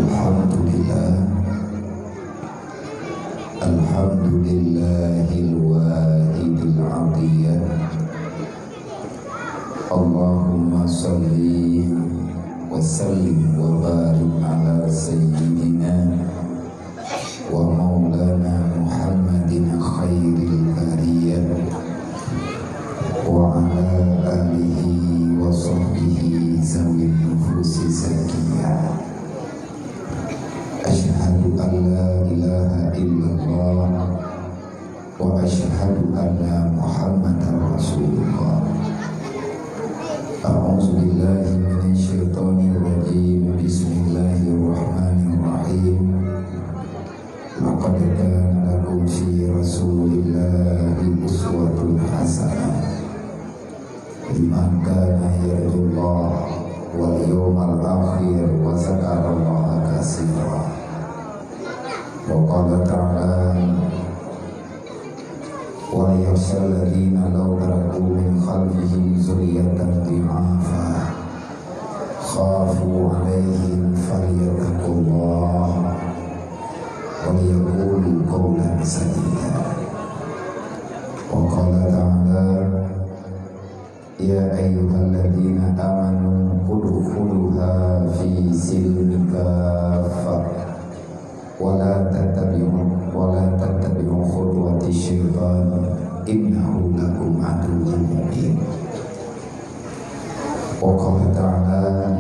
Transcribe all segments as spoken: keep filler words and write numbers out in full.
Alhamdulillah. Alhamdulillahil wahidil ahad. Allahumma shalli wa sallim wa barik ala sayyidina wa maulana Muhammadin khairil bariyah wa ala alihi wa sahbihi zawin nufusi zakiyah. Asyhadu an la ilaha illallah wa asyhadu anna Muhammadar Rasulullah. A'udzu billahi minasy syaithanir rajim. Bismillahirrahmanirrahim. Laqad kana lakum fi Rasulillahi uswatun hasanah liman kana yarjullaha wal yawmal akhir wa dzakarallaha katsira. Wa qala ta'ala, "Wal yakhshal ladzina law taraku min khalfihim dzurriyyatan dhi'afa khafu 'alaihim falyattaqullaha wal yaqulu qawlan sadida." Wa qala ta'ala, "Ya ayyuhalladzina amanu udkhuluha fi silmi kaffah wa la tattabi'u, wa la tattabi'u khutuwati syaitan, innahu lakum aduwwun mubin." Wa qala ta'ala,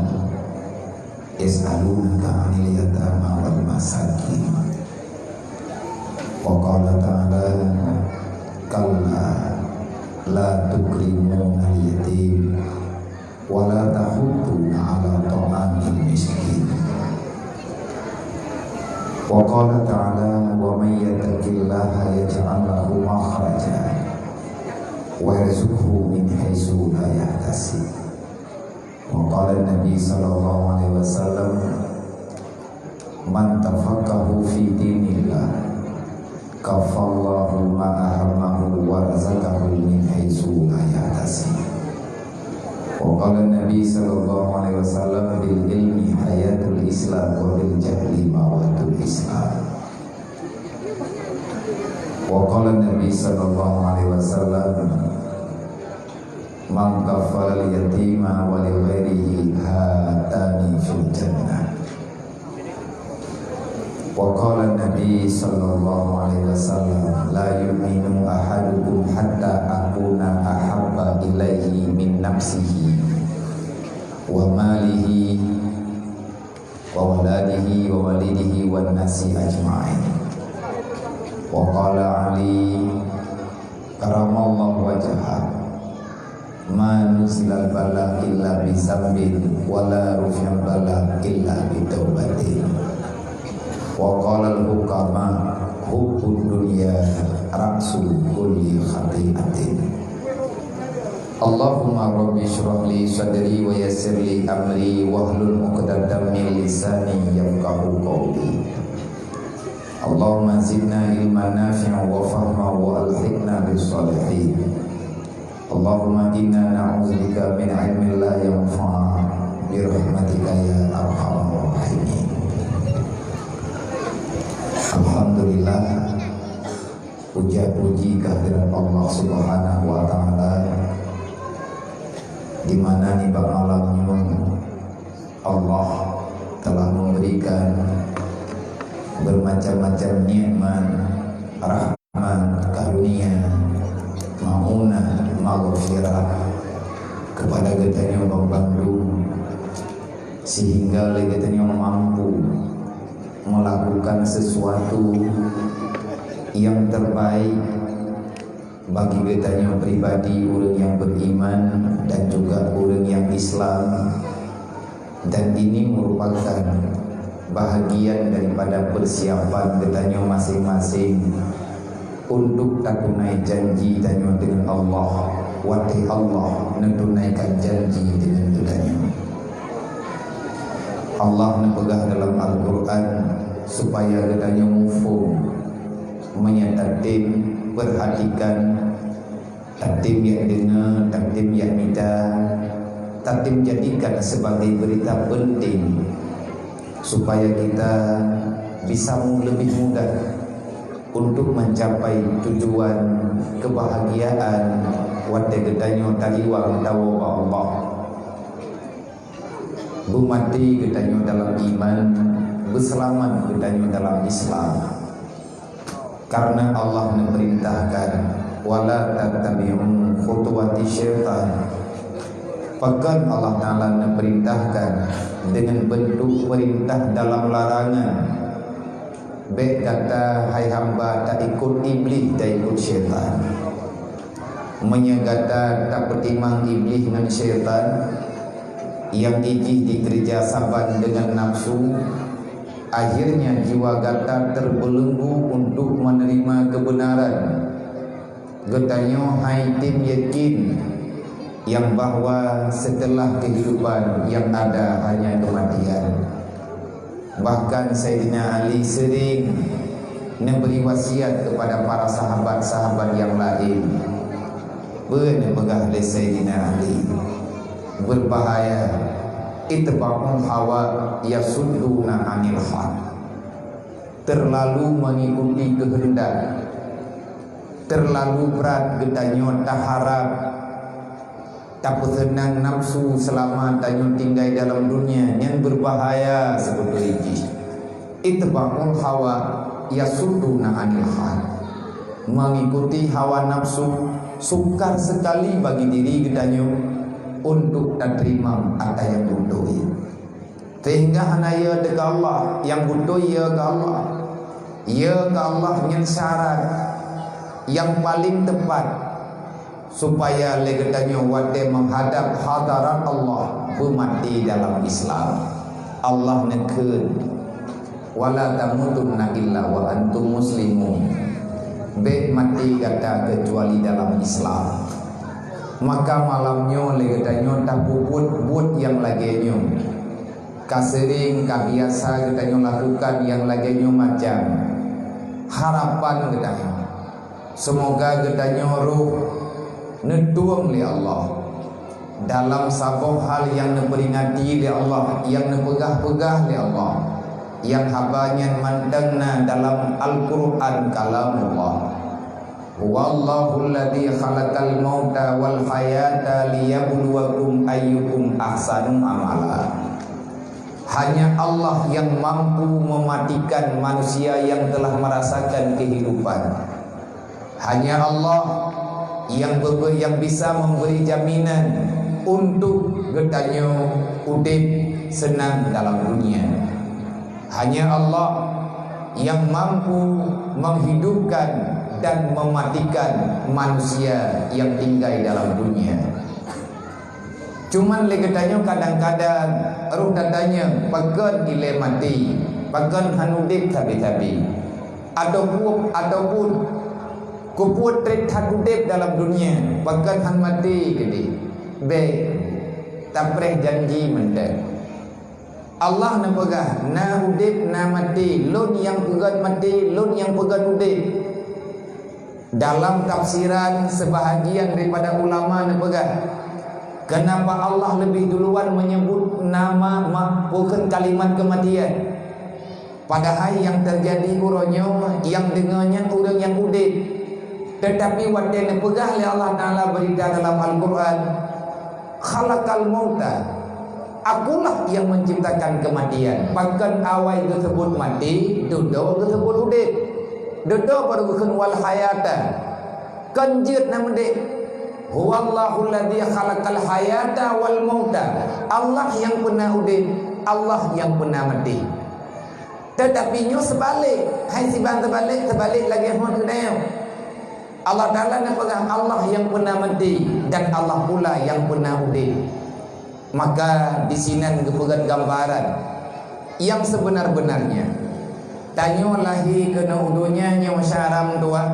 "Yas'alunaka 'anil yatama wal masakin." Wa qala ta'ala, "Kalla la tukrimunal yatim wa la tahudduna 'ala ta'amil miskin." Wa qala ta'ala, "Wa may yattaqillaha yaj'al lahu makhraja wa yarzuqhu min haitsu la yahtasib." Wa qala Nabi sallallahu alaihi wasallam, "Man tafaqahu fi dinillah, kafallahu ma ahammahu wa razaqahu min haitsu la yahtasib." Wa qala Nabi sallallahu alaihi wasallam, "Bil ilmi hayatul Islam wa bil jahli mawatul Islam." Wa qala Nabi sallallahu alaihi wasallam, "Man kafalal yatima wa li ghairihi hatani fil jannah." Wa qala Nabi sallallahu alaihi wasallam, "La yu'minu ahadukum hatta akuna ahabba ilaihi min nafsihi wa malihi wa waladihi wa walidihi wan nasi ajma'in." Wa qala Ali karamallahu wajhah, "Ma nuzilal bala illa bi dzambin, wa la rufi'al bala illa bi taubatin." Wa qalal hukama, "Hubbud dunya ra'su kulli khati'atin." Allahumma rabbi shrah li sadri wa yassir li amri wahlul 'uqdatam min lisani yafqahu qawli. Allahumma zidna ilman nafi'an wa fahma wa alhiqna bis shalihin. Allahumma inna na'udzubika min ilmin la yanfa' bi rahmatika ya arhamar rahimin. Alhamdulillah, puja puji kehadirat Allah Subhanahu wa taala, di mana nibak malam nyoe Allah telah memberikan bermacam-macam nikmat, rahmat, karunia, maunah, maghfirah kepada geutanyoe banmandum, sehingga lé geutanyoe mampu melakukan sesuatu yang terbaik bagi geutanyoe pribadi, ureuëng nyang beriman dan juga ureuëng nyang Islam, dan ini merupakan bahagian daripada persiapan geutanyoe masing-masing untuk tatunai janji tanyoe dengan Allah, watée Allah neutunaikan janji dengan geutanyoe. Allah neupeugah dalam Al-Quran supaya geutanyoe muphom, meunyoe tatem perhatikan, tatem jak deungoe, tatem jak mita, tatem jadikan sebagai berita penting, Supaya kita bisa mu-, lebih mudah untuk mencapai tujuan kebahagiaan watée geutanyoe taliwang tawoe bak Allah. Beumaté geutanyoe dalam iman, beuseulamat geutanyoe dalam Islam. Karena Allah neupeurintahkan, "Wala tattabi'u khutuwati syaitan." Pakon Allah Ta'ala neupeurintahkan deungon beuntuk peurintah dalam larangan, "Bék gata, hai hamba, taikot Iblih, taikot syaitan." Meunyoe gata tapeutimang Iblih ngon syaitan, nyang jih dikeureuja saban deungon nafsu, akhirnya jiwa gata teubeuleunggu untuk menerima kebenaran. Geutanyoe hai tem yakin nyang bahwa setelah kehidupan yang ada hanya kematian. Bahkan Saidina Ali sering neubri wasiat kepada para sahabat-sahabat nyang laén. Peue neupeugah lé Saidina Ali? Berbahaya, itba'ul hawa yasudduna anil haq. Terlalu mengikuti kehendak, terlalu brat geutanyoe taharap tapeuseunang nafsu seulama tanyoe tinggai dalam dunia, nyan beubahaya sibeutôi jih. Itba'ul hawa yasudduna anil haq. Mengikuti hawa nafsu sukar sekali bagi diri geutanyoe untuk tateurimong ata nyang beutôi. Sehingga hana yö teuka Allah, nyang beutôi yö keu Allah. Yö keu Allah nyan syarat nyang paleng teupat supaya lé geutanyoe watée meuhadab hadarat Allah beumaté dalam Islam. Allah neukheun, "Wala tamutunna illa wa antum muslimun." Bék maté gata keucuali dalam Islam. Maka malam nyoe lé geutanyoe tapeubuet buet nyang lagée nyoe. Ka seuring, ka biasa geutanyoe lakukan nyang lagée nyoe macam. Harapan geutanyoe, seumoga geutanyoe roh neutueng lé Allah dalam saboh hal nyang neupeuringati lé Allah, nyang neupeugah-peugah lé Allah, nyang haba nyan mantong na dalam Al-Qur'an, Kalamullah. "Huwallahul ladzi khalaqal mauta wal hayata liyabluwakum ayyukum ahsanu amala." Hanya Allah yang mampu mematikan manusia yang telah merasakan kehidupan. Hanya Allah yang bebe-, yang bisa memberi jaminan untuk geutanyoe udeb seunang dalam dunia. Hanya Allah yang mampu menghidupkan dan mematikan manusia yang tinggal dalam dunia. Cuman lé geutanyoe kadang-kadang roh tatanyong, pakon ilée maté, pakon hana udeb sabe-sabe. Ataupun, ataupun keupeue treb that udeb dalam dunia, pakon hana maté keudeh. Bék, tapreh janji mantong. Allah neupeugah, "Na udeb, na maté, Lôn nyang peugét maté, Lôn nyang peugét udeb." Dalam tafsiran, sebahagian daripada ulama neupeugah, kenapa Allah lebih duluan menyebut nama ma-, bukan kalimat kematian? Padahai nyang teujadi uroe nyoe, nyang deungoe nyan ureuëng nyang udeb. Teutapi watée neupeugah lé Allah Taala beurita dalam Al-Qur'an, "Khalaqal mauta." Akulah yang menciptakan kematian. Pakon awai geuseubut maté, dudoe geuseubut udeb. Dudoe baru geukheun wal hayata. Kon jeuet na meudeb. "Huwallahul ladzi khalaqal hayata wal mauta." Allah nyang peuna udeb, Allah nyang peuna maté. Teutapi nyoe seubalek, hai siban seubalek, seubalek lagée hon keunoe. Allah Taala neupeugah Allah nyang peuna maté dan Allah pula nyang peuna udeb. Maka disinan geupeugét gambaran nyang seubeuna-beunarnya. Tanyoe lahé keunoe u donya nyoe syara meutuah,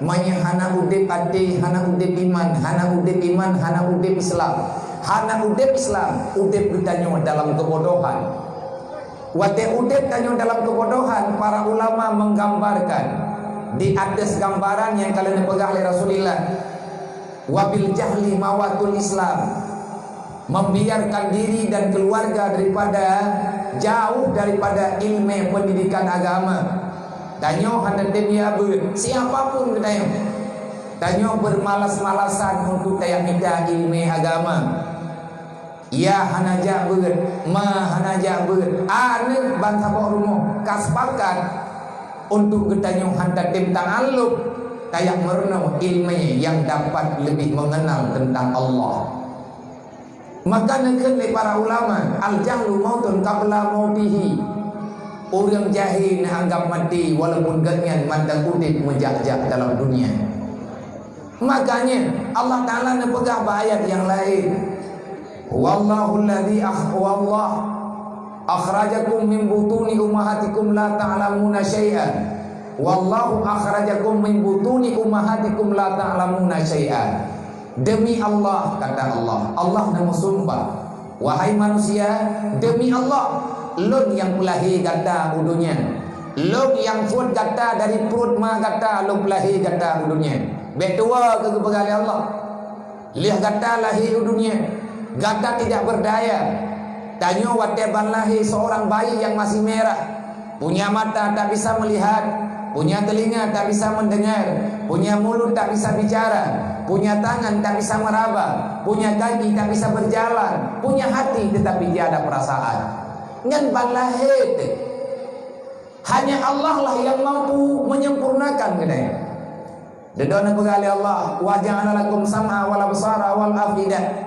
meunyoe hana udeb até, hana udeb iman, hana udeb iman, hana udeb Islam, hana udeb Islam, udeb geutanyoe dalam keubodohan. Watée udeb tanyoe dalam keubodohan, para ulama menggambarkan di atas gambaran nyang ka lheueh neupeugah lé Rasulullah, "Wabil jahli mawatul Islam." Membiarkan diri dan keluarga daripada jauh daripada ilmu pendidikan agama. Tanyoe hana tem ya beuet, siapa pun geutanyoe. Tanyoe bermalas-malasan untuk tajak mita ilmu agama. Ya hana jak beuet, ma hana jak beuet, aneuk ban saboh rumoh ka sepakat untuk geutanyoe hana tem ta'alluq, tajak meurunoe ilmu yang dapat lebih mengenal tentang Allah. Maka neukheun lé para ulama, "Al-jahlu mautun qabla mautihi." Ureuëng jahé neuanggap maté walaupun gobnyan mantong udeb meujak-jak dalam dunia. Makanya Allah Taala neupeugah bak ayat nyang laén, "Huwallahu alladzi akh-, huwallah akhrajakum min butuni ummahatikum la ta'lamuna syai'a. Wallahu akhrajakum min butuni ummahatikum la ta'lamuna syai'a." Demi Allah, kata Allah, Allah neumeusumpah, "Wahai manusia, demi Allah, Lôn nyang peulahé gata u donya. Lôn nyang peuet gata dari pruet ma gata, Lôn peulahé gata u donya." Bék tuwo keu geupeugah lé Allah. Lheueh gata lahé u donya, gata tidak berdaya. Tanyoe watée ban lahé seorang bayi yang masih merah, punya mata tak bisa melihat, punya telinga tak bisa mendengar, punya mulut tak bisa bicara, punya tangan tak bisa meraba, punya kaki tak bisa berjalan, punya hati tetapi tiada perasaan. Nyan ban lahé teuh. Hanya Allah lah yang mampu menyempurnakan keunoe. Dudoe neupeugah lé Allah, "Wa ja'ala lakum sam'a wal absara wal af'idah."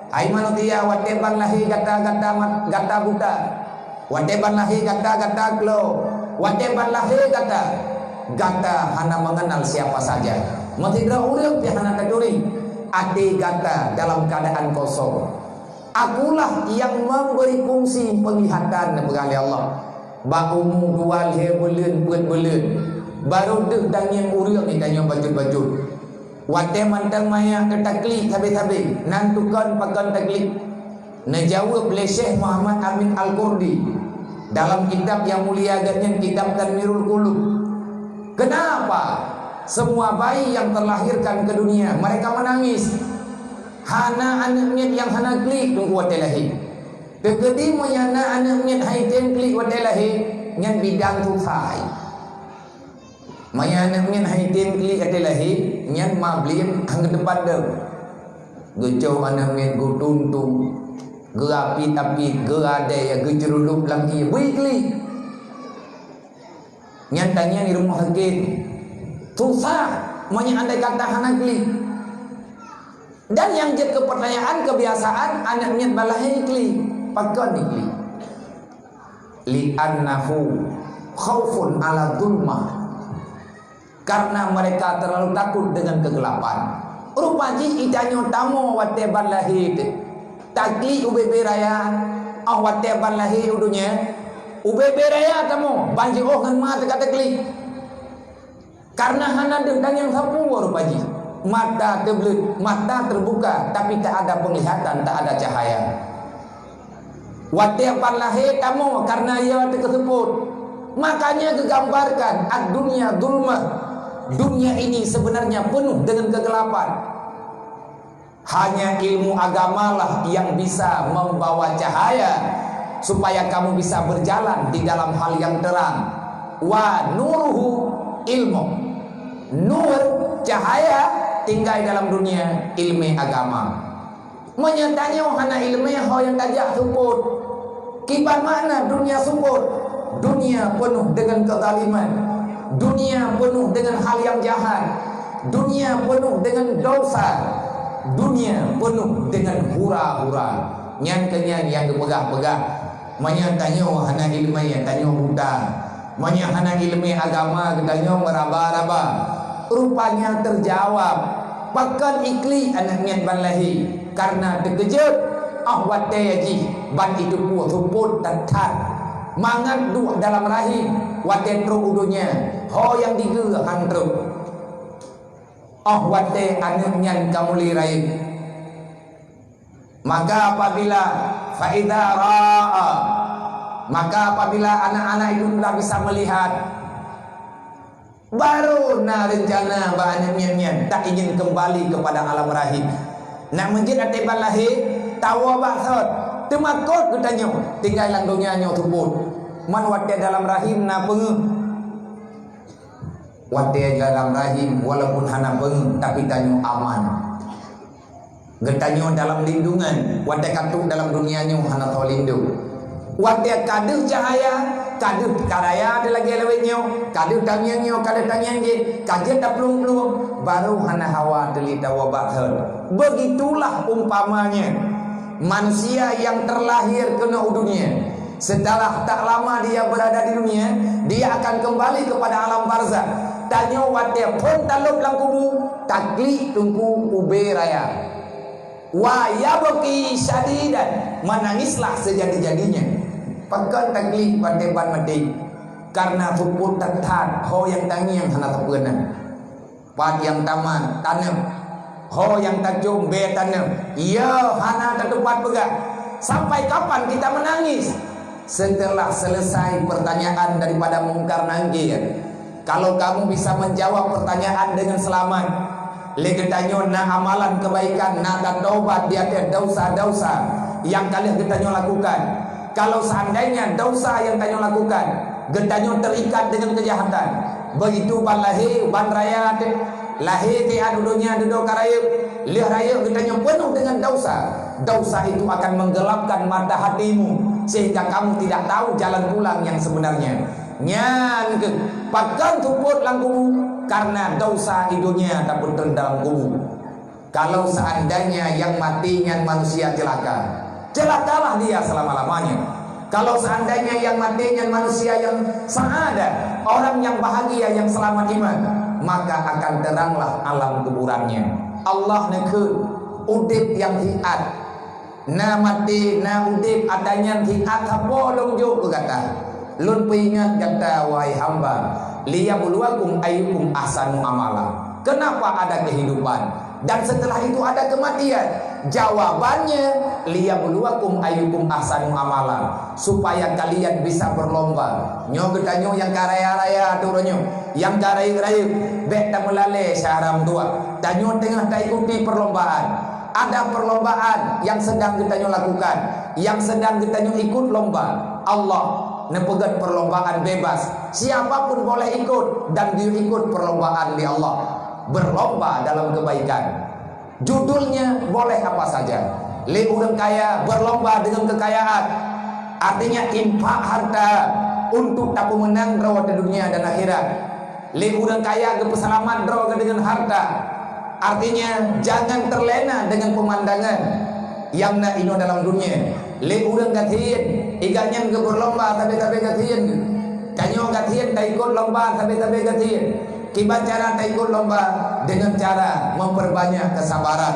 Hai manusia, watée ban lahé gata, gata mat-, gata buta. Watée ban lahé gata, gata klo. Watée ban lahé gata, gata hana mengenal siapa saja. Meusidroe ureuëng pih hana taturi. Até gata dalam keadaan kosong. Akulah yang memberi fungsi penglihatan, neupeugah lé Allah. Bak umu dua lhée buleuen, peuet buleuen, barô deuh tangieng ureuëng geutanyoe bacut-bacut. Watée mantong manyak teuh taklik sabe-sabe, nan tukon pakon taklik. Neujaweueb lé Syekh Muhammad Amin Al-Qurdi dalam kitab yang mulia geuhnyan, kitab Tanwirul Qulub. Kenapa semua bayi yang terlahirkan ke dunia mereka menangis? Hana aneuk miet nyang hana klik teungku watée lahé. Teukeudi meunyo na aneuk miet hai tem klik watée lahé, nyan bidang susah. Meunyo aneuk miet hai tem klik watée lahé, nyan mablem han geuteumpat deuh. Geucok aneuk miet geutuntung, geuapit-apit, geuadai, geuceurulup lam ié, bri klik. Nyan tangieng di rumoh sakét. Susah meunyo andai kata hana klik. Dan nyang jeuet keu peutanyaan, kebiasaan aneuk miet ban lahé klik. Pakon klik? Li'annahu khaufun ala zulmah. Karena mereka terlalu takut dengan kegelapan. Rupa jih geutanyoe tamoe watée ban lahé teuh. Taklik ubé-bé raya, óh watée ban lahé u donya. Ubé-bé raya tamoe, ban jiôh ngon ma teuka taklik. Karena hana deuh dan nyang sapeue rupa jih. Mata teubleuet, mata terbuka, tapi tak ada penglihatan, tak ada cahaya. Watée ban lahé tamoe karena ya teukeuseupeue. Makanya geugambarkan ad-dunya zulmah. Dunia ini sebenarnya penuh dengan kegelapan. Hanya ilmu agamalah yang bisa membawa cahaya supaya kamu bisa berjalan di dalam hal yang terang. Wa nuruhu ilmu. Nur, cahaya, tinggai dalam dunia ilmu agama. Meunyo tanyoe hana iéleumé, ho nyang tajak seupôt. Kiban makna dunia seupôt? Dunia penuh dengan kezaliman. Dunia penuh dengan hal yang jahat. Dunia penuh dengan dosa. Dunia penuh dengan hura-hura. Nyan keuh nyan nyang geupeugah-peugah. Meunyo tanyoe hana iéleumé, tanyoe buta. Meunyo hana iéleumé agama, geutanyoe meuraba-raba. Rupanya terjawab, pakon iklik aneuk miet ban lahé, karena teukeujot, óh watée jih ban iteupeue seupôt that-that. Mangat duek dalam rahim, watée trok u donya, ho nyang digeue han trok. Óh watée aneuk nyan ka mulai rayeuk. Maka apabila, fa idza ra'a, maka apabila anak-anak itu sudah bisa melihat, baru na rencana bak aneuk miet nyan tak ingin kembali kepada alam rahim. Nak meujeuet até ban lahé, tawoe bak sot. Teumakot geutanyoe tinggai lam donya nyoe seupôt. Man watée dalam rahim na peungeuh. Watée dalam rahim, walaupun hana peungeuh, tapi tanyoe aman. Geutanyoe dalam lindungan, watée ka trok dalam dunia nyoe hana soe lindong. Watée ka deuh cahya, ka deuh karaya di lagée lawét nyoe, ka deuh tangieng nyoe, ka deuh tangieng jéh, ka jeuet taplueng-plueng, barô hana hawa teuli tawoe bak thon. Begitulah umpamanya manusia yang terlahir keunoe u dunia. Setelah tak lama dia berada di dunia, dia akan kembali kepada alam barzakh. Tanyoe watée phon talop lam kubu, taklik teungku ubé raya. Wa yabki syadidan, menangislah sejadi-jadinya. Pakon taklik watée ban maté? Karena seupôt that-that ho nyang tangieng hana sapeue na. Pat nyang tamat, taneum. Ho nyang tacok, bée taneum. Iya, hana tatupat peugah. Sampai kapan kita menangis? Setelah selesai pertanyaan daripada Mungkar Nakir, kalau kamu bisa menjawab pertanyaan dengan selamat, lé geutanyoe na amalan kebaikan, na tatobat di ateueh dosa-dosa nyang ka lheueh geutanyoe lakukan. Kalau seandainya dosa nyang tanyoe lakukan, geutanyoe terikat dengan kejahatan, begitu ban lahé, ban raya teuh, lahé teuh u donya dudoe ka rayeuk, lheueh rayeuk geutanyoe penuh dengan dosa. Dosa itu akan menggelapkan mata hatimu, sehingga kamu tidak tahu jalan pulang yang sebenarnya. Nyan keuh pakon seupôt lam kubu, karena dosa i donya tapeutrön dalam kubu. Kalau seandainya yang mati nyan manusia celaka, celakalah dia selama-lamanya. Kalau seandainya yang mati nyan manusia yang saadah, orang yang bahagia, yang selamat iman, maka akan teranglah alam kuburannya. Allah neukheun udeb nyang hiat. Na maté, na udeb, ata nyan hiat saboh lôn jok keu gata. Lôn peuingat gata, wahai hamba, liyabluwakum ayyukum ahsanu amala. Kenapa ada kehidupan? Dan setelah itu ada kematian. Jawabannya, liyabluwakum ayyukum ahsanu amala, supaya kalian bisa berlomba. Nyoe geutanyoe nyang ka raya-raya ateueh uroe nyoe, nyang ka rayeuk-rayeuk, bék tameulalée syedara meutuwah. Tanyoe teungoh taikuti perlombaan. Ada perlombaan yang sedang geutanyoe lakukan, yang sedang geutanyoe ikut lomba. Allah neupeugét perlombaan bebas. Siapa pun boleh ikut dan geuyue ikut perlombaan lé Allah. Berlomba dalam kebaikan. Judulnya boleh apa saja. Lé ureuëng kaya berlomba dengan kekayaan. Artinya infak harta untuk tapeumeunang droe di dunia dan akhirat. Lé ureuëng kaya geupeuseulamat droe geuh deungon harta. Artinya, jangan terlena dengan pemandangan nyang na inoe dalam dunia. Lé ureuëng gasien, iga nyan geupeulomba sabe-sabe gasien. Tanyoe gasien taikot lomba sabe-sabe gasien. Kiban cara taikot lomba? Dengan cara memperbanyak kesabaran.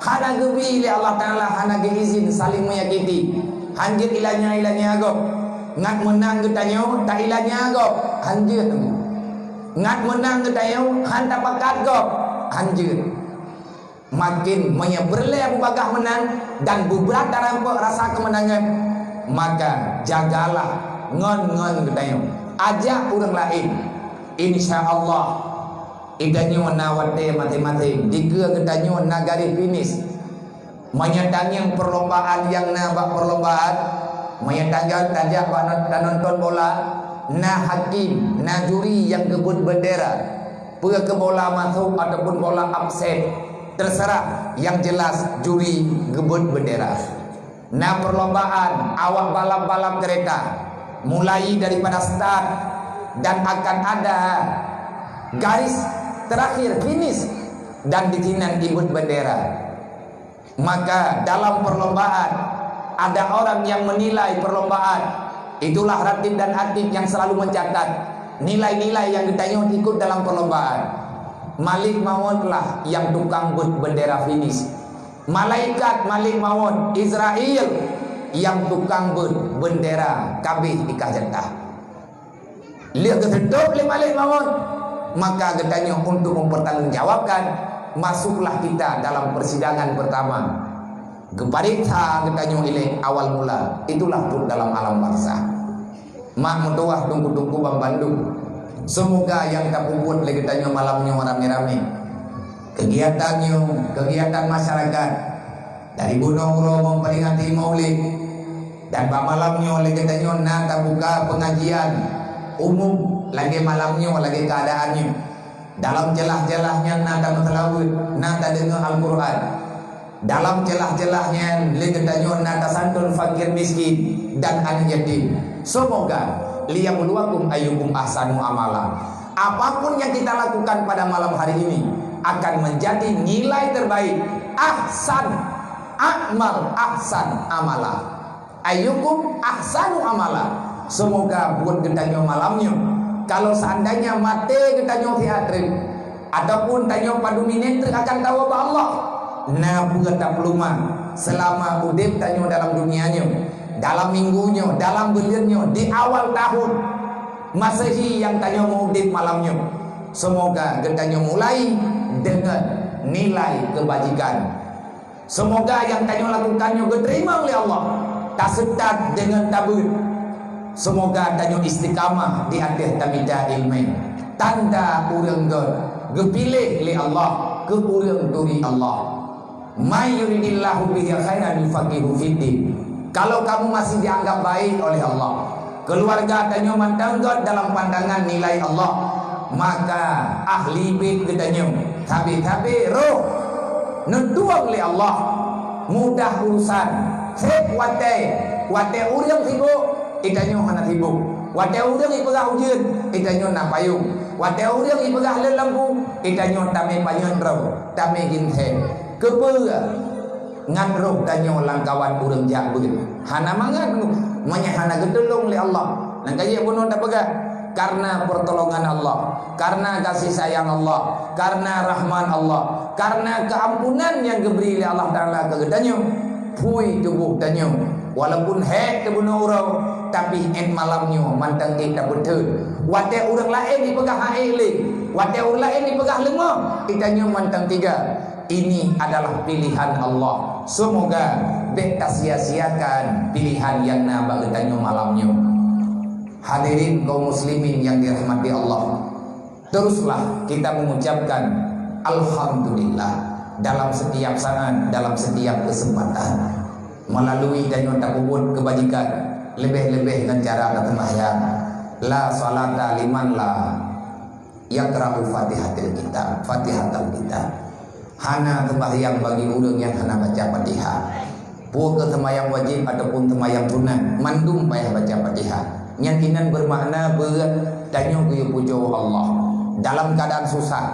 Hana geubi lé Allah Taala, hana geuizin saling menyakiti. Hanjeuet ilanya-ilanya gob. Ngat meunang geutanyoe, ta ilanya gob. Hanjeuet. Ngat meunang geutanyoe, han tapakat gob. Hanjeuet. Makin meunyoe peureulée beubagaih meunang dan beubrat tarampok rasa keumeunangan, maka jagalah ngon-ngon geutanyoe. Ajak ureuëng laén. Insya Allah, geutanyoe na watée maté-maté, dikeue geutanyoe na garéh finish. Meunyoe tangieng perlombaan nyang na bak perlombaan, meunyoe tajak, tajak bak non-, tanonton bola, na hakim, na juri nyang geubeuet bendera. Peue keu bola masôk ataupun bola absen, terserah, nyang jelas juri geubeuet bendera. Na perlombaan awak balap-balap kereta, mulai daripada start dan akan ada garis terakhir, finish, dan di sinan ibeuet bendera. Maka dalam perlombaan ada orang yang menilai perlombaan. Itulah ratib dan atid yang selalu mencatat nilai-nilai yang geutanyoe ikut dalam perlombaan. Malik Maut lah yang tukang beuet bendera finish. Malaikat Malik Maut, Izrail, yang tukang beuet bendera kabeh di kah jatah. Lheueh geuseutôt lé Malik Maut, maka geutanyoe untuk mempertanggungjawabkan, masuklah kita dalam persidangan pertama. Geupareksa geutanyoe ilée awal mula, itulah trok dalam alam barzakh. Mak meutuwah teungku-teungku banmandum, seumoga nyang tapeubuet lé geutanyoe malam nyoe ramé-ramé, kegiatan nyoe, kegiatan masyarakat, Dari bunoe uroe memperingati Maulid, dan bak malam nyoe lé geutanyoe na tabuka pengajian umum lagée malam nyoe, lagée keadaan nyoe. Dalam celah-celah nyan na tameuseulaweuet, na tadeungoe Al-Qur'an. Dalam celah-celah nyan lé geutanyoe na tasantun fakir miskin dan aneuk yatim. Semoga liyabluwakum ayyukum ahsanu amala. Apapun yang kita lakukan pada malam hari ini akan menjadi nilai terbaik. Ahsan, a'mal ahsan amala. Ayyukum ahsanu amala. Semoga buet geutanyoe malam nyoe, kalau seandainya maté geutanyoe siat treuk, ataupun tanyoe padum minét treuk akan tawoe bak Allah, na peue tapeuleumah selama udeb tanyoe dalam dunia nyoe, dalam minggu nyoe, dalam buleuen nyoe, di awal tahun Masehi nyang tanyoe meuudeb malam nyoe. Semoga geutanyoe mulai deungon nilai keubajikan. Semoga nyang tanyoe lakukan nyoe geuteurimong lé Allah, taseutôt deungon tabeuet. Semoga tanyoe istiqamah di ateueh tamita iéleumé. Tanda ureuëng gét geupiléh lé Allah keu ureuëng turi Allah. "May yuridillahu bihi khairan yufaqihu fiddin." Kalau kamu masih dianggap baik oleh Allah, keluarga tanyoe mantong gét dalam pandangan nilai Allah, maka ahli bét geutanyoe sabe-sabe roh neutueng lé Allah, mudah urusan. Seb watée, watée ureuëng sibuk, geutanyoe hana sibuk. Watée ureuëng jipeugah ujeuen, geutanyoe na payong. Watée ureuëng jipeugah lé lampu, geutanyoe tamé panyöt droe, tamé ginseng. Keupeue? Ngat roh tanyoe lamkawan ureuëng jak beuet. Hana mangat, meunyoe hana geutulông lé Allah. Nyang ka jeuet bunoe tapeugah, karena pertolongan Allah, karena kasih sayang Allah, karena rahmat Allah, karena keampunan yang geubri lé Allah Taala keu geutanyoe, phui tuboh tanyoe. Walaupun hék teubunoe uroe, tapi 'et malam nyoe mantong ék tapeutheun. Watée ureuëng laén jipeugah hana ék lé, watée ureuëng laén jipeugah leungoh, geutanyoe mantong teuga. Ini adalah pilihan Allah. Semoga bék tasia-siakan pilihan nyang na bak geutanyoe malam nyoe. Hadirin kaum muslimin yang dirahmati Allah, teruslah kita mengucapkan alhamdulillah dalam setiap saat, dalam setiap kesempatan. Melalui tanyoe tapeubuet keubajikan, leubeh-leubeh ngon cara taseumbahyang. La salata liman la yaqra'u Fatihatil Kitab, Fatihatal Kitab. Hana seumbahyang bagi ureuëng nyang hana baca Fatihah. Peue keu seumbahyang wajéb ataupun seumbahyang sunat, mandum payah baca Fatihah. Nyan inan beumakna beuet tanyoe geuyue pujoe Allah. Dalam keadaan susah,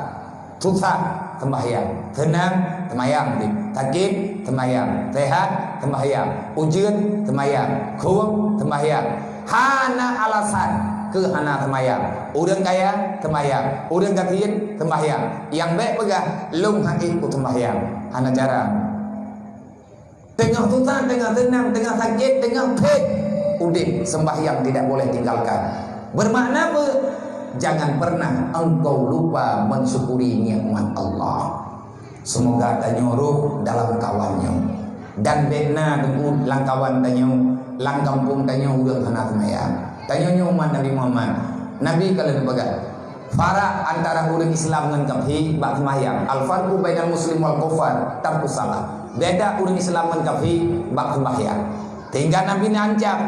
susah seumbahyang, seunang seumbahyang, sakét seumbahyang, sehat seumbahyang, ujeuen seumbahyang, khueng seumbahyang. Hana alasan keu hana seumbahyang. Ureuëng kaya seumbahyang, ureuëng gasien seumbahyang. Nyang bék peugah, "Lôn han ék kuseumbahyang." Hana cara. Teungoh susah, teungoh seunang, teungoh sakét, teungoh phet udeb, seumbahyang tidak boleh tinggalkan. Bermakna apa? Jangan pernah engkau lupa mensyukuri nikmat Allah. Semoga tanyoe roh dalam kawan nyoe. Dan bék na teungku lam kawan tanyoe, lam gampông tanyoe ureuëng hana seumbahyang. Tanyoe nyoe umat Nabi Muhammad. Nabi ka lheueh peugah, farak antara ureuëng Islam ngon kafé bak seumbahyang. Al-farqu bainal muslim wal kufar tarkus shalah. Beda ureuëng Islam ngon kafé bak seumbahyang. Sehingga Nabi neuancam,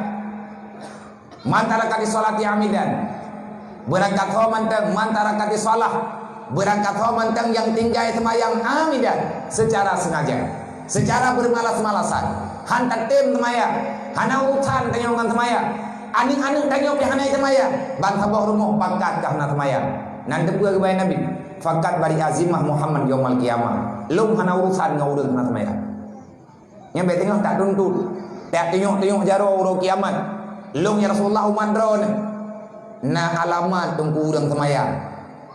"Man taraka li sholati amidan." Beurangkat ho mantong, "Man taraka li sholah." Beurangkat ho mantong nyang tinggai seumayang amidan, secara sengaja, secara bermalas-malasan. Han tatem seumayang, hana urusan tanyoe ngon seumayang. Aneuëk-aneuëk tanyoe pih hana seumayang, ban saboh rumoh pakat ka hana seumayang. Nan teupeue geubai Nabi, "Fakat bari azimah Muhammad yaumal qiyamah." Lôn hana urusan ngon ureuëng hana seumayang. Nyan bék teungoh tak tuntut, tak tunyok-tunyok jaroe uroe kiamat. Lôn, ya Rasulullah, umat droeneuh. Na alamat teungku ureuëng seumayang.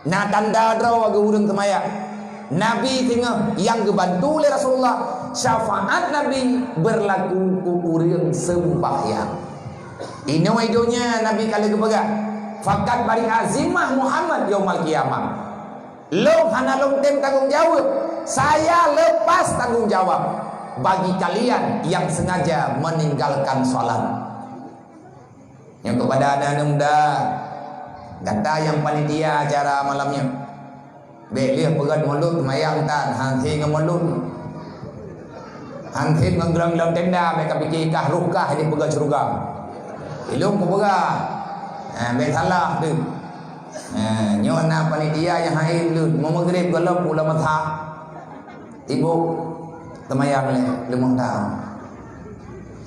Na tanda droe keu ureuëng seumayang. Nabi teungoh nyang geubantu lé Rasulullah, syafaat Nabi berlaku keu ureuëng seumbahyang. Inoe donya Nabi ka lheueh geupeugah, "Fakat bari azimah Muhammad yaumal qiyamah." Lôn hana lôn tem tanggong jaweueb. Saya lepas tanggong jawab bagi kalian yang sengaja meninggalkan salat. Nyang keupada aneuk muda, gata nyang panitia acara malam nyoe, bék lheueh peugét mulod seumayang tan, han sie ngon mulod. Anseb ngon grang lam tenda, bèk ka pike kah roh kah di peugah syeuruga. Ilôn kupeugah. Ha, bèk salah tu. Ha, nyoe na panitia nyang hain leuet, meumeugreb gohlom ulama tha. Tiboh teumayang lé, leumoh dam.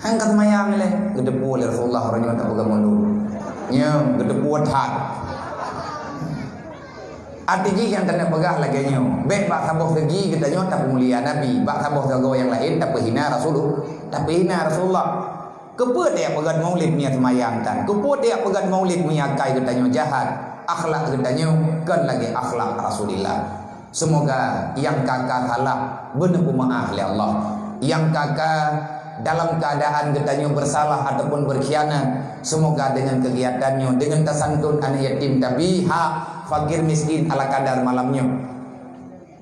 Han ka teumayang lé, geuteupeue lé Rasulullah uroe nyoe tapeugah maulud. Nyoe geuteupeue that. Arti jih nyang keuneuk peugah lagèe nyoe, bèk bak saboh segi geutanyoe tapeumulia Nabi, bak saboh sagoe nyang laén tapeuhina Rasulullah, tapeuhina Rasulullah. Keupeue tajak peugöt maulid meunyo seumayang tan? Keupeue tajak peugöt maulid meunyo akai geutanyoe jahat? Akhlak geutanyoe kon lagèe akhlak Rasulillah. Seumoga nyang ka-ka salah beuneupeumaáh lé Allah. Nyang ka-ka dalam keuadaan geutanyoe beusalah ataupun beukhianat, seumoga deungon keugiatan nyoe, deungon tasantun aneuk yatim tabi, hak fakir miskin ala kadar malam nyoe,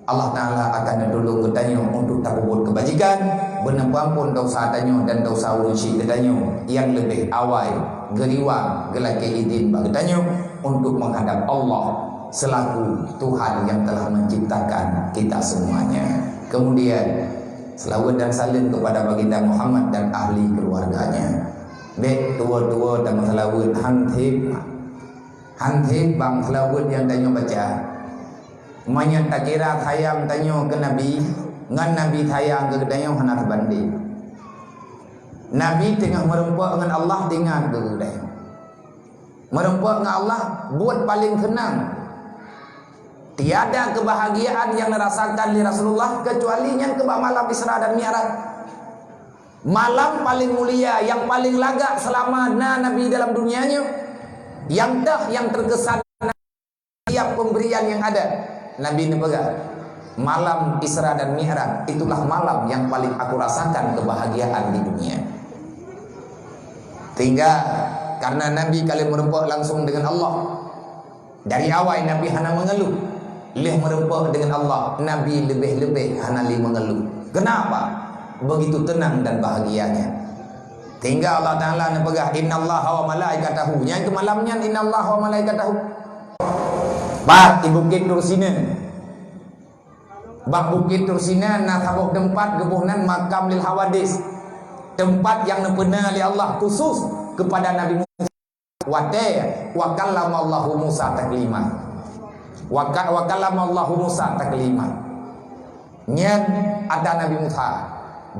Allah Taala akan neutulông geutanyoe untuk tapeubuet keubajikan, beuneupeuampôn desya tanyoe dan desya ureueng syik geutanyoe nyang leubeh awai geuriwang geulakèe idin bak geutanyoe untuk meuhadab Allah selaku Tuhan yang telah menciptakan kita semuanya. Kemudian, selawat dan salam kepada Baginda Muhammad dan ahli keluarganya. Bèk tuwo-tuwo tameuseulaweuet, han sép. Han sép bang seulaweuet nyang tanyoe baca. Meunyo takira sayang tanyoe keu Nabi, ngon Nabi sayang keu geutanyoe hana teubandéng. Nabi teungoh meurumpok ngon Allah, teuingat keu geutanyoe. Meurumpok ngon Allah buet paleng seunang. Tiada kebahagiaan yang dirasakan lé Rasulullah kecuali nyan keu bak malam Isra dan Mi'raj. Malam paleng mulia, nyang paleng lagak seulama na Nabi dalam dunia nyoe. Nyang teuh nyang teukesan tiap pemberian yang ada. Nabi neupeugah, "Malam Isra dan Mi'raj itulah malam yang paling aku rasakan kebahagiaan di dunia." Sehingga karena Nabi ka lheueh meurumpok langsung dengan Allah, dari awai Nabi hana mengeluh, lheueh meurumpok dengan Allah, Nabi leubeh-leubeh hana lé mengeluh. Kenapa? Begitu tenang dan bahagianya. Sehingga Allah Taala neupeugah, "Innallaha wa malaikatahu." Nyang keu malam nyan, "Innallaha wa malaikatahu." Bak di Bukét Tursina. Bak Bukét Tursina na saboh teumpat geuboh nan Makam lil Hawadis. Teumpat nyang neupeuna lé Allah khusus kepada Nabi Musa. Watèe, "Wa kallamallahu Musa taklima." Wa ka-, "Wa kallamallahu Musa taklima." Nyan ada Nabi Musa.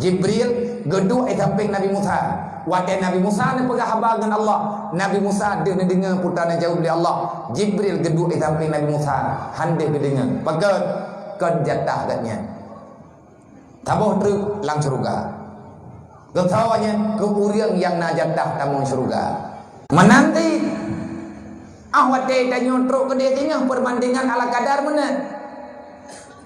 Jibril geuduek di sampéng Nabi Musa. Watèe Nabi Musa neupeugah haba ngon Allah, Nabi Musa deuh neudeungoe peue nyang neujaweueb lé Allah. Jibril geuduek di sampéng Nabi Musa, han deuh geudeungoe. Pakon? Kon jatah geuh nyan. Saboh treuk lam syeuruga. Geutanyoe nyan keu ureueng nyang na jatah tamong syeuruga. Meunan cit, ah watèe tanyoe trok keudéh singoh peubandingan ala kadar meunan.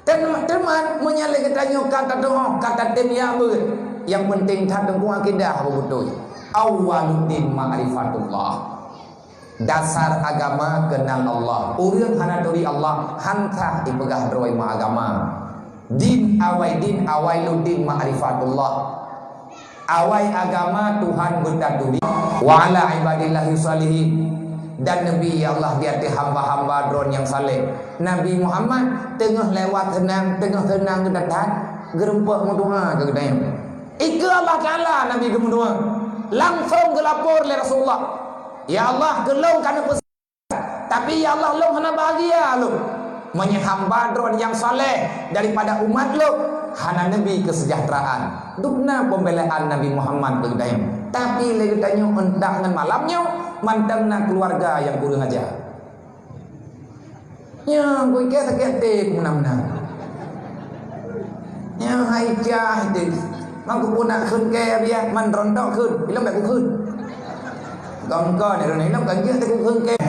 Teuma, teuma meunyo lé geutanyoe ka tatu'oh, ka tatem jak beuet, nyang peunteng that teungku akidah beubeutôi. Awwaluddin ma'rifatullah. Dasar agama keunal Allah. Ureueng hana turi Allah, han sah ipeugah droe meuagama. Din awai din, awailuddin ma'rifatullah. Awai agama Tuhan beutaturi. Wa ala ibadillahi shalihin. Dan neubi, ya Allah, di ateueh hamba-hamba Droe nyang saleh. Nabi Muhammad teungoh lewat seunang, teungoh seunang geutatang, geurumpok meudoa keu geutanyoe. Ikeue Allah Taala Nabi geumeudoa. Langsong geulapor lé Rasulullah, "Ya Allah, keu lôn ka neupeuseujahtra, tapi ya Allah, lôn hana bahagia lôn. Meunyoe hamba Droe nyang saleh daripada umat lôn hana neubi keuseujahteuraan." Dum na peumbeulaan Nabi Muhammad keu geutanyoe. Tapi lé geutanyoe euntak ngon malam nyoe mantong na keuluwarga nyang kureueng aja. Nyoe kuike sakét até meunan-meunan. Nyoe hai cah itu. Mang kupeue nak kheun kèe biah, man rontok kheun. Ilong bèk kukheun. Gong-gong ni, ilong kan jeuet kukheun kèe.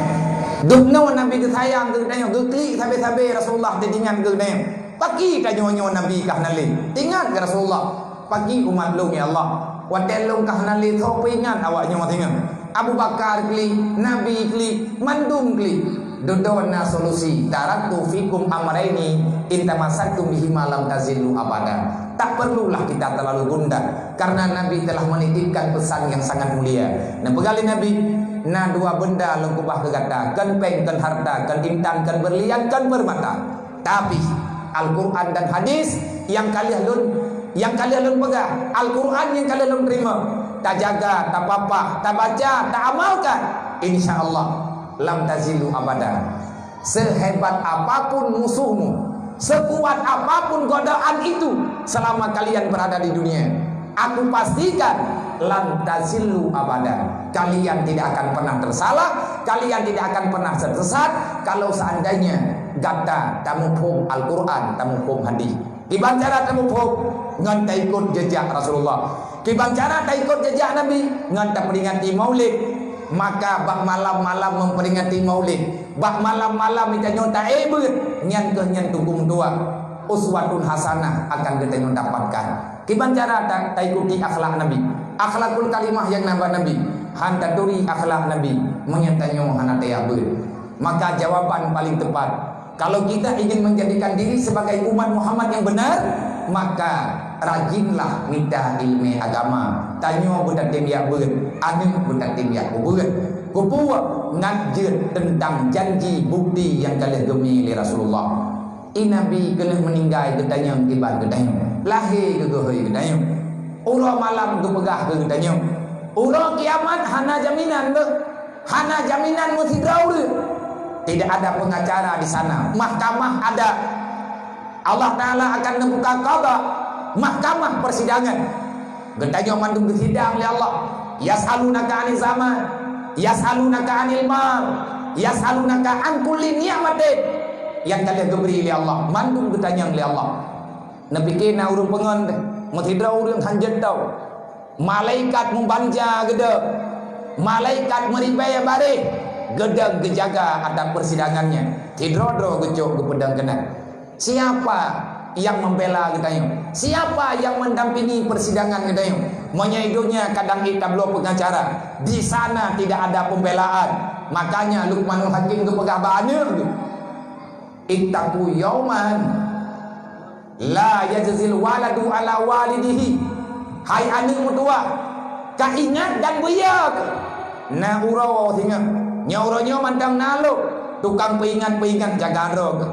Dum noe Nabi geusayang keu geutanyoe, geuklik sabe-sabe Rasulullah teuingat keu geutanyoe. Paki tanyoe nyoe Nabi ka hana lé. Ingat keu Rasulullah. Paki umat lôn, ya Allah. Watèe lôn ka hana lé, soe peuingat awak nyoe singoh? Abu Bakar klik, Nabi klik, mandum klik. Dudoe na solusi. "Taraktu fikum amraini in tamassaktum bihima lam tazillu abada." Tak perlulah kita terlalu gundah, karena Nabi telah menitipkan pesan yang sangat mulia. Neupeugah lé Nabi, "Na dua benda lôn keubah keu gata, kon péng, kon harta, kon intan, kon beurlian, kon peurmata. Tapi Al-Quran dan hadis nyang ka lheueh lôn Nyang ka lheueh lôn peugah, Al-Quran nyang ka lheueh lôn teurimong, tajaga, tapapah, tabaca, taamalkan, insya Allah, lam tazillu abada. Sehebat apapun musuhmu, sekuat apapun godaan itu, selama kalian berada di dunia, aku pastikan, lan tazillu abada. Kalian tidak akan pernah tersalah, kalian tidak akan pernah tersesat kalau seandainya gata tamuphom Al-Quran, tamuphom hadis. Kiban cara tamuphom? Ngon taikot jejak Rasulullah. Kiban cara taikot jejak Nabi? Ngon taperingati Maulid. Maka bak malam-malam memperingati Maulid, bak malam-malam geutanyoe taék beuet, nyan keuh nyan teungku meutuah. Uswatun hasanah akan geutanyoe dapatkan. Kiban cara ta-, taikuti akhlak Nabi? Akhlakul karimah nyang na bak Nabi. Han taturi akhlak Nabi, meunyoe tanyoe hana tajak beuet. Maka jawaban paling tepat, kalau kita ingin menjadikan diri sebagai umat Muhammad yang benar, maka rajinlah mita ileumèe agama. Tanyoe beutatem jak beuet, aneuk beutatem jak peubeuet. Keupeue? Ngat jeuet teuntang janji bukti nyang ka lheueh geumè lé Rasulullah. I Nabi keuneuk meuninggai geutanyong kiban geutanyoe, lahé geugeuhôi geutanyoe, uroe malam geupeugah keu geutanyoe, uroe kiamat hana jaminan beuh. Hana jaminan meusidroe ureuëng. Tidak ada pengacara di sana. Mahkamah ada. Allah Ta'ala akan neubuka qadha. Mahkamah persidangan. Geutanyoe mandum geusidang lé Allah. Yas'alunaka 'anil zaman. Yas'alunaka 'anil mal. Yas'alunaka 'an kulli ni'matin. Nyang ka lheueh geubri lé Allah. Mandum geutanyong lé Allah. Neupike na ureuëng peungon teuh. Meusidroe ureuëng hanjeuet tau. Malaikat meubanja geudong, malaikat meuribèe baréh geudong geujaga ata persidangan nyan. Sidroe-droe geucok geupeudong keunan. Siapa yang membela geutanyoe? Siapa yang mendampingi persidangan geutanyoe? Meunyoe i donya kadang ék tabloe pengacara, di sana tidak ada pembelaan. Makanya Luqmanul Hakim geupeugah bak aneuk geuh, "Ittaqu yauman la yajzil waladu ala walidihi." Hai aneuk meutuwah, ka ingat dan beuya keuh, na uroe singoh. Nyoe uroe nyoe mantong na lôn, tukang peuingat-peuingat jaga droe keuh.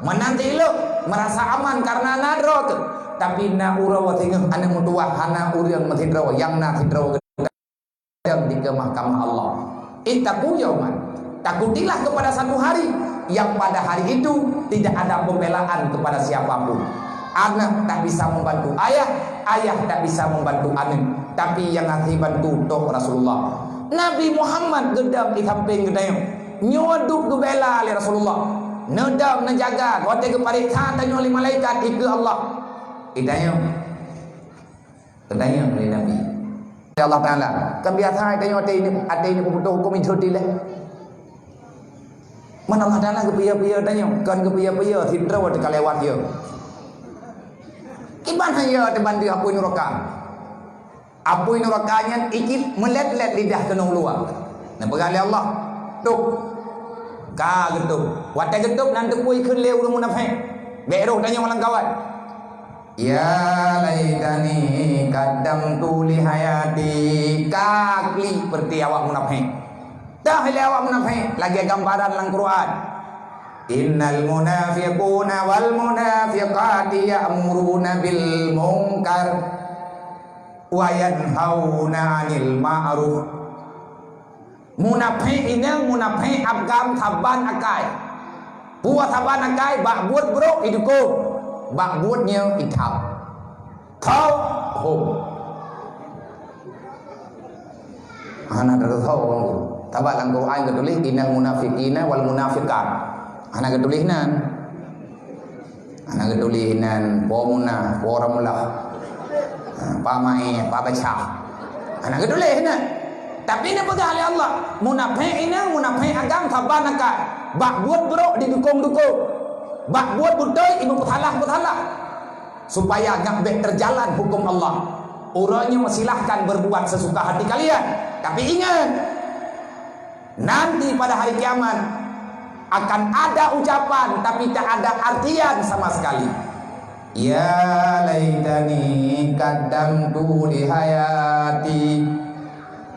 Meunan silop meurasa aman kareuna na droe keuh. Tapi na uroe singoh aneuk meutuwah hana ureuëng meusidroe nyang na sidroe keuh. Di ke mahkamah Allah. Ittaqu yauman. Takutilah kepada satu hari yang pada hari itu tidak ada pembelaan kepada siapapun. Anak tak bisa membantu ayah, ayah tak bisa membantu anak. Tapi yang hase bantu tok Rasulullah. Nabi Muhammad geudong di samping geutanyoe. Nyoe duek geubela lé Rasulullah. Neudong, neujaga, watèe geupareksa tanyoe lé malaikat dikeue Allah. Geutanyoe. Geutanyong lé Nabi. Ya Allah Taala, kan biasa tanyoe até ini, até ini peubutoh huköm ijeuet dilèe. Man Allah Taala geupiya-piya tanyoe, kan geupiya-piya sidroe teuka lewat ya. Kiban hana teubandi apui nuraka. Apui nuraka nyan ikit meulét-lét lidah keunoe luwa. Neupeugah lé Allah, "Tôb." Ka geutôb. Watèe geutôb nan teupui kheun lé ureuëng munafék. Bèk roh tanyoe lam kawat. "Ya laitani qaddamtu li hayati." Ka klik peureuté awak munafék. Dah lé awak munafék, lagèe gambaran lam Quran. "Innal munafiquna wal munafiqati ya'muruna bil munkar wa yanhauna 'anil ma'ruf." Munafék inong, munafék agam saban akai. Peue saban akai, bak buet brôk idukong, bak buet nyoe ithab. Thau hom. Hana teuthau. Sabab lam Quran geutuléh innal munafiqina wal munafiqat. Hana geutuléh nan. Hana geutuléh nan po muna, po ramlah. Ha, pa mai, pa baca. Hana geutuléh nan. Tapi neupeugah lé Allah, munafék inong, munafék agam saban akai. Bak buet brôk didukong-dukong. Bak buet beutôi imeupeusalah-peusalah. Supaya nyak bèk teujalan huköm Allah. Uroe nyoe silahkan berbuat sesuka hati kalian. Tapi ingat, nanti pada hari kiamat akan ada ucapan tapi tak ada artian sama sekali. "Ya laitani qaddamtu li hayati."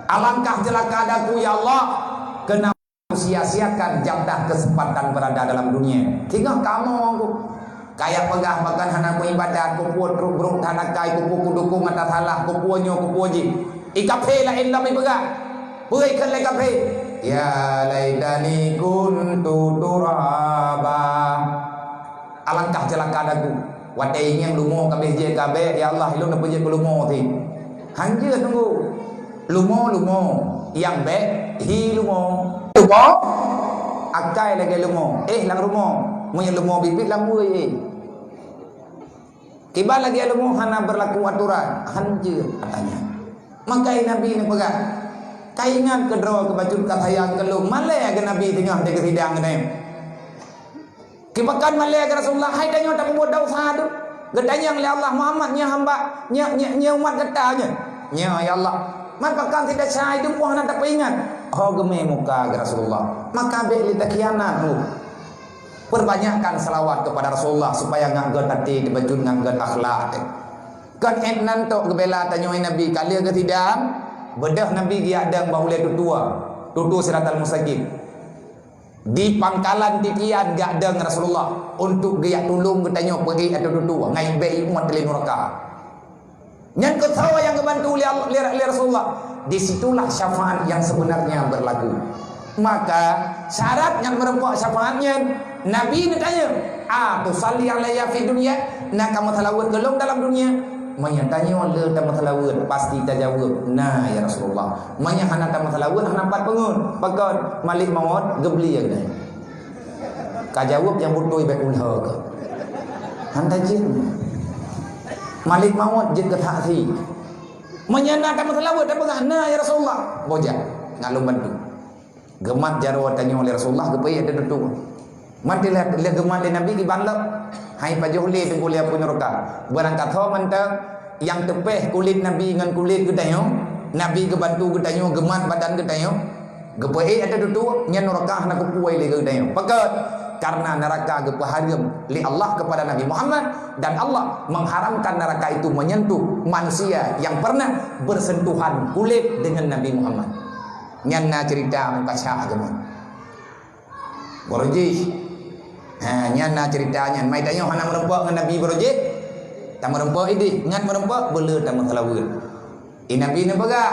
Alangkah celaka daku, ya Allah, kenapa sia-siakan jatah kesempatan berada dalam dunia. Singoh kamoe ku. Kaya peugah bahkan hana meuibadat, kupeue trok brok that akai, kupeue kudukong ata salah, kupeue nyoe, kupeue jih. I kafé laén lom ipeugah. Peue ikheun lé kafé? "Ya laitani kuntu turaba." Alangkah ceulaka daku. Watée ingieng lumo kabeh jeuet kabeh, ya Allah, ilôn neupeujeuet keu lumo teuh. Hanjeuet teunggu. Lumo, lumo. Nyang bék, hi lumo. Lumo, akai lagée lumo. Eh, lam rumo. Meunyoe lumo biet-biet lam weue, eh. Kiban lagée lumo hana beurlaku atoran. Hanjeuet katanya. Maka Nabi neupeugah, "Ka ingat keu droe keu bacut ka sayang keu lôn." Malée keu Nabi teungoh di keusidang nyan. Kiban malée keu Rasulullah, "Hai tanyoe tapeubuet desya tu." Geutanyong lé Allah, "Muhammad, nyoe hamba, nyoe, nyoe, nyoe umat gata nyoe?" "Nyoe, ya Allah." "Man pakon si desya tu hana tapeuingat?" "Ho geumé muka keu Rasulullah." "Maka bék lé takhianat, hu. Perbanyakkan salawat kepada Rasulullah supaya ngat gét até, teubacut ngat gét akhlak." Kon ék nan tok geubela tanyoe Nabi ka lheueh geusidang, beudôh Nabi geujak dong bak ulée tutue, tutue Siratal Mustaqim. Di pangkalan titian geujak dong Rasulullah untuk geujak tulông geutanyoe peuék ateueh tutue ngon bék umat lé nuraka. Nyan keuh soe nyang geubantu lé Allah, lé, lé Rasulullah. Di situlah syafaat yang sebenarnya berlaku. Maka syarat ngat meureumpok syafaat nyan, Nabi neutanyong, "A tusalli alayya fid dunya?" Na kamoe salaweuet keu lôn dalam dunia? Meunyoe tanyoe le tameusalaweuet, pasti tajaweueb, "Na, ya Rasulullah." Meunyoe hana tameusalaweuet, hana pat peungeut. Pakon? Malek mawöt geubli ya keunoe. Ka jaweueb nyang beutôi bék ulhö keu. Hana jeuet. Malek mawöt jeuet keu saksi. Meunyoe na tameusalaweuet, tapeugah, "Na, ya Rasulullah." Boh jak, ngat lôn bantu. Geumat jaroe tanyoe lé Rasulullah, geupeuék ateueh tutue. Mantong lé, lé geumat lé Nabi kiban lom. Hai pajoh lé teungku lé apui nuraka. Beurangkat ho mantong nyang teupéh kulét Nabi ngon kulét geutanyoe, Nabi geubantu geutanyoe, geumat badan geutanyoe. Geupeuék ateueh tutue, nyan nuraka hana kupuwoe lé geutanyoe. Pakon? Karena neraka geupeuhareuem lé Allah kepada Nabi Muhammad, dan Allah mengharamkan neraka itu menyentuh manusia yang pernah bersentuhan kulit dengan Nabi Muhammad. Nyan na cerita meukaca agama. Baroe jih. Ha, nyan na cerita nyan. Mai tanyoe hana meureumpok ngon Nabi baroe jih. Tameureumpok idéh, ngat meureumpok, beu le tameusalaweuet. I Nabi neupeugah,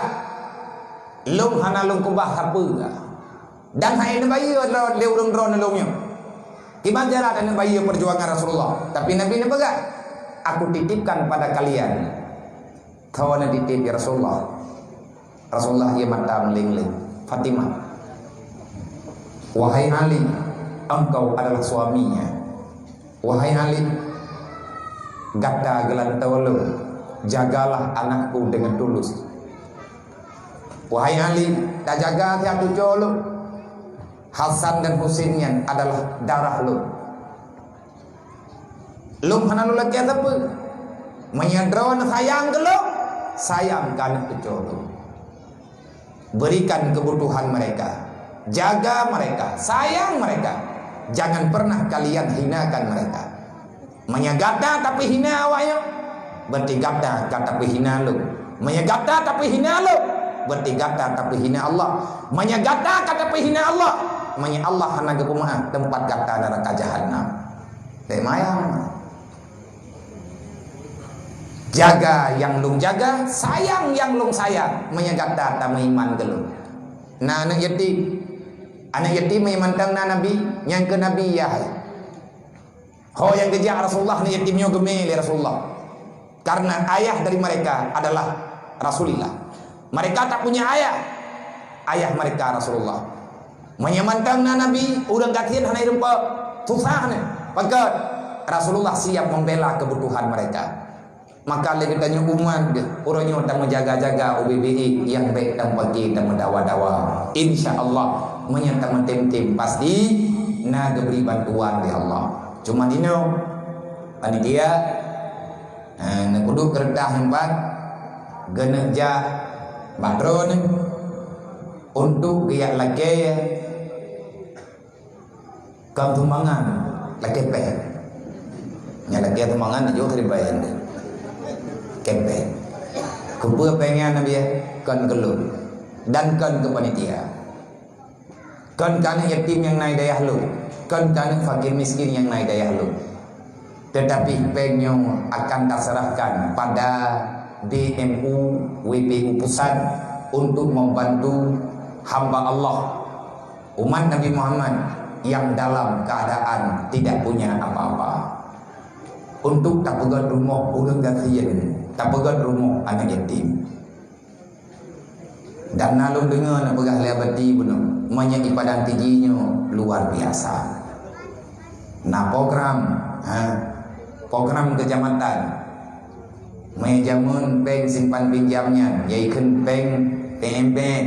"Lôn hana lôn keubah sapeue." Dan hai neubayeue lé ureuëng droeneuh lôn nyoe. Kiban jalan neubayeue perjuangan Rasulullah. Tapi Nabi neupeugah, "Aku titipkan pada kalian." Tho neutitip, ya Rasulullah. Rasulullah ia mata meuleng-leng. Fatimah. "Wahai Ali, engkau adalah suaminya. Wahai Ali, gata geulantoe lôn, jagalah anakku dengan tulus. Wahai Ali, tajaga siat cucoe lôn. Hasan dan Husin nyan adalah darah lôn. Lôn hana lôn lakée sapeue. Meunyoe droeneuh sayang keu lôn, sayang keu aneuëk cucoe lôn. Berikan kebutuhan mereka. Jaga mereka. Sayang mereka. Jangan pernah kalian hinakan mereka. Meunyoe gata tapeuhina awaknyoe, berarti gata ka tapeuhina lôn. Meunyoe gata tapeuhina lôn, berarti gata tapeuhina Allah. Meunyoe gata ka tapeuhina Allah, meunyoe Allah hana geupeumaáf, teumpat gata neuraka jahanam." Teumayang. Jaga nyang lôn jaga, sayang nyang lôn sayang, meunyoe gata tameuiman keu lôn. Na aneuëk yatim. Aneuëk yatim mantong na nabi, nyang keu nabi yah. Ho nyang geujak Rasulullah, aneuëk yatim nyoe geumé lé Rasulullah. Karena ayah dari mereka adalah Rasulullah. Mereka tak punya ayah. Ayah mereka Rasulullah. Meunyoe mantong na nabi, ureuëng gasien hana irumpok, susah nyan. Pakon? Rasulullah siap membela kebutuhan mereka. Maka lé geutanyoe umat geuh, uroe nyoe tameujaga-jaga ubé-bé nyang bék tameupaké tameudawa-dawa. Insya Allah, meunyoe tameutem-tem, pasti na geubri bantuan lé Allah. Cuma inoe, panitia, ha, neukudok keureutah nyoe pat, geuneuk jak bak droeneuh untuk geujak lakée Kon sumbangan, lakée péng. Nyang lakée sumbangan jok keu dibayar. Kepeng. Keupeue péng nyan, Nabi, kon keu lôn dan kon keu panitia. Kon keu aneuëk yatim nyang na i dayah lôn, kon keu aneuëk fakir miskin nyang na i dayah lôn. Tetapi péng nyoe akan taserahkan pada B M U, W P U pusat untuk membantu hamba Allah, umat Nabi Muhammad yang dalam keadaan tidak punya apa-apa. Untuk tapeugöt rumoh ureuëng gasien, tapeugöt rumoh aneuk yatim. Dan na lôn deungoe neupeugah lé Abati bunoe, meunyoe di Padang Tiji nyoe luar biasa. Na program, ha, program kecamatan. Meunyoe jameun péng simpan pinjam nyan, yaitu péng P M P N.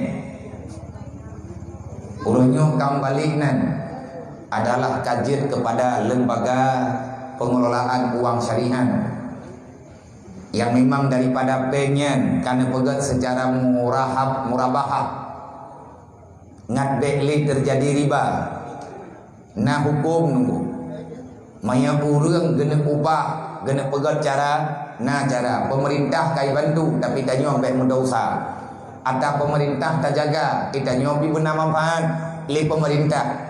Uroe nyoe ka meubalek nan adalah ka jeuet kepada lembaga pengelolaan uang syariah. Nyang memang daripada péng nyan ka neupeugöt secara murahab, murabahah, ngat bék lé teujadi riba. Na huköm nunggu. Meunyoe ureuëng geuneuk ubah, geuneuk peugöt cara, na cara. Pemerintah ka ibantu, tapi tanyoe bék meudosa. Ata pemerintah tajaga, tanyoe pih beuna manfaat lé pemerintah.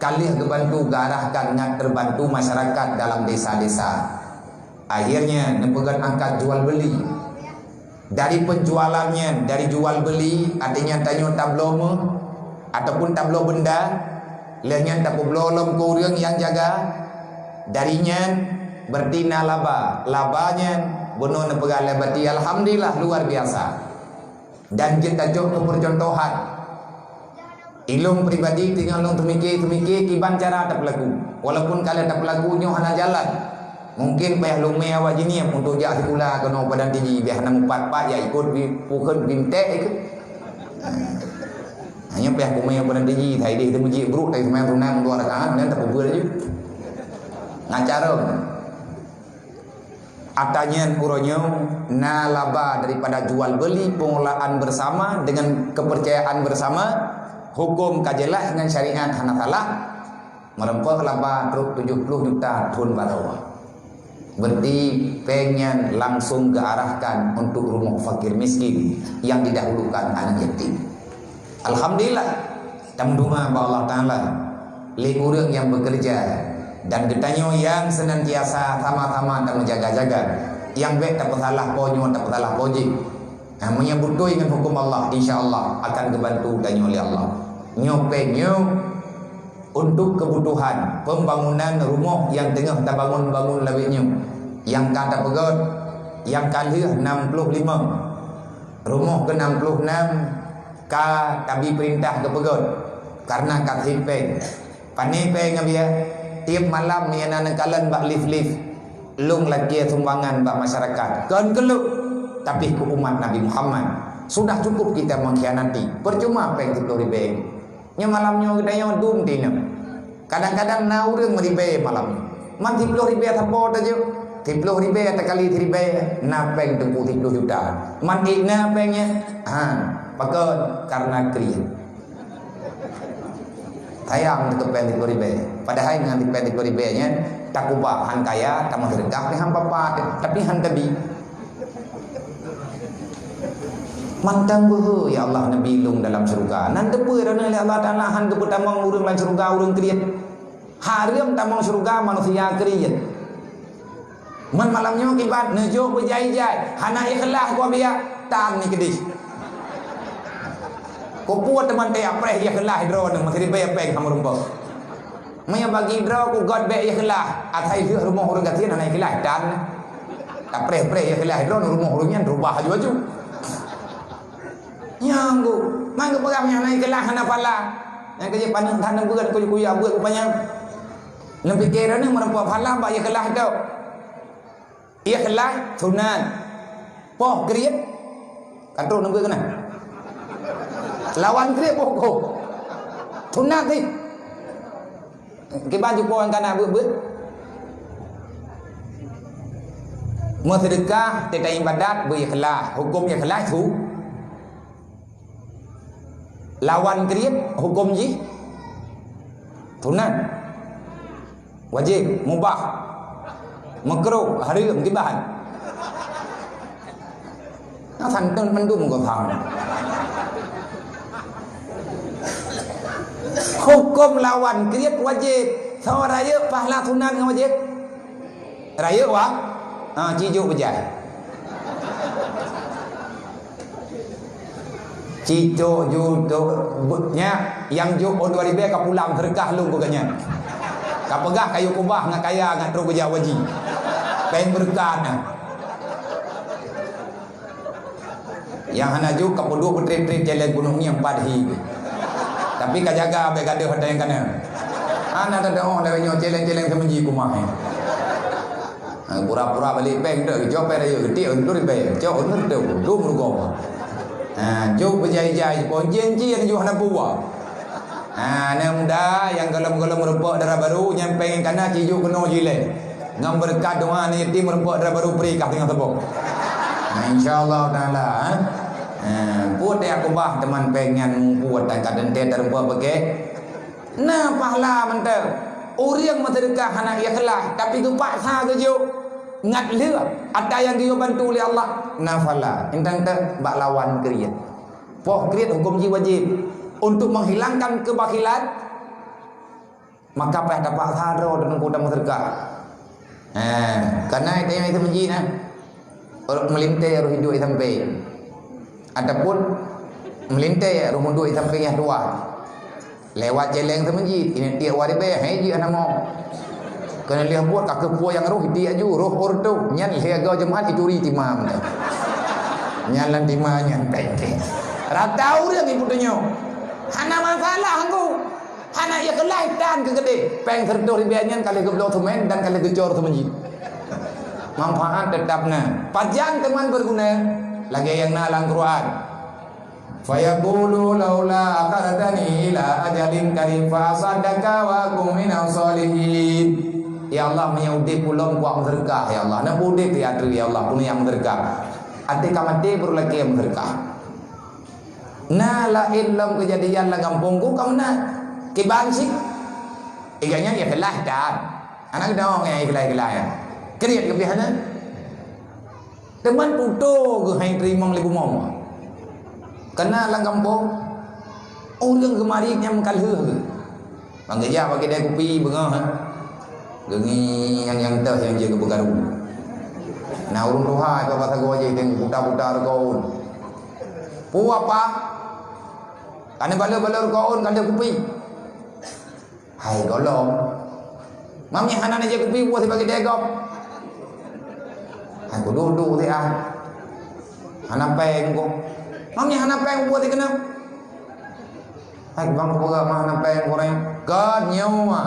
Ka lheueh geubantu, geuarahkan ngat teubantu masyarakat dalam desa-desa. Akhirnya neupeugöt angkat jual beli. Dari penjualan nyan, dari jual beli, artinya tanyoe tabloe meuh ataupun tabloe benda, lheueh nyan tapeubloe lom keu ureuëng nyang jaga. Dari nyan berarti na laba. Laba nyan bunoe neupeugah lé Abati, alhamdulillah, luar biasa. Dan jeuet tacok keu percontohan. Ilôn pribadi teungoh lôn teumike-teumike kiban cara tapeulaku. Walaupun ka lheueh tapeulaku nyoe hana jalan. Mungkin payah lôn mé awak jih nyan untuk jak sikula keunoe Padang Tiji, biar hana mupat-pat jak ikot bi pukon bintek ikot. Hanya payah kumé Padang Tiji, tadi deh teumujik bruk, tadi seumayang sunat dua rakaat, dan tapeubuet laju. Ngacara. Ata nyan uroe nyoe na laba daripada jual beli, pengelolaan bersama dengan kepercayaan bersama, huköm ka jeulaih ngon syariat hana salah, meureumpok laba trok tujoh ploh juta thon baroe. Berarti péng nyan langsung geuarahkan untuk rumoh fakir miskin yang didahulukan aneuk yatim. Alhamdulillah, tameudoa bak Allah Taala lé ureuëng nyang bekerja dan geutanyoe nyang senantiasa sama-sama tameujaga-jaga, nyang bék tapeusalah po nyoe, tapeusalah po jih. Nah, meunyoe beutôi ngon huköm Allah, insya Allah akan geubantu tanyoe lé Allah. Nyoe péng nyoe untuk kebutuhan pembangunan rumoh nyang teungoh tabangun-bangun lawét nyoe, nyang ka tapeugöt, nyang ka lheueh enam puluh lima. Rumoh keu enam puluh enam ka tabi peurintah geupeugöt, kareuna ka sipeng. Pane péng ngon biaya, tiep malam nyang na neukalon bak lift-lift, lôn lakée sumbangan bak masyarakat. Kon keu lôn, tapi keu umat Nabi Muhammad. Sudah cukup kita mengkhianati. Percuma péng siploh ribée. Nyoe malam nyoe geutanyoe dum tinem. Kadang-kadang na ureuëng meuribée malam nyoe. Man siploh ribée sapo tajok? Siploh ribée takali siribée, na péng teungku siploh juta. Man ék na péng nyan? Ha, pakon? Kareuna kriet. Sayang teuh péng siploh ribée. Padahai ngon péng siploh ribée nyan, takubah han kaya, tameuseudekah pih han papat, tapi han tabi. Mantong beuhe, ya Allah, neubi lôn dalam syeuruga. Nan teupeue droeneuh lé Allah Taala han geupeutamong ureuëng lam syeuruga ureuëng kriet. Hareuem tamong syeuruga manusia kriet. Man malam nyoe kiban neujok beujai-jai, hana ikhlas kuabiak, tan ni keudeh. Kupuet teuma teuapréh ikhlas droeneuh meusiribée péng hameurumpok. Meunyoe bagi droe kugöt bék ikhlas, asai lheueh rumoh ureuëng gasien hana ikhlas, dan tapreh-preh ikhlas droe rumoh ureuëng nyan rubah aju-aju. Nyang ku, man geupeugah nyan hana ikhlas hana phala. Nyang keujeuet paneuk that neubeuet kuyu-kuyu abeuet kupanyang. Neupike droeneuh meureumpok phala bak ikhlas tok. Ikhlas sunat. Poh kriet. Ka trok neubeuet keunan. Lawan kriet poh gob. Sunat sih. Kiban jipoh nyang kana beuet-beuet. Meuseudeukah, teuka ibadat, beu ikhlas. Huköm ikhlas su. Lawan kriet, huköm jih sunat. Wajéb, mubah, makruh, hareuem, kiban. Nah, santun mandum gob pham. Huköm lawan kriet wajéb. Soe rayeuk pahla sunat ngon wajéb? Rayeuk wah? Ha, ci jok beujai. Ci jok ju-, jok be-, nyak, nyang jok ôn dua ribèe ka pulang seudeukah lôn keu gobnyan. Ka peugah kayue keubah ngat kaya ngat trok geujak haji. Péng beureukat na. Nyang hana jok ka peuduek peutrép-trép céléng gunong nyang pat hi. Tapi ka jaga bèk gadôh ata nyang kana. Hana teudeungoe lagèe nyoe céléng-céléng seumeunji kumah, eh. Ha, pura-pura balek péng tu, jok péng rayeuk geutik, undur péng. Cok undur tu, dum rugoe. Ha, jok beujai-jai, ponjén ci nyang jok hana buah. Ha, aneuk muda nyang gohlom-gohlom meurumpok dara barô, nyang péng nyang kana ci jok keunoe jilée. Ngon beureukat doa aneuk yatim meurumpok dara barô pri kah teungoh saboh. Nah, insya Allah Taala, ha. Ha, peue teuh keubah teuma péng nyan muphom tan ka teuntèe tarumpok beukée. Na pahala mantong. Ureueng meuseudeukah hana ikhlas, tapi geupaksa geujok ngat lheueh ata nyang geuyue bantu lé Allah, na pahala. Intan teuh bak lawan kriet. Poh kriet huköm jih wajéb. Untuk menghilangkan kebakhilan, maka payah tapaksa droe dan engkau tameuseudeukah. Ha, kana itu yang itu menji nah. Meulintèe roh hiduek di sampéng. Ataupun meulintèe roh hiduek di sampéng nyang tuha. Lewat céléng seumeujid, ini tiek waréh bèe, hai jih hana mo. Keuneulheueh buet ka keupeue nyang roh, itiek aju, roh orto, nyan lhèe goe Jumat ituri timam. Nyan lam tima nyan pengke. Rata ureueng ibu tanyoe. Hana masalah engku. Hana ikhlas tan keu geude. Pèng seratus ribèe nyan ka lheueh geubloe seumén dan ka lheueh geucor seumeujid. Manfaat teutap na. Pajan teuma beuguna. Lagèe nyang na lam Quran. Fayaqulu laula akhartani ila ajalin qarib fa asaddaqa wa akun minas shalihin. Ya Allah, meunyoe udeb ulôn kuat meuseudeukah, ya Allah. Na udeb di ateueh, ya Allah, peue nyang meuseudeukah. Até ka maté baru lakée meuseudeukah. Na laén lom keujadian lam gampông ku ka meunan. Kiban cit. Iga nyan ikhlas tan. Aneuk dong nyang ikhlas-ikhlas nyan. Kriet leubeh hana. Teuma tutoe geuh hai teurimong lé bumoe. Kana lam gampông, ureueng geumari nyang meukalheueh geuh. Ban geujak bak keude kupi beungoh, ha. Geungieng nyang teuh nyang jeuet geupeukaru. Na ureueng tuha ka basa goe jih teuh buta-buta reukoon. Peue apa? Kana balot-balot reukoon ka lheueh kupi. Hai gohlom. Mami hana neujép kupi buet sibagoe degop. Hai kuduek-duek siat. Hana péng ko. Mami hana péng buet sikeunoe. Hai bang kupeugah mah hana péng ko reng. Kon nyoe.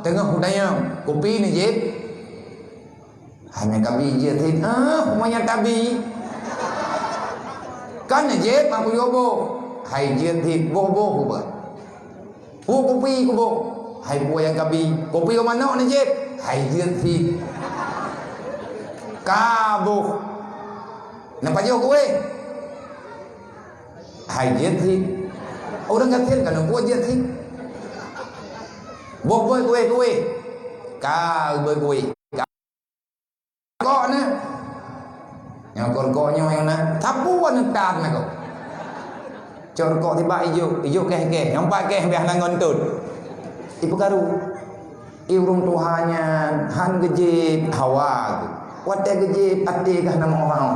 Teungoh kutanyong, kupi neujép? Hana kabi jeuet cit. Ah, umanya tabi. Kan jeuet mak kuyue boh. Hai jeuet cit, boh-boh kuba. Pu kupi kuboh. Hai pu nyang kabi. Kupi u manok ni jeuet. Hai jeuet cit. Kaboh. Napa joh kueh? Hai jeuet cit. Ureueng gasien kan kuah jeuet cit. Boh boi kueh-kueh. Ka boi kueh. Kok na. Nyang kok-kok nyoe nyang na. Sapu wan tan na kok. Cok kok tibak ijuk, ijuk keh-keh. Nyang pat keh biah na ngon tot. Ipeukaru. I ureueng tuha nyan han geujép hawa geuh. Watèe geujép até gah na meu'oh-meu'oh.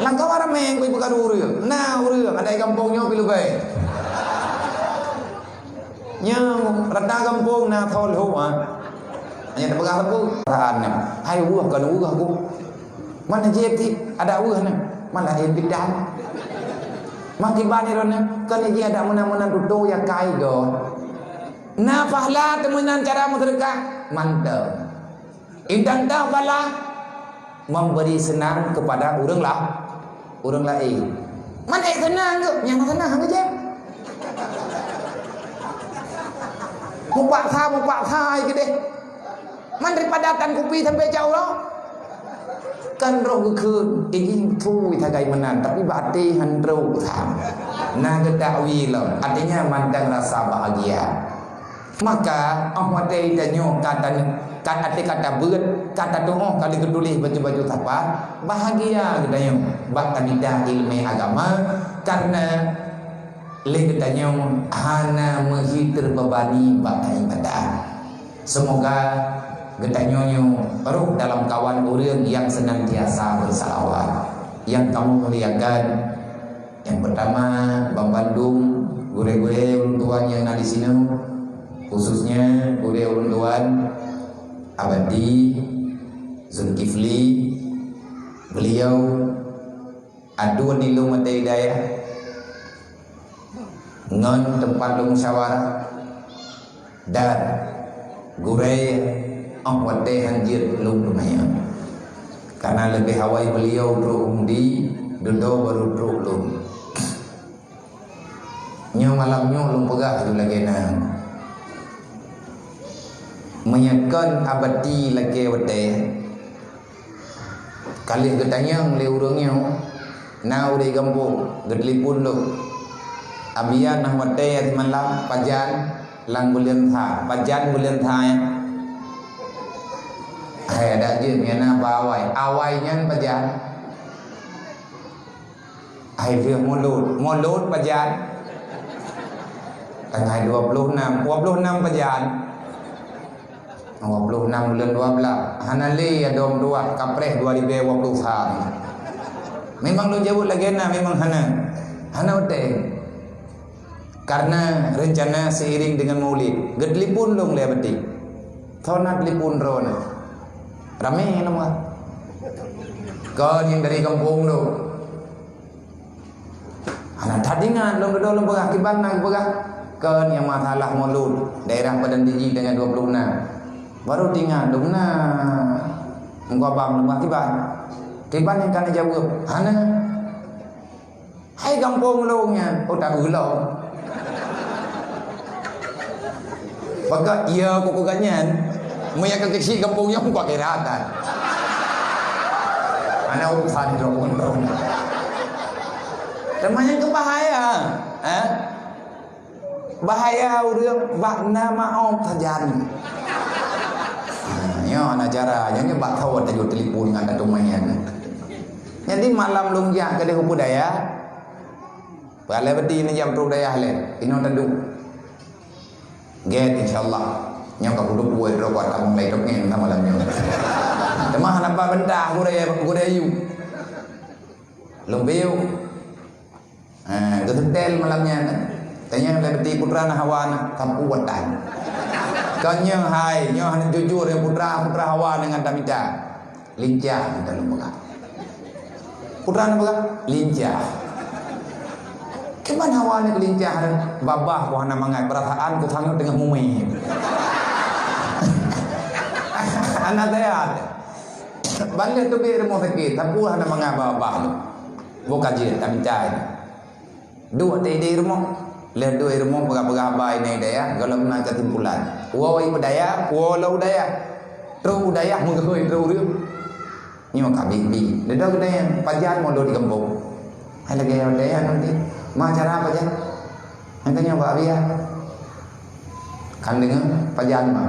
Lam kawan ramé ipeukaru ureueng. Na ureueng adak gampông nyoe pi leubeh. Nyang rata gampông na thon lhok, ha. Hanya tapeugah sapeue? Perasaan nyan. Hai weueh kon weueh ku. Mana jép cit? Adak weueh na. Mana jép pidang? Makiban droeneuh, kon jih adak meunan-meunan tutoe ya kai go. Na pahala teumeunan cara meuseudeukah? Mantong. Intan tah bala memberi senang kepada ureueng lah, ureueng laén. Man ék senang geuh, nyang senang geuh jeh. Mupaksa, mupaksa ai keudeh. Man daripada tan kupi sampai cak uroe. Kan roh geukheun, "Ih, beutôi sagai meunan, tapi bak até han trok." Nah, geutakwil lom. Artinya, mantong rasa bahagia. Maka, óh watèe tanyoe ka tan-, ka até ka tabeuet, ka tatu'oh, ka lheueh geutuléh baju-baju sapa, bahagia geutanyoe bak tamita ileumèe agama, karena lé geutanyoe hana meuhi teubebani bak ibadah. Semoga Geutanyoe nyoe rôh dalam kawan ureuëng nyang seunantiasa beusalawat. Nyang kamoe muliakan, nyang peurtama, banmandum gurée-gurée ulôn tuan nyang na disinoe, khususnya gurée ulôn tuan Abati Zulkifli, beliau aduen ilong watée hidayah ngon teumpat lôn musyawarah, dan gurée óh watée han jeuet lôn teumanyong. Karena leubeh awai beliau trok u Mudi, dudoe barô trok lôn. Nyoe malam nyoe lôn peugah lagée na. Meunyoe kon Abati lakée watée, ka lheueh geutanyong lé ureuëng nyoe, na ureuëng gampông geutelepon lôn. Abian nah watée simalam pajan lam buleuen that, pajan buleuen that nyan. Hai adak jeuet nyan na ba awai. Awai nyan pajan. Hai lheueh mulod. Mulod pajan. Tanggai dua puluh enam. Dua puluh enam pajan. Dua puluh enam buleuen dua belas. Hana lé ya dong dua kapreh dua ribu dua puluh satu. Memang lôn jaweueb lagée na, memang hana. Hana utée. Karena rencana seiring dengan Maulid. Geutelepon lôn lé Abati. Thon na telepon droeneuh. Ramé nama. Kon nyang dari gampông lôn. Hana that ingat lôn dudoe lôn peugah, kiban na geupeugah. Kon nyang masalah mulod daerah Padang Diji tanggai dua puluh enam. Baru teuingat lôn na. Meugo abang lôn peugah kiban. Kiban nyang ka neujaweueb. Hana. Hai gampông lôn nyan, oh, taeu lom. Baka iya kuku ganyan. Meunyo ka keuchik gampông nyoe, kuat kira tan. Hana urusan droe. Teuma nyang keu bahaya, eh? Bahaya ureuëng bak na maoh sajan. Ha, nyoe na cara, nyoe bak thawat tajok telepon ngon tateumanyong. Jadi malam lôn jak keudeh u Peue Dayah. Peue lé Abati neujak u Peue Dayah lé, inoe taduek. Gét, insya Allah. Nyoe ka kuduek buet droe kuat tamong lai tok ngen malam nyoe. Teuma hana ba bentah gurée, gurée ayue. Lôn biu. Ha, geuseutée malam nyan. Tanyong lé Abati putra na hawa na, sapeue watée. Kon nyoe hai, nyoe hana jujur ya putra, putra hawa na ngon tamita. Lincah meunan lôn peugah. Putra na peugah, lincah. Kiban hawa na lincah, babah ku hana mangat, perasaan ku sangat teungoh mumé. Hana sehat. Ban lheueh teubiet rumoh sakét, sapeue hana mangat babah lôn. Boh ka jeuet, tamita. Duek teuh di rumoh. Lheueh duek di rumoh, peugah-peugah haba inan i dayah, gohlom na keusimpulan. Woe i Peue Dayah, woe lom u dayah. Trok u dayah meugeuhôi trok ureuëng. Nyoe ka bi-bi. Dudoe geutanyoe, pajan mulod di gampông. Hai lagée i dayah nanti. Ma cara pajan? Hai tanyoe bak Abiya. Kan deungoe pajan ma.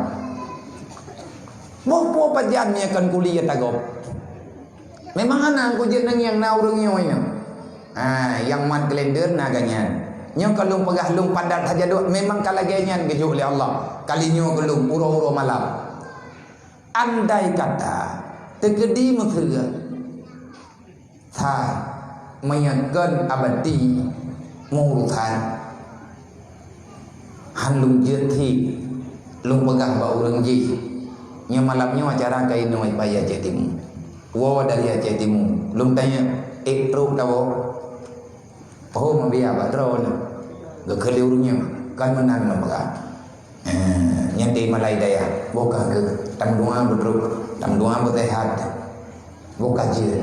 Boh po pajan nyan kon kuliah tagob. Memang hana ku jeuet nang nyang na ureuëng nyoe nyoe. Ha, nyang mat kalender na ganyan. Nyoe ka lôn peugah lôn padat saja dok, memang ka lagée nyan geujok lé Allah. Kali nyoe keu lôn uroe-uroe malam. Andai kata teukeudi meuseue that meunyoe kon Abati meuurusan. Han lôn jeuet hi, lôn peugah bak ureuëng jih, nyoe malam nyoe acara ka inoe bak Aceh Timu. Woe dari Aceh Timu, lôn tanyong, ék trok tawoe? Pahom Abiya bak droeneuh, geukheun lé ureuëng nyoe, kon meunan lôn peugah. Eh, nyan teuh malai dayah, boh ka geuh, tameudoa beutrok, tameudoa beuseuhat, boh ka jeuet.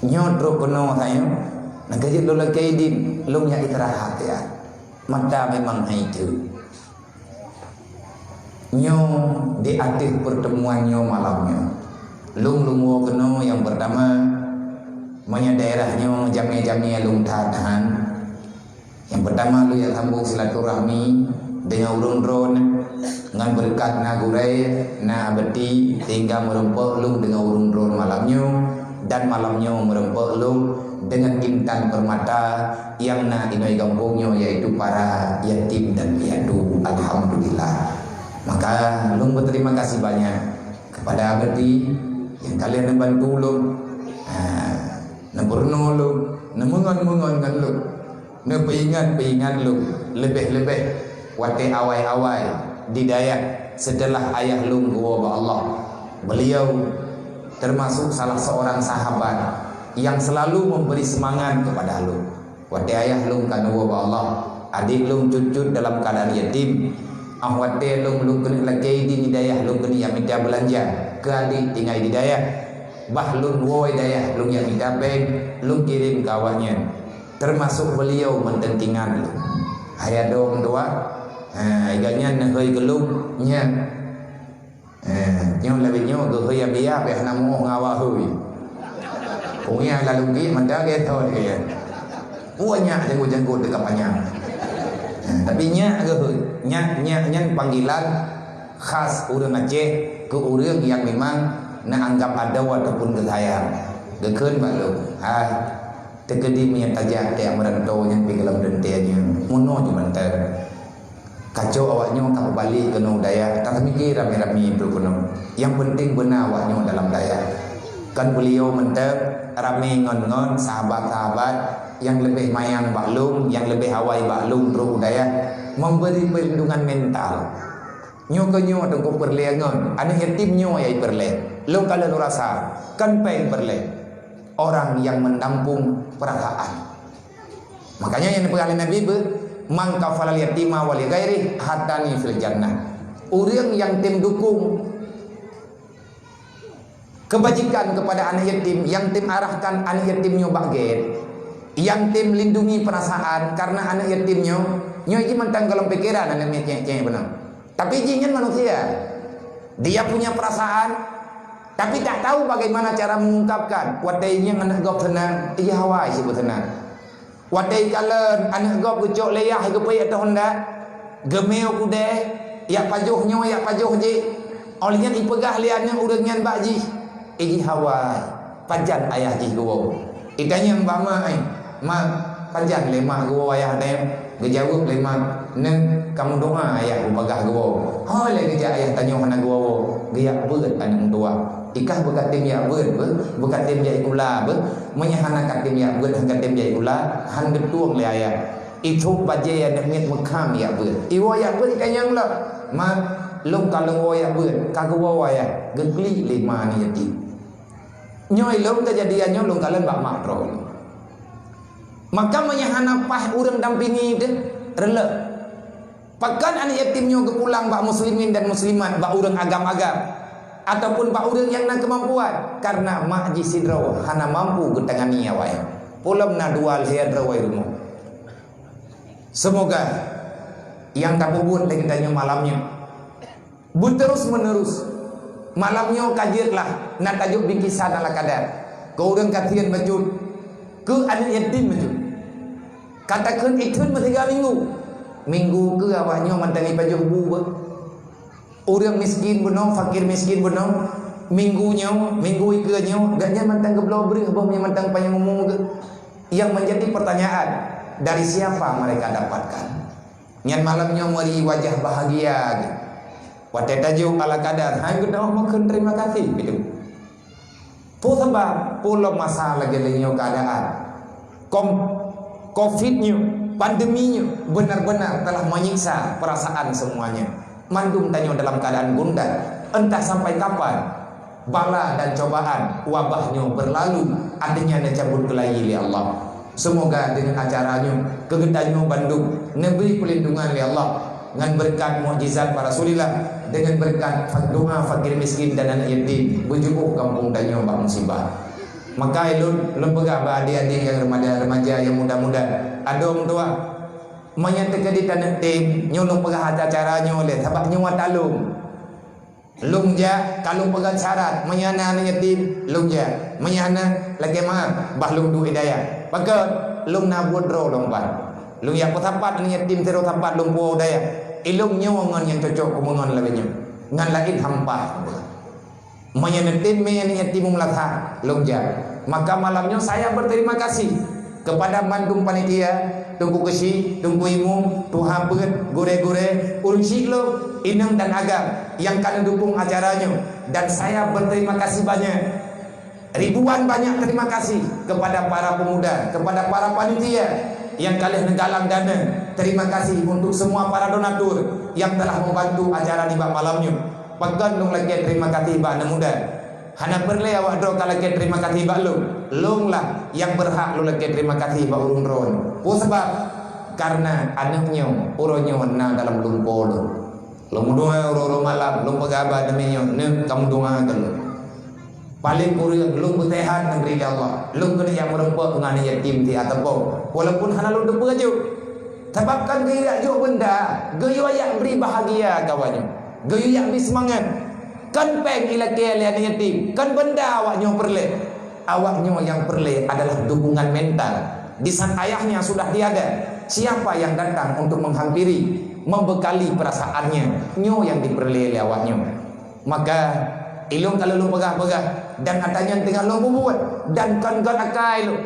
Nyoe trok keunoe tanyoe, nyang ka jeuet lôn lakée idin, lôn jak istirahat ya. Mata memang hai teuk. Nyoe di ateueh pertemuan nyoe malam nyoe. Lôn lôn woe keunoe nyang pertama, meunyoe daerah nyoe jamé-jamé lôn that han. Nyang pertama lôn jak sambông silaturahmi deungon ureuëng droeneuh, ngon beureukat na gurée, na Abati, sehingga meureumpok lôn deungon ureuëng droeneuh malam nyoe, dan malam nyoe meureumpok lôn deungon intan peurmata nyang na inoe gampông nyoe, yaitu para yatim dan piatu. Alhamdulillah. Maka Lôn berterima kasih banyak kepada Abati nyang ka lheueh neubantu lôn, ha, neupeurunoe lôn, neumeungon-meungon ngon lôn, neupeuingat-peuingat lôn, leubeh-leubeh watée awai-awai di dayah seuteulah ayah lôn geuwoe bak Allah. Beuliau teumasok salah seurang sahabat nyang seulalu meubri seumangat keupada lôn. Watée ayah lôn ka neuwoe bak Allah, adék lôn cut-cut dalam keuadaan yatim. Óh watée lôn, lôn keuneuk lakée idin di dayah, lôn keuneuk jak mita beulanja keu adék tinggai di dayah. Bah lôn woe dayah, lôn jak mita péng, lôn kirém keu awaknyan. Teumasok beuliau mantong tingan lôn. Hai adoe meutuah, ha, gobnyan neuhôi keu lôn nyan. Eh, nyoe lagée nyoe geuhôi Abiya, pih hana muoh ngon awak hôi. Kunyah lalu gik mantong geuthon dia. Puan nyak janggut-janggut dekat panyang. Eh, tapi nyak geuhôi. Nyak, nyak nyan panggilan khas ureuëng Aceh keu ureuëng nyang memang na anggap adoe ataupun geusayang. Geukheun bak lôn, "Hai, teukeudi meunyoe tajak tajak meurantô nyan pih gohlom teuntée nyoe, meunoe jih mantong." Kacok awak nyoe ka peubalek keunoe dayah, ka teumikir ramé-ramé trok keunoe. Nyang peunteng beuna awak nyoe dalam dayah. Kon beuliau mantong ramé ngon-ngon sahabat-sahabat nyang leubeh manyang bak lôn, nyang leubeh awai bak lôn trok u dayah, memberi perlindungan mental. Nyoe keuh nyoe teungku peureulée ngon aneuëk yatim nyoe nyang peureulée. Lôn ka lheueh lôn rasa, kon péng peureulée. Orang yang menampung perasaan. Makanya nyang neupeugah lé Nabi beuh, "Man kafalal yatima wa li ghairihi hatani fil jannah." Ureuëng nyang tem dukung keubajikan keupada aneuëk yatim, nyang tem arahkan aneuëk yatim nyoe bak gét, nyang tem lindungi peurasaan kareuna aneuëk yatim nyoe, nyoe jih mantong golom pikeran aneuëk miet cék-cék beuna. Tapi jih nyan manusia. Dia punya perasaan, tapi tak tahu bagaimana cara mengungkapkan. Watée nyang aneuëk gob seunang, ijih awai sibeuet seunang. Watée kalon aneuëk gob geucok lé yah geupeuék ateueh honda, geumé u keudè, jak pajoh nyoe, jak pajoh jih. Óh lheueh nyan ipeugah lé aneuëk ureuëng nyan bak jih, "Ijih awai, pajan ayah jih geuwoe?" Itanyong bak mak, "Ai, mak, pajan lé mak geuwoe ayah nyoe?" Geujaweueb lé mak, "Nyoe, kamoe doa ayah bubagaih geuwoe." Ho lé geujak ayah tanyoe hana geuwoe, geujak beuet aneuëk meutuah. Ikah beukatem jak beuet beuh, beukatem jak sikula beuh. Meunyoe hana katem jak beuet, hana katem jak sikula, han geutueng lé ayah. Itôb bajée aneuëk miet meukham jak beuet. Iwoe jak beuet itanyong lom, "Mak, lôn ka lôn woe jak beuet, ka geuwoe ayah?" Geuklik lé ma aneuëk yatim. Nyoe ilôn keujadian nyoe lôn kalon bak mak droe. Maka meunyoe hana paih ureuëng dampingi teuh, reuleuh. Pakon aneuëk yatim nyoe geupulang bak muslimin dan muslimat, bak ureuëng agam-agam, ataupun bak ureuëng nyang na keumampuan, kareuna mak jih sidroe hana mampu geutangani awai. Peulom na dua lhée droe rumoh. Seumoga nyang tapeubuet lé geutanyoe malam nyoe beuterus-meunerus. Malam nyoe ka jeuet lah, na tajok bingkisan ala kadar keu ureuëng kasién bacut, keu aneuëk yatim bacut. Ka takheun ikheun meusiga minggu. Minggu keu awak nyoe mantong ipajoh bu beuh. Ureuëng miskin bunoe, fakir miskin bunoe, minggu nyoe, minggu ikeue nyoe, gobnyan mantong geubloe breueh boh nyan mantong panyang umu geuh. Yang menjadi pertanyaan, dari siapa mereka dapatkan? Nyan malam nyoe meuri wajah bahagia geuh. Watée tajok ala kadar, hai geutanyoe makheun terima kasih, beutôi. Peue sabab? Peue lom masa lagée lé nyoe keuadaan. Kom-, covid nyoe, pandemi nyoe, benar-benar telah menyiksa perasaan semuanya. Mandum tanyoe dalam keadaan gundah, entah sampai kapan bala dan cobaan wabah nyoe berlalu, artinya neucabut keulayi lé Allah. Seumoga deungon acara nyoe, keu geutanyoe bandum neubri peulindungan lé Allah, ngon beureukat mukjizat bak Rasulillah, deungon beureukat fa-, doa fakir miskin dan aneuk yatim, beujuboh gampông tanyoe bak musibah. Maka ulôn, lôn peugah bak adék-adék nyang remaja-remaja nyang muda-muda, adoe meutuah, meunyoe teukeudi taneuk tem, nyoe lôn peugah acara nyoe lé, sabab nyoe ata lôn. Lôn jak, ka lôn peugah syarat, meunyoe na aneuk yatim, lôn jak. Meunyoe hana, lakée meu'ah, bah lôn duek hidayah. Pakon? Lôn na buet droe lôn ban. Lôn jak peusapat aneuk yatim sidroe sapat lôn puwoe u dayah. Ilôn nyoe ngon nyang cocok keumeungon lagée nyoe. Ngon laén hampa. Meunyoe neutem mé aneuk yatim u meunasah, lôn jak. Maka malam nyoe saya berterima kasih kepada mandum panitia, Teungku Keuchik, Teungku Imum, tuha peuet, gurée-gurée, ureuëng chik lom, inong dan agam nyang ka neudukong acara nyoe. Dan saya berterima kasih banyak. Ribuan banyak terima kasih kepada para pemuda, kepada para panitia nyang ka lheueh neugalang dana. Terima kasih untuk semua para donatur yang telah membantu acara nibak malam nyoe. Pakon lôn lakée terima kasih bak aneuk muda? Hana peureulée awak droe ka lakée terima kasih bak lôn. Lôn lah nyang beurhak lôn lakée terima kasih bak ureuëng droe. Peue sabab? Karena aneuk nyoe uroe nyoe na dalam lumpo lôn. Lôn meudoa uroe-uroe malam, lôn peugah bak aneuk nyoe, "Neuk, kamu doa keu lôn." Paléng kureueng lôn beuseuhat neubri lé Allah. Lôn keuneuk jak meureumpok ngon aneuk yatim di ateueh po, walaupun hana lôn teupeue jok. Sabab kan geuyue jak jok benda, geuyue jak bri bahagia keu awak nyoe. Geuyue jak bri seumangat. Kon péng ilakée lé aneuk yatim, kon benda awak nyoe peureulée. Awak nyoe nyang peureulée adalah dukungan mental. Di saat ayahnya sudah tiada, siapa yang datang untuk menghampiri, membekali perasaannya? Nyoe nyang dipeureulée lé awak nyoe. Maka, ilôn ka lôn peugah-peugah, dan ata nyan teungoh lôn peubuet, dan kon got akai lôn.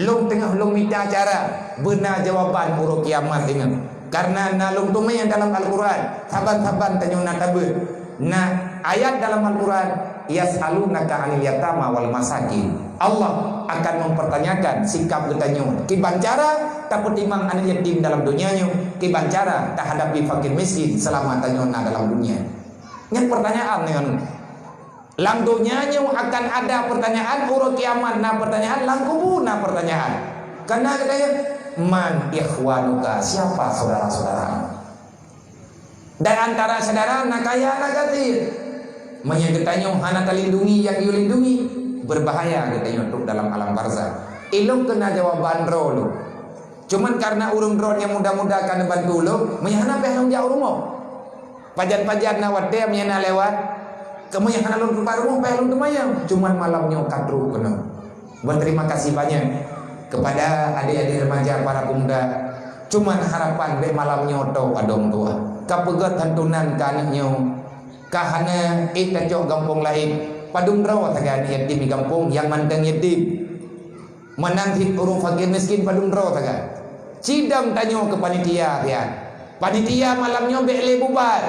Lôn teungoh lôn mita cara, beuna jawaban uroe kiamat ingat. Karena na lôn teumé dalam Al-Quran, saban-saban tanyoe na tabeuet. Na ayat dalam Al-Quran, "Yas'alunaka 'anil yatama wal masakin." Allah akan mempertanyakan sikap geutanyoe. Kiban cara tapeutimang aneuk yatim dalam dunia nyoe, kiban cara tahadapi fakir miskin selama tanyoe na dalam dunia. Nyan pertanyaan nyan. Lam donya nyoe akan ada pertanyaan, uroe kiamat na pertanyaan, lam kubu na pertanyaan. Karena katanya, "Man ikhwanuka?" Siapa saudara-saudaramu? Dan antara syedara na kaya na gasien. Meunyoe geutanyoe hana talindungi nyang geuyue lindungi, beubahaya geutanyoe trok dalam alam barzakh. Ilôn keuneuk jawaban droe lôn. Cuman karena ureuëng droe nyang muda-muda ka neubantu lôn, meunyoe hana payah lôn jak u rumoh. Pajan-pajan na watée meunyoe na lewat, kamoe nyang hana lôn teupat rumoh payah lôn teumayang. Cuman malam nyoe ka trok keunoe. Berterima kasih banyak kepada adik-adik remaja para pemuda. Cuman harapan bék malam nyoe tôk adong tuha. Ka peugét santunan keu aneuk nyoe. Ka hana ék tacok gampông laén. Padum droe sagai aneuk yatim di gampông nyang mantong yatim. Meunan cit ureuëng fakir miskin padum droe sagai. Cidong tanyoe keu panitia siat. Panitia malam nyoe bék lé bubar.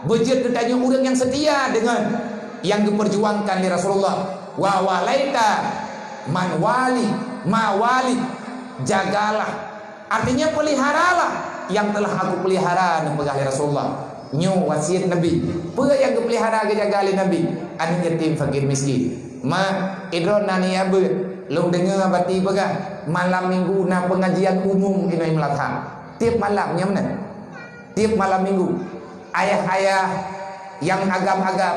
Beujeuet keu tanyoe ureuëng nyang seutia deungon nyang geupeurjuangkan lé Rasulullah. Wa walaita man wali, ma wali. Jagalah. Artinya, peliharalah yang telah aku pelihara, neupeugah lé Rasulullah. Nyoe wasiet Nabi. Peue nyang geupeulihara geujaga lé Nabi? Aneuk yatim, fakir miskin. Ma, idroe na niat beuet. Lôn deungoe Abati peugah, malam minggu na pengajian umum inoe Meulatham. Tiep malam, nyan meunan. Tiep malam minggu. Ayah-ayah nyang agam-agam,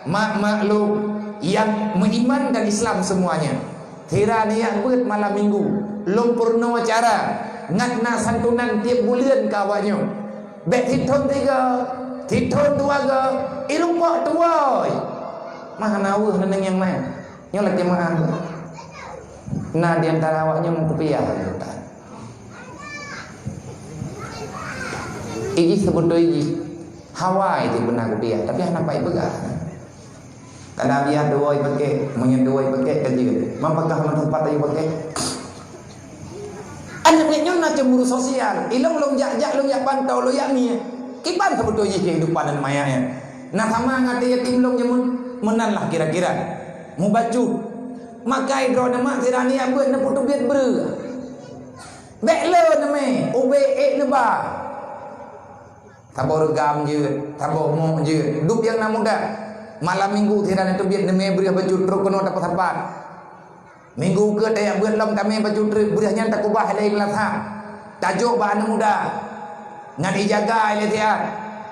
mak-mak lôn nyang meuiman dan Islam semuanya. Sira niat beuet malam minggu, lôn peurunoe cara, ngat na santunan tiep buleuen keu awak nyoe. Bék sithon tiga, sithon dua go, irumpok tuwoi. Mah na weueh neuneng nyang na. Nyoe lagée meu'ah. Na di antara awak nyoe meukupiah. Iji seubeutôi jih. Hawa itu beuna kupiah, tapi hana pai peugah. Kadang biar dua pakai, meunyoe dua pakai ka jeuet. Mapakah meuteumpat ayu pakai? Aneuk nyoe na cemburu sosial. Ilong lông jak-jak, lông jak pantau, lông jak ngieng. Kiban seubeutôi jih kehidupan aneuk maya nyan. Na sama ngon yatim lông jameun, meunan lah kira-kira. Mubacut. Makai droeneuh mak sira niat beuet neupeuteubiet breueh. Bék le neumé, ubé ék neuba. Saboh reugam jeuet, saboh mok jeuet. Dup nyang na muda. Malam minggu sira neuteubiet neumé breueh bacut trok keunoe tapeusapat. Minggu keue tajak beuet lom tamé bacut treuk, breueh nyan takubah lé Meulatham. Tajok bak aneuk muda. Ngon ijaga lé siat.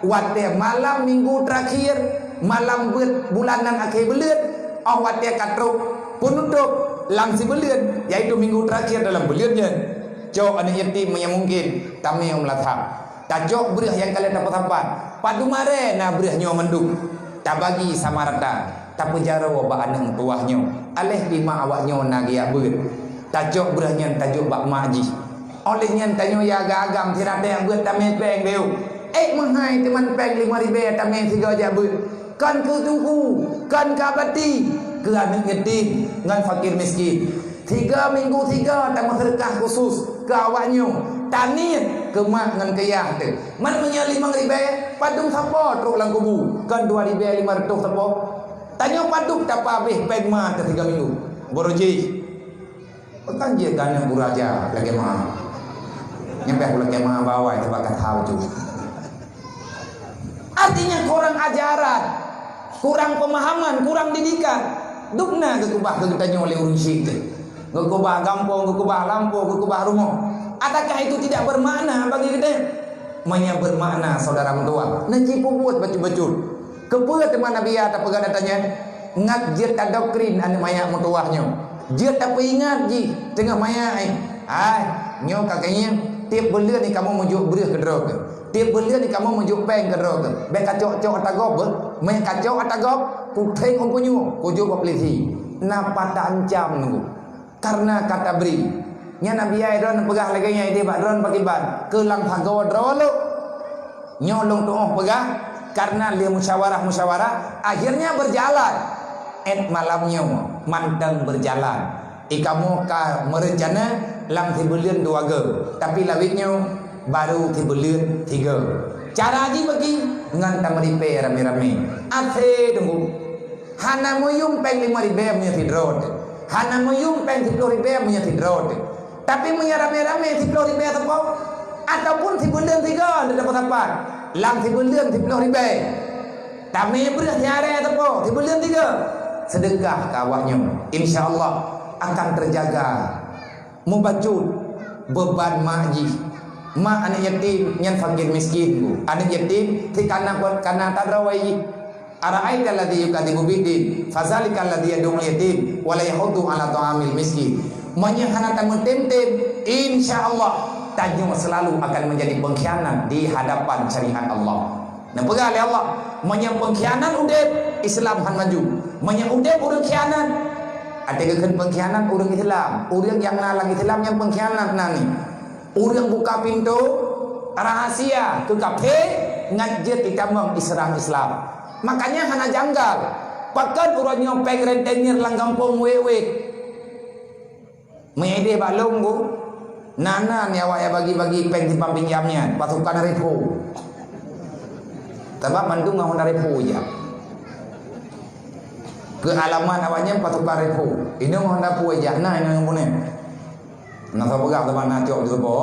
Watée malam minggu terakhir, malam beuet bulanan akhé buleuen, óh watée ka trok peunutôp lam sibuleuen, yaitu minggu terakhir dalam buleuen nyan. Cok aneuk yatim meunyo mungken, tamé u Meulatham. Tacok breueh nyang ka lheueh tapeusapat. Padum aré na breueh nyoe mandum. Tabagi sama rata. Tapeujaroe bak aneuk meutuwah nyoe. Aléh pih mak awak nyoe na geujak beuet. Tacok breueh nyan tajok bak mak jih. Óh lheueh nyan tanyoe ya agam-agam sira tajak beuet tamé péng beu. Ék meuhai teuman péng limong ribée tamé sigoe jak beuet. Kon keu tuku, kon keu Abati, keu aneuk yatim ngon fakir miskin. Tiga minggu tiga tameuseudeukah khusus keu awak nyoe. Taniet keu mak ngon keu yah teuh. Man meunyoe limong ribèe, padum sapo trok lam kubu? Kon dua ribèe lima reutôh sapo? Tanyoe padum tapeuhabéh péng ma teuh tiga minggu. Boro jih. Bukan jih ka aneuk guraja lagèe ma. Nyang payah lagèe ma bawai teuh bak kata tu. Artinya kurang ajaran, kurang pemahaman, kurang didikan. Dubna geukeubah keu geutanyoe lé ureueng syik teuh. Geukeubah gampông, geukeubah lampôh, geukeubah rumoh. Adakah itu tidak bermakna bagi geutanyoe? Meunyoe bermakna, saudara meutuwah, neuci peubuet bacut-bacut. Keupeue teuma Nabi ya tapeugah ata nyan? Ngat jeuet tadoktrin aneuk manyak meutuwah nyoe. Jeuet tapeuingat jih teungoh manyak, eh. Hai, nyoe ka keuh nyan, tieb buleuen ni kamoe meujok breueh keudroe keuh. Tieb buleuen ni kamoe meujok péng keudroe keuh. Bèk kacok-cok ata gob beuh. Meunyoe kacok ata gob, kutheng u punyueng, kujok bak polisi. Na pat taancam nunggu. Karena kata bri. Nyan Nabi ai droen peugah lagèe nyan idéh bak droen pakiban. Keu lam sagoe droe lôn. Nyoe lôn tuoh peugah, karena lé musyawarah-musyawarah, akhirnya berjalan. Ét malam nyoe mantong berjalan. Di kamoe ka meurencana lam sibuleuen dua go, tapi lawét nyoe baru sibuleuen tiga. Cara jih bagi ngon tameuripèe ramé-ramé. Asé tunggu. Hana meuyum péng limong ribèe meunyoe sidroe teuh. Hana meuyum péng siploh ribèe meunyoe sidroe teuh. Tapi meunyoe ramé-ramé siploh ribèe sapo, ataupun sibuleuen tiga teuh sapat, lam sibuleuen siploh ribèe. Tamé breueh siaré sapo, sibuleuen tiga. Seudeukah keu awak nyoe. Insya Allah akan terjaga. Mubacut beuban mak jih. Mak aneuk yatim nyan fakir miskin, Bu. Aneuk yatim, si kana, kana tadrawai jih. Ara'aital ladzi yukadzibu biddin, fadzalikal ladzi yad'ul yatim, wa la yahuddu 'ala ta'amil miskin. Meunyoe hana tameutem-tem, insya Allah, tanyoe selalu akan menjadi pengkhianat di hadapan syariat Allah. Neupeugah lé Allah, meunyoe pengkhianat udeb, Islam han maju. Meunyoe udeb ureueng khianat, até geukheun pengkhianat ureueng Islam. Ureueng nyang na lam Islam nyang pengkhianat na ni. Ureueng buka pintoe rahasia keu kafé ngat jeuet jitamong Islam-Islam. Makanya hana janggal. Pakon uroe nyoe péng rentenir lam gampông wék-wék. Meunyoe idéh bak lôn, Bu, na-na ni awak nyang bagi-bagi péng simpang pinjam nyan, pasukan Revo. Sabab mandum ngon Honda Revo ijak. Keu alamat awak nyan pasukan Revo. Inong Honda Revo ijak, na inong nyang punéh. Na sapeugah teuma na cok di seupo.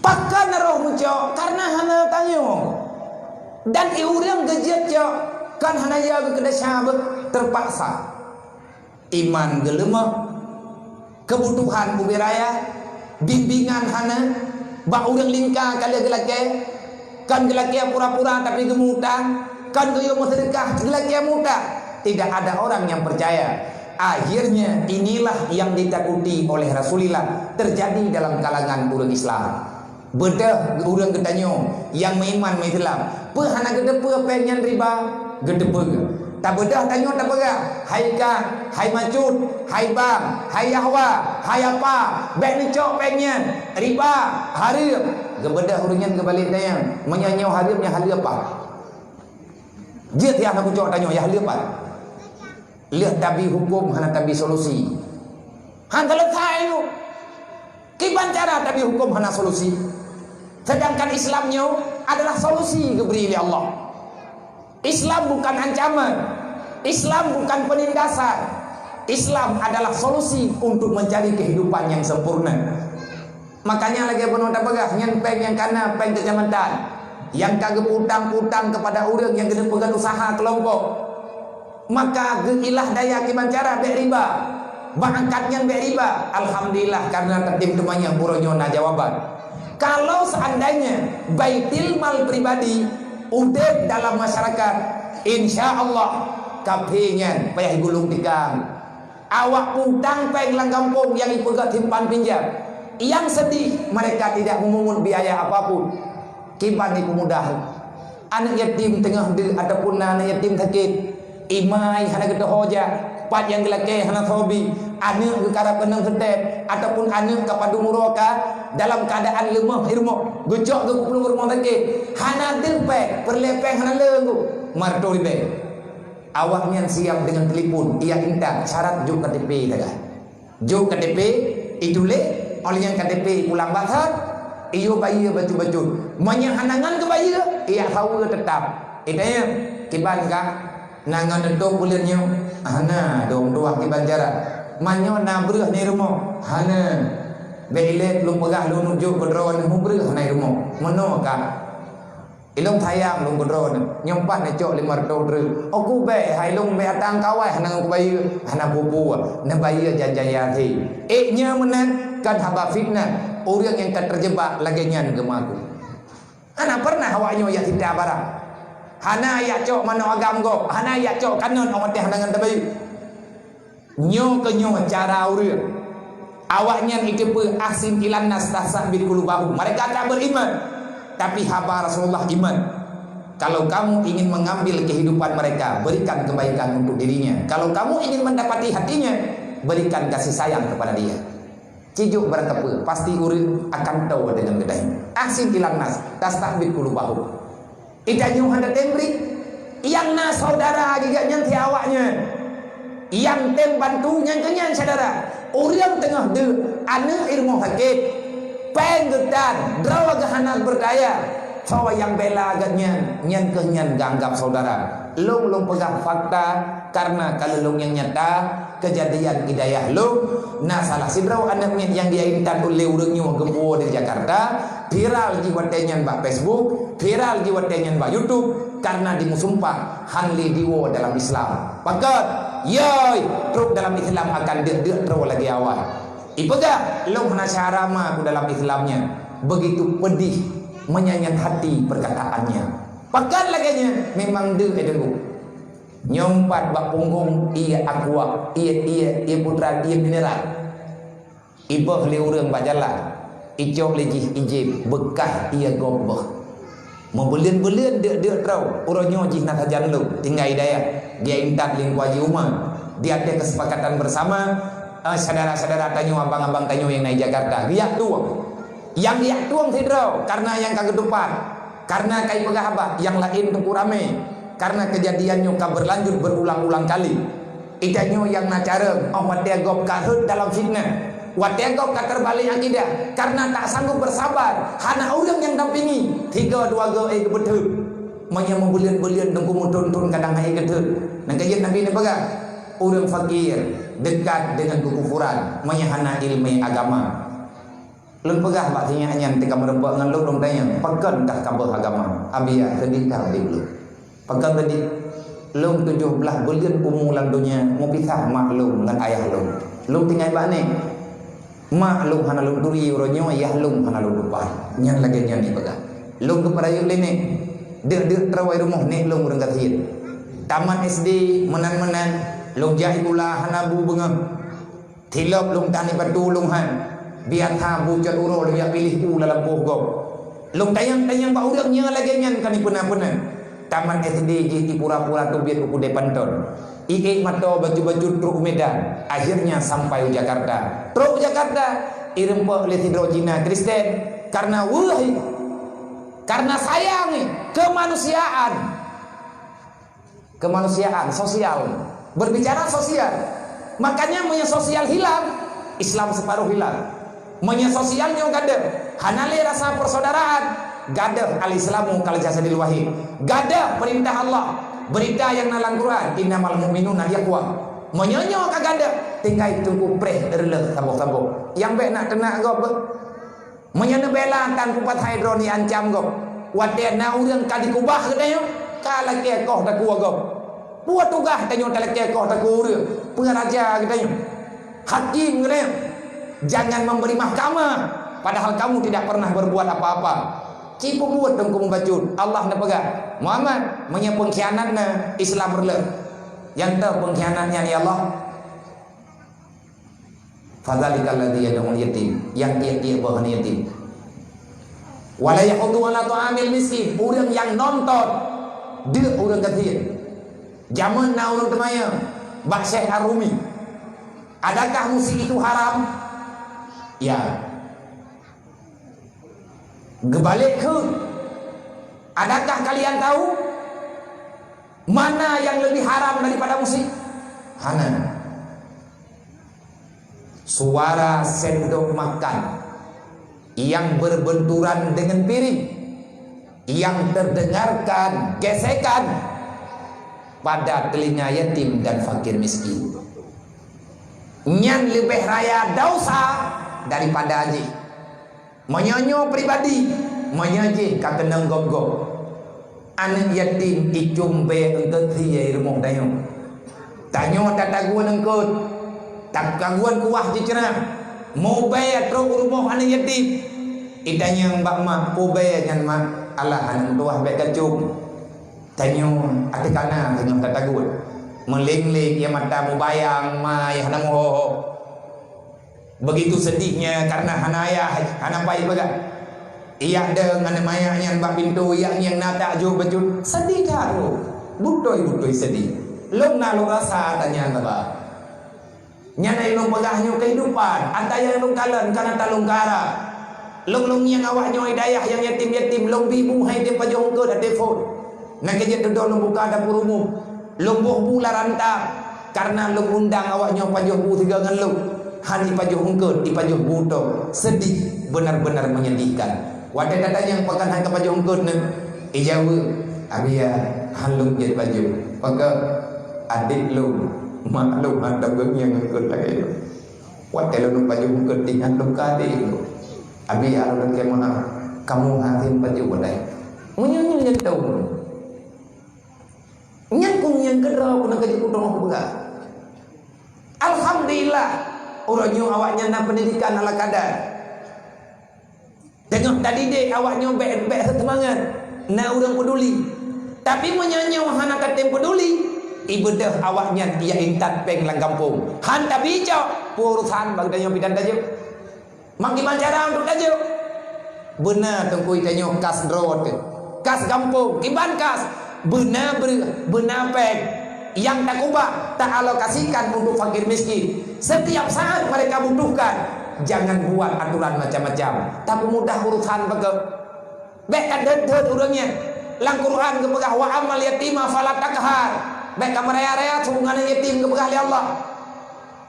Pakon roh meucok? Karena hana tanyoe. Dan i ureueng geujeuet cok, kan hana ya geukeudesya beuh, terpaksa. Iman geuleumoh, kebutuhan ubé raya, bimbingan hana, bak ureueng lingka ka lheueh geulakée, kon geulakée pura-pura tapi geumutang, kon geuyue meuseudeukah geulakée mutang. Tidak ada orang yang percaya. Akhirnya inilah yang ditakuti oleh Rasulullah terjadi dalam kalangan ureueng Islam. Beudôh ureueng geutanyoe nyang meuiman meuislam, peue hana geuteupeue péng nyan riba? Geuteupeue. Tabeudôh tanyoe tapeugah, "Hai kah, hai macut, hai bang, hai yahwa, hai apa, bèk neucok péng nyan, riba, hareuem." Geubeudôh ureueng nyan geubalek dayang, "Meunyoe nyoe hareuem, nyan haleue apa?" Jeuet yah na kucok tanyoe, yah haleue apa? Lheueh tabi huköm hana tabi solusi. Han selesai nyoe. Kiban cara tabi huköm hana solusi. Sedangkan Islam nyoe adalah solusi geubri lé Allah. Islam bukan ancaman. Islam bukan penindasan. Islam adalah solusi untuk mencari kehidupan yang sempurna. Makanya lagèe bunoe tapeugah, nyan péng nyang kana, péng keucamatan, nyang ka geuputang-putang kepada ureueng nyang keuneuk peugöt usaha keulompok. Maka geuilah daya kiban cara bèk riba. Bak angkat nyan bèk riba. Alhamdulillah, karena tatem teumanyong uroe nyoe na jawaban. Kalau seandainya baitul mal pribadi udeb dalam masyarakat, insya Allah kafé nyan payah gulong tikang. Awak putang péng lam gampông nyang ipeugöt simpan pinjam. Nyang sedih, mereka tidak memungut biaya apapun. Kiban ipeumudah. Aneuk yatim teungoh deuek ataupun na aneuk yatim sakét, imai hana geuteuho jak, pat nyang geulakèe hana soe bi, aneuk geukarab keunong seutét, ataupun aneuk ka padum uroe ka dalam keuadaan leumoh i rumoh, geucok geuh keu rumoh sakét, hana deuh péng, peureulèe péng hana le geuh, marto ribèe. Awaknyan siap deungon telepon, ia intat syarat jok K T P sagai. Jok K T P, ituléh, Óh lheueh nyan K T P pulang bak that, iyue bayeue bacut-bacut. Meunyoe hana ngon keubayeue, ijak saweue teutap. Itanyong, "Kiban kah? Na ngon neutôp buleuen nyoe?" "Hana, dong tuah kiban cara." "Meunyoe na breueh nibak rumoh?" "Hana." "Bèk ilèe lôn peugah lôn jok keu droeneuh breueh nibak rumoh. Meunoe kah?" "Ilôn sayang lôn keu droeneuh, nyoe pat neucok limong reutôh treuk." "Oh, kubèe, hai lôn bèe atang kawai hana ngon kubayeue." "Hana peue-peue, neubayeue jan-jan yaséh." Ék nyoe meunan kan haba fitnah, ureueng nyang ka teujeubak lagèe nyan geumeuaku. Hana pernah awak nyoe jak sita barang. Hana jak cok manok agam gob, hana jak cok kanon awak teuh hana ngon tabayeue. Nyoe keuh nyoe cara ureueng. Awaknyan jiteupeue ahsin ilan nas tastabit qulubahum. Mereka tak beriman. Tapi haba Rasulullah iman. Kalau kamu ingin mengambil kehidupan mereka, berikan kebaikan untuk dirinya. Kalau kamu ingin mendapati hatinya, berikan kasih sayang kepada dia. Cijok barang teupeu, pasti ureueng akan toe deungon geutanyoe. Ahsin ilan nas tastabit qulubahum. Geutanyoe hana tem bri. Nyang na syedara geuh nyan si awaknyan. Nyang tem bantu nyan keuh nyan syedara. Ureueng teungoh deuk, aneuk i rumoh sakét, péng geutan, droe geuh hana beurdaya. Soe nyang bela geuh nyan, nyan keuh nyan geuanggap syedara. Lôn, lôn peugah fakta karena ka lôn nyang nyata. Keujadian di dayah lôn, na salah sidroe aneuk miet nyang jiintat lé ureueng nyoe geupuwoe di Jakarta, viral jih watèe nyan bak Facebook, viral jih watèe nyan bak YouTube, karena jimeusumpah han lé jiwoe dalam Islam. Pakon, yoi, trok dalam Islam akan deuk-deuk droe lagèe awai. Ipeugah, "Lôn hana cara ma ku dalam Islam nyan." Begitu pedih, menyayat hati perkataannya. Pakon lagèe nyan, memang deuk, eh, deuk. Nyoe pat bak punggong ié aqua, ié, ié, ié putra, ié mineral. Ibôh lé ureueng bak jalan, icok lé jih ijép, beukah ié gob bôh. Meubeuleuen-beuleuen deuk-deuk droe, uroe nyoe jih na sajan lôn, tinggai dayah, jiintat lingkua jih uma. Di ateueh keusepakatan bersama, eh, syedara-syedara tanyoe, abang-abang tanyoe nyang na di Jakarta, geujak tueng. Nyang geujak tueng sidroe, karena nyang ka geutupat, karena ka ipeugah haba, nyang laén teungku ramé. Karena keujadian nyoe ka beurlanjut beurulang-ulang kali. Geutanyoe nyang na carông, óh watèe gob ka rhot dalam fitnah, watèe gob ka teurbalek akidah, karena tak sanggob beusabar, hana ureueng nyang dampingi, tiga dua go, eh, geubeuteut. Meunyoe meubeuleuen-beuleuen teungku meuthon-thon kadang han ék geuteut. Nyang ka jeuet Nabi neupeugah, ureueng fakir dekat dengan kekufuran, meunyoe hana ileumèe agama. Lôn peugah bak sinyak nyan teuka meureumpok ngon lôn, lôn tanyong, "Pakon kah ka bôh agama?" "Abiya, seudeh that udép lôn." "Pakon seudeh?" "Lôn tujoh blaih buleuen umu lam donya, meupisah mak lôn ngon ayah lôn. Lôn tinggai bak nèk. Mak lôn hana lôn turi uroe nyoe, yah lôn hana lôn tupat." Nyan lagèe nyan ipeugah. "Lôn geupeurayeuk lé nèk. Deuk-deuk droe rumoh nèk lôn ureueng gasien. Tamat S D meunan-meunan, lôn jak sikula hana bu beungoh. Tilop lôn tan ipeutulông han, biasa bucot uroe lôn jak piléh u lam lampôh gob. Lôn tanyong-tanyong bak ureueng nyoe lagèe nyan kan ipeuna-peuna. Tamat S D jih ipura-pura teubiet u keudè Panton. Iék mata bacut-bacut trok u Medan, akhirnya sampai u Jakarta. Trok u Jakarta, ireumpok lé sidroe Cina Kristen. Karena weueh, karena sayang kemanusiaan. Kemanusiaan, sosial. Berbicara sosial. Makanya meunyoe sosial hilang, Islam separuh hilang. Meunyoe sosial nyoe gadôh, hana lé rasa persaudaraan, gadôh al-Islamu kal jasadil wahid. Gadôh peurintah Allah, beurita nyang na lam Quran, "Innamal mu'minuna ikhwah." Meunyoe nyoe ka gadôh, tinggai teungku preh reuleuh saboh-saboh. Nyang bèk nak teunak gob. Meunyoe neubela tan peupat hai droeneuh ancam gob. Watèe na ureueng ka dikeubah geutanyoe, ka lakèe koh takue gob. Peue tugaih tanyoe talakèe koh takue ureueng? Peue raja geutanyoe? Hakim geutanyoe? Jangan memberi mahkamah, padahal kamu tidak pernah berbuat apa-apa. Ci peubuet teungku meubacut, Allah neupeugah, "Muhammad, meunyoe peungkhianat na, Islam reuleuh." Nyang toh peungkhianat nyan, ya Allah? "Fadzalikal ladzi yad'ul yatim," nyang tiep-tiep boh aneuk yatim. "Wa la yahuddu ala ta'amil miskin," ureueng nyang nonton deuk ureueng gasien. Jameun na ureueng teumanyong bak Syekh Ar-Rumi, "Adakah musik itu haram?" Ya. Geubalek kheun, "Adakah kalian tahu mana yang lebih haram daripada musik?" Hana. Suara sendok makan yang berbenturan dengan piring, yang terdengarkan gesekan pada telinga yatim dan fakir miskin. Nyan leubeh raya dosa daripada jih. Meunyoe nyoe pribadi, meunyoe jih ka keunong gob-gob. Aneuk yatim icum bèe eungkôt sie i rumoh tanyoe. Tanyoe tatagun eungkôt, tatagun kuah jiceurah. Mubèe trok u rumoh aneuk yatim. Itanyong bak mak, "Peue bèe nyan, Mak?" "Alah, aneuk meutuwah, bèk kacum." Tanyoe ateueh kana tanyoe tatagun. Meuléng-léng ie mata mubayang, ma ie hana meuho-ho. Begitu sedihnya karena hana ayah, hana pai peugah. Ijak deueng aneuk manyak nyan bak pintoe, ijak ngieng na takjub bacut. Sedih that, oh. Beutôi-beutôi sedih. Lôn na lôn rasa tanyong taba. Nyan ai lôn peugah nyoe kehidupan, ata nyang lôn kalon kana talôn kara. Lôn, lôn ngieng awak nyoe i dayah nyang yatim-yatim, lôn bi bu hai tem pajoh eungkôt até phon. Na keuh jeuet teudong lôn buka dapur umum. Lôn boh bu lam rantang, karena lôn undang awak nyoe pajoh bu sigoe ngon lôn. Han ipajoh eungkôt, ipajoh bu tok. Sedih, benar-benar menyedihkan. Watèe tatanyong pakon han kapajoh eungkôt neuh, ijaweueb, "Abiya, han lôn jeuet pajoh." Pakon? "Adék lôn, mak lôn han tapeugah ngieng eungkôt lagèe nyoe." Watèe lôn pajoh eungkôt di nyan lôn ka adék lôn. "Abiya, lôn lakèe meu'ah, kamoe han tem pajoh watèe." Meunyoe nyan nyang tahu. Nyan keuh nyang keudroe keuneuk kajeuet kutôh peugah. Alhamdulillah, uroe nyoe awak nyan na pendidikan ala kadar. Teungoh tadidik awak nyoe bèk, bèk seumangat, na ureueng peduli. Tapi meunyoe nyoe hana tatem peduli, ibeudôh awak nyan ia intat péng lam gampông. Han tabi cok, peue urosan bak geutanyoe bidan tajok. Mak kiban cara untuk tajok? Beuna teungku tanyoe kas droe teuh. Kas gampông, kiban kas. Beuna breueh, beuna péng. Nyang takubah, taalokasikan untuk fakir miskin. Setiap saat mereka butuhkan. Jangan buat aturan macam-macam. Tapeumudah urusan bak geuh. Bèk kadeuet-deuet ureueng nyan. Lam Quran geupeugah, "Wa ammal yatima fala taqhar." Bèk kameuraya-raya su ngon yatim geupeugah lé Allah.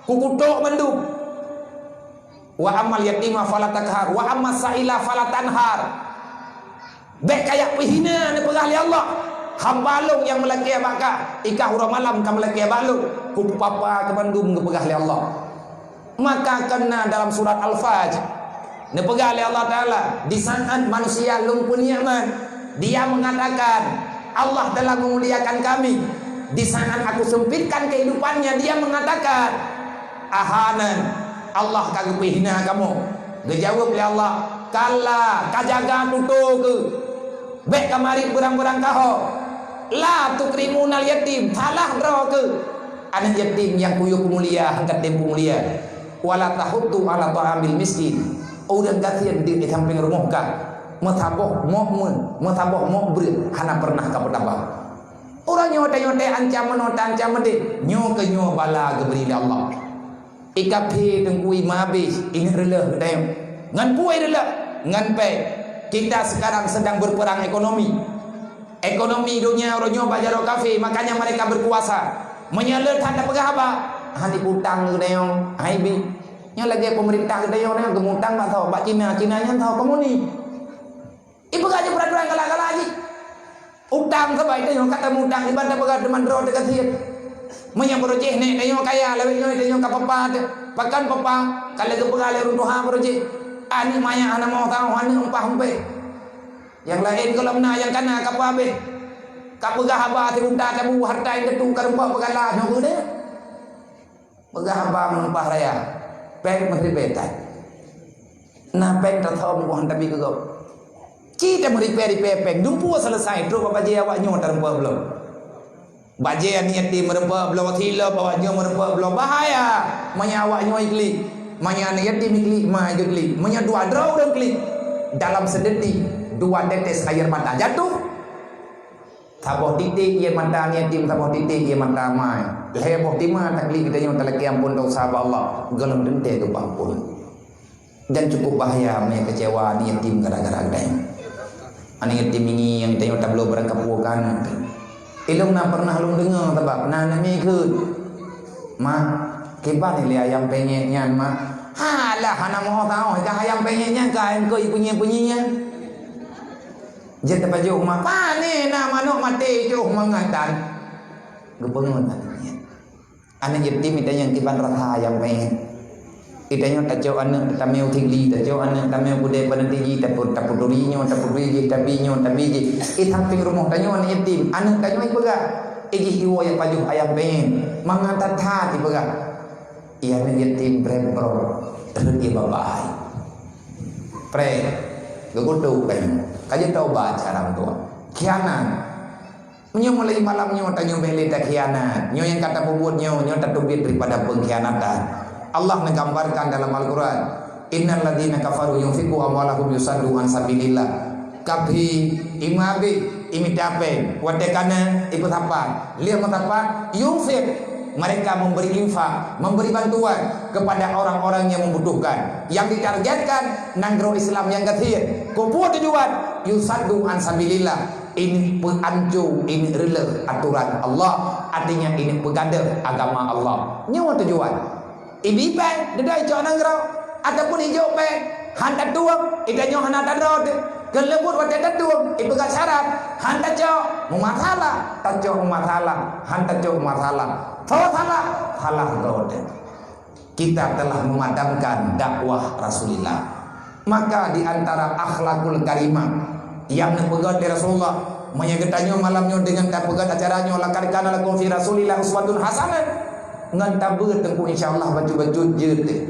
Kukutok mandum. "Wa ammal yatima fala taqhar, wa ammas sa'ila fala tanhar." Bèk kajak peuhina neupeugah lé Allah. Hamba lôn nyang meulakèe bak kah, i kah uroe malam ka meulakèe bak lôn. Kupeupapa keu mandum geupeugah lé Allah. Maka keunan dalam surat Al-Fajr, neupeugah lé Allah Taala, di saat manusia lôn peunikmat, dia mengatakan, "Allah telah memuliakan kami." Di saat aku sempitkan kehidupannya, dia mengatakan, "Ahanan, Allah ka geupeuhina kamoe." Geujaweueb lé Allah, "Kalla, kajaga tutoe keuh. Bèk kamarit beurang-beurang kaho. La tukrimunal yatim, salah droe keuh." Aneuk yatim nyang kuyue peumulia, han katem peumulia. "Wala tahuddu ala ta'amil miskin." Ureueng gasien di, di sampéng rumoh kah. Meusaboh mok meuh, meusaboh mok breueh, hana pernah kapeutabah. Uroe nyoe tanyoe teuancam meunoe, teuancam meudeh. Nyoe keuh nyoe bala geubri lé Allah. I kafé teungku i meuhabéh, i neuk reuleuh geutanyoe. Ngon peue reuleuh? Ngon péng. Kita sekarang sedang berperang ekonomi. Ekonomi dunia uroe nyoe bak jaroe kafé, makanya mereka berkuasa. Meunyoe le that tapeugah haba, han iutang geutanyoe, hai bi. Nyoe lagèe peumeurintah geutanyoe nyoe geumutang bak soe, bak Cina, Cina nyan soe komunis. Ipeugah jih peuraturan galak-galak jih. Utang sabai tanyoe ka tamutang, iban tapeugah teuma droe teuh gasien. Meunyoe beurojéh nèk tanyoe kaya, lawét nyoe tanyoe ka papa teuh. Pakon papa, ka lheueh geupeugah lé ureueng tuha beurojéh. Aneuk manyak hana mo tau, aneuk umpah umpéh. Nyang laén gohlom na nyang kana ka peuhabéh. Ka peugah haba siuta tabu hareuta indatu ka rumpok peugala nyoe geude. Peugah haba meunumpah raya, péng meuribèe that. Na péng tathom goh han tabi keu gob. Ci tameuribèe-ribèe péng, dumpeue seuleusai trok bak bajèe awak nyoe tarumpok bloe. Bajèe aneuk yatim meurumpok bloe, silop awak nyoe meurumpok bloe. Bahaya! Meunyoe awak nyoe iklik, meunyoe aneuk yatim iklik, ma iklik. Meunyoe dua droe ureueng klik, dalam sedetik dua tetes air mata jatuh. Saboh titék ie mata aneuk yatim, saboh titék ie mata ma. Lhèe boh teuma taklik geutanyoe talakèe amphon desya bak Allah, gohlom teuntèe geupeuamphon. Dan cukup bahaya meunyoe keucewa aneuk yatim gara-gara geutanyoe. Aneuk yatim ngieng tanyoe tabloe barang kapue keu aneuk. Ilôn na pernah lôn deungoe sabab na aneuk miet kheun, "Ma, kiban ilèe ayam penyet nyan, Ma?" Alah, hana moh tahu, ka ayam penyet nyan, ka ayam keu penyet-penyet nyan. Jeuet tapajoh uma, pane na manok maté joh mangat tan. Geupeungon aneuk nyan. Aneuk yatim itanyong kiban rasa ayam penyet. Itanyong tacok aneuk tameu tigli, tacok aneuk tameu budai panati ji, taput-, taputuri nyoe, taputuri jih, tabi nyoe, tabi jih. Di samping rumoh tanyoe aneuk yatim, aneuk tanyoe ipeugah. Igih iwoe jak pajoh ayam penyet. Mangat that-that ipeugah. Iya aneuk yatim brembrong, rhot ié babai. Preh, geukutok kayue. Ka jeuet taubat cara meutuah. Khianat. Meunyoe mulai malam nyoe tanyoe bèk lé takhianat. Nyoe nyang ka tapeubuet nyoe, nyoe tateubiet daripada pengkhianatan. Allah neugambarkan dalam Al-Quran, "Innal ladzina kafaru yunfiqu amwalahum yusaddu an sabilillah." Kaphé, imeuabéh, imita péng, watèe ka na, ipeusapat, lheueh meusapat, yunfiq, mereka memberi infak, memberi bantuan kepada orang-orang yang membutuhkan. Yang ditargetkan, nanggroe Islam nyang gasien. Keu peue tujuan? Yusaddu an sabilillah. Ini peuanco, ini reuleuh aturan Allah. Artinya, ini peugadeuh agama Allah. Nyoe tujuan. Ibi péng, dudoe icok nanggroe, ataupun ijok péng, han tatueng, itanyoe hana tadroe teuh. Keu leubuet watèe tatueng, ipeugah syarat, han tacok, meumasalah, tacok meumasalah, han tacok meumasalah. Soe salah? Salah droe teuh. Kita telah memadamkan dakwah Rasulullah. Maka di antara akhlakul karimah nyang neupeugét lé Rasulullah, meunyoe geutanyoe malam nyoe deungon tapeugét acara nyoe, "Laqad kana lakum fi Rasulillah uswatun hasanah," ngon tabeuet teungku, insya Allah bacut-bacut jeuet.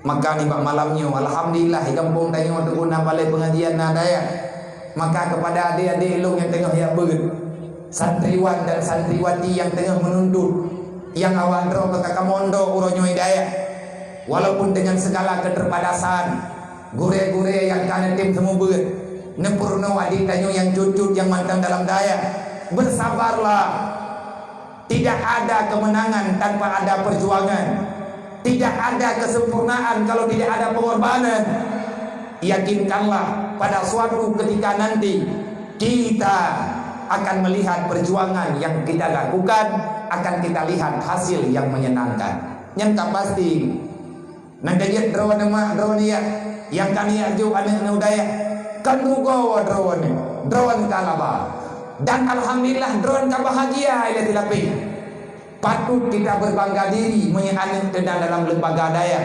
Maka nibak malam nyoe, alhamdulillah, di gampông tanyoe teungku na balai pengajian, na dayah. Maka kepada adik-adik lôn nyang teungoh jak beuet, santriwan dan santriwati nyang teungoh meununtut, nyang awak droe ka ka mondok uroe nyoe di dayah, walaupun dengan segala keterbatasan, gurèe-gurèe nyang ka neutem seumeubeuet, neupeurunoe adik tanyoe nyang cut-cut nyang mantong dalam dayah, bersabarlah. Tidak ada kemenangan tanpa ada perjuangan. Tidak ada kesempurnaan kalau tidak ada pengorbanan. Yakinkanlah, pada suatu ketika nanti, kita akan melihat perjuangan yang kita lakukan, akan kita lihat hasil yang menyenangkan. Nyan ka pasti. Nyan ka jeuet droeneuh mak, droeneuh yah, nyang ka neujok aneuk nyoe u dayah. Kon rugoe droeneuh, droeneuh ka laba. Dan alhamdulillah, droeneuh ka bahagia ilèe silapéh. Patut kita berbangga diri meunyoe aneuk teuh na dalam lembaga dayah.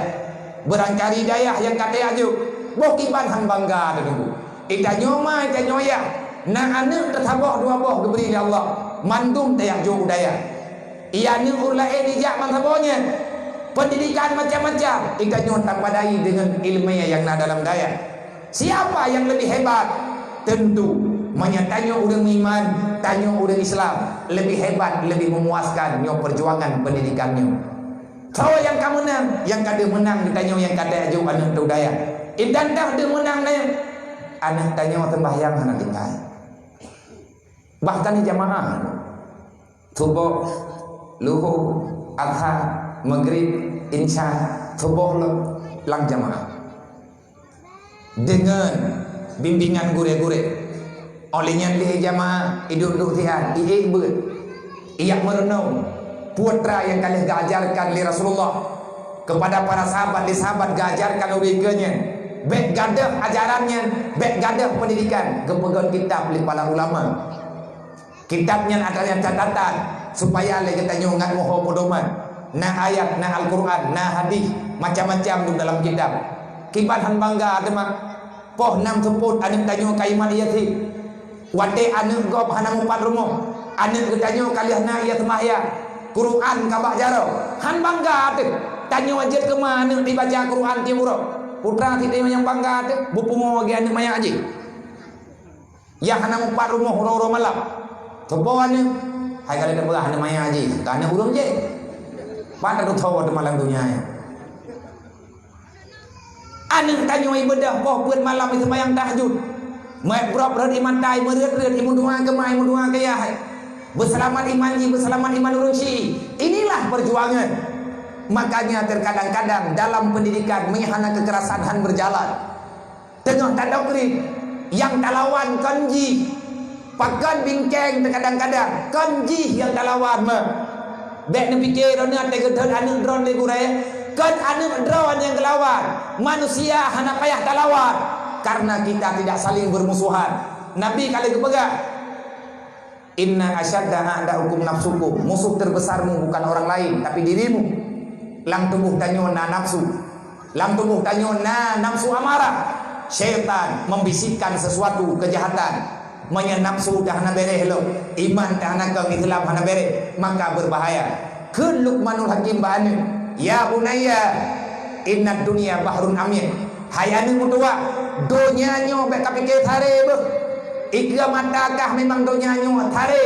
Barangkali dayah nyang ka tajak jok, boh kiban han bangga teuh teungku. Itanyoe ma, itanyoe yah, na aneuk teuh saboh dua boh geubri lé Allah, mandum tajak jok u dayah. Iya aneuk ureueng laén ijak ban saboh nyan. Pendidikan macam-macam. Itanyoe tapadai deungon ileumèe nyang na dalam dayah. Siapa yang lebih hebat? Tentu, meunyoe tanyoe ureueng meuiman, tanyoe ureueng Islam, lebih hebat, lebih memuaskan nyoe perjuangan pendidikan nyoe. Soe nyang ka meunang? Nyang ka deuh meunang geutanyoe nyang ka tajak jok aneuk teuh u dayah. Idan dah deuh meunang nyan, aneuk tanyoe seumbahyang hana tinggai. Bahkan di jamaah. Suboh, Luhô, Adha, Maghrib, Isya, suboh lom lam jamaah. Deungon bimbingan gurèe-gurèe. Óh lheueh nyan lé jamaah, iduek-duek siat, iék beuet. Ijak meurunoe, peue treuk nyang ka lheueh geuajarkan lé Rasulullah kepada para sahabat, lé sahabat geuajarkan lé geuh nyan. Bèk gadôh ajaran nyan, bèk gadôh pendidikan, geupeugöt kitab lé para ulama. Kitab nyan adalah catatan supaya lé geutanyoe ngat meuho peudoman. Na ayat, na Al-Quran, na hadih, macam-macam dum dalam kitab. Kiban han bangga teuma. Poh nam seupôt aneuk tanyoe ka iman Yasin. Watèe aneuk gob hana mupat rumoh, aneuk geutanyoe ka lheueh na ia seumahyang. Quran ka bak jaroe. Han bangga teuh. Tanyoe jeuet keuma aneuk dibaca Quran tiep uroe. Putra sidéh nyang bangga teuh, beupungo lagèe aneuk manyak jih. Nyang hana mupat rumoh uroe-uroe malam. Teuboh aneuk, hai ka lheueh teupeugah aneuk maya jih, ka aneuk ureueng jih. Pat teutoe teuma lam donya nyoe. Aneuk tanyoe ibeudôh poh peuet malam iseumayang tahajud. Meubrok rhot ié mata, imeureuet-reuet, imeudoa keu ma, imeudoa keu yah. Beuseulamat iman jih, beuseulamat iman ureueng syiek. Inilah perjuangan. Makanya terkadang-kadang dalam pendidikan, meuhana kekerasan han berjalan. Teungoh tadong rhit, nyang talawan kon jih. Pakon bingkeng teukadang-kadang, kon jih nyang talawan meuh. Bèk neupike droeneuh watèe geuthôt aneuk droeneuh lé gurèe, Kon aneuk droe nyang geulawan, manusia hana payah talawan, karena kita tidak saling bermusuhan. Nabi ka lheueh geupeugah, "Inna asyadda a'da'ukum nafsukum." Musuh terbesarmu bukan orang lain, tapi dirimu. Lam tuboh tanyoe na nafsu. Lam tuboh tanyoe na nafsu amarah. Syaitan membisikkan sesuatu kejahatan. Meunyoe nafsu teuh hana bèrèh lom, iman teuh hana kong, Islam hana bèrèh, maka berbahaya. Kheun Luqmanul Hakim bak aneuk, "Ya bunayya, innad dunya bahrun amyaq." Hai aneuk meutuwah, donya nyoe bèk kapike taré beuh. Ikeue mata kah memang donya nyoe taré,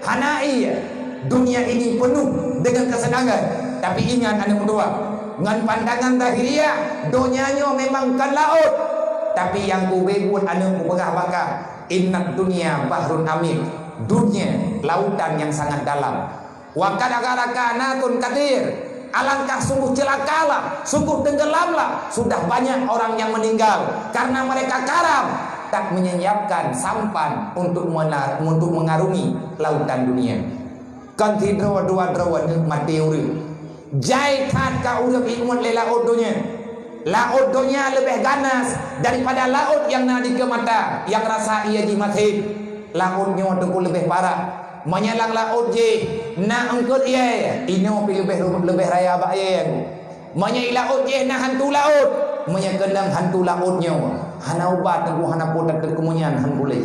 hana ié. Dunia ini penuh dengan kesenangan. Tapi ingat aneuk meutuwah, ngon pandangan zahiriah, donya nyoe memang kon laôt. Tapi nyang kube buet aneuk mupeugah bak kah, "Innad dunya bahrun amyaq." Dunia lautan yang sangat dalam. "Wa qad gharaqanatun katsir." Alangkah sungguh celakalah, sungguh tenggelamlah, sudah banyak orang yang meninggal karena mereka karam tak menyiapkan sampan untuk mena-, untuk mengarungi lautan dunia. Kon sidroe dua droe aneuk maté ureueng. Jai that ka ureueng ingat lé laôt donya. Laôt donya leubeh ganas daripada laôt nyang na dikeue mata, nyang rasa ié jih maté. Laôt nyoe teungku leubeh parah. Meunyoe lam laôt jih na eungkôt ié, inoe pih leubeh, leubeh raya bak ié. Meunyoe laôt jih na hantu laôt, meunyoe keunong hantu laôt nyoe, hana ubat teungku, hana peue, teuk keumeunyan han puléh.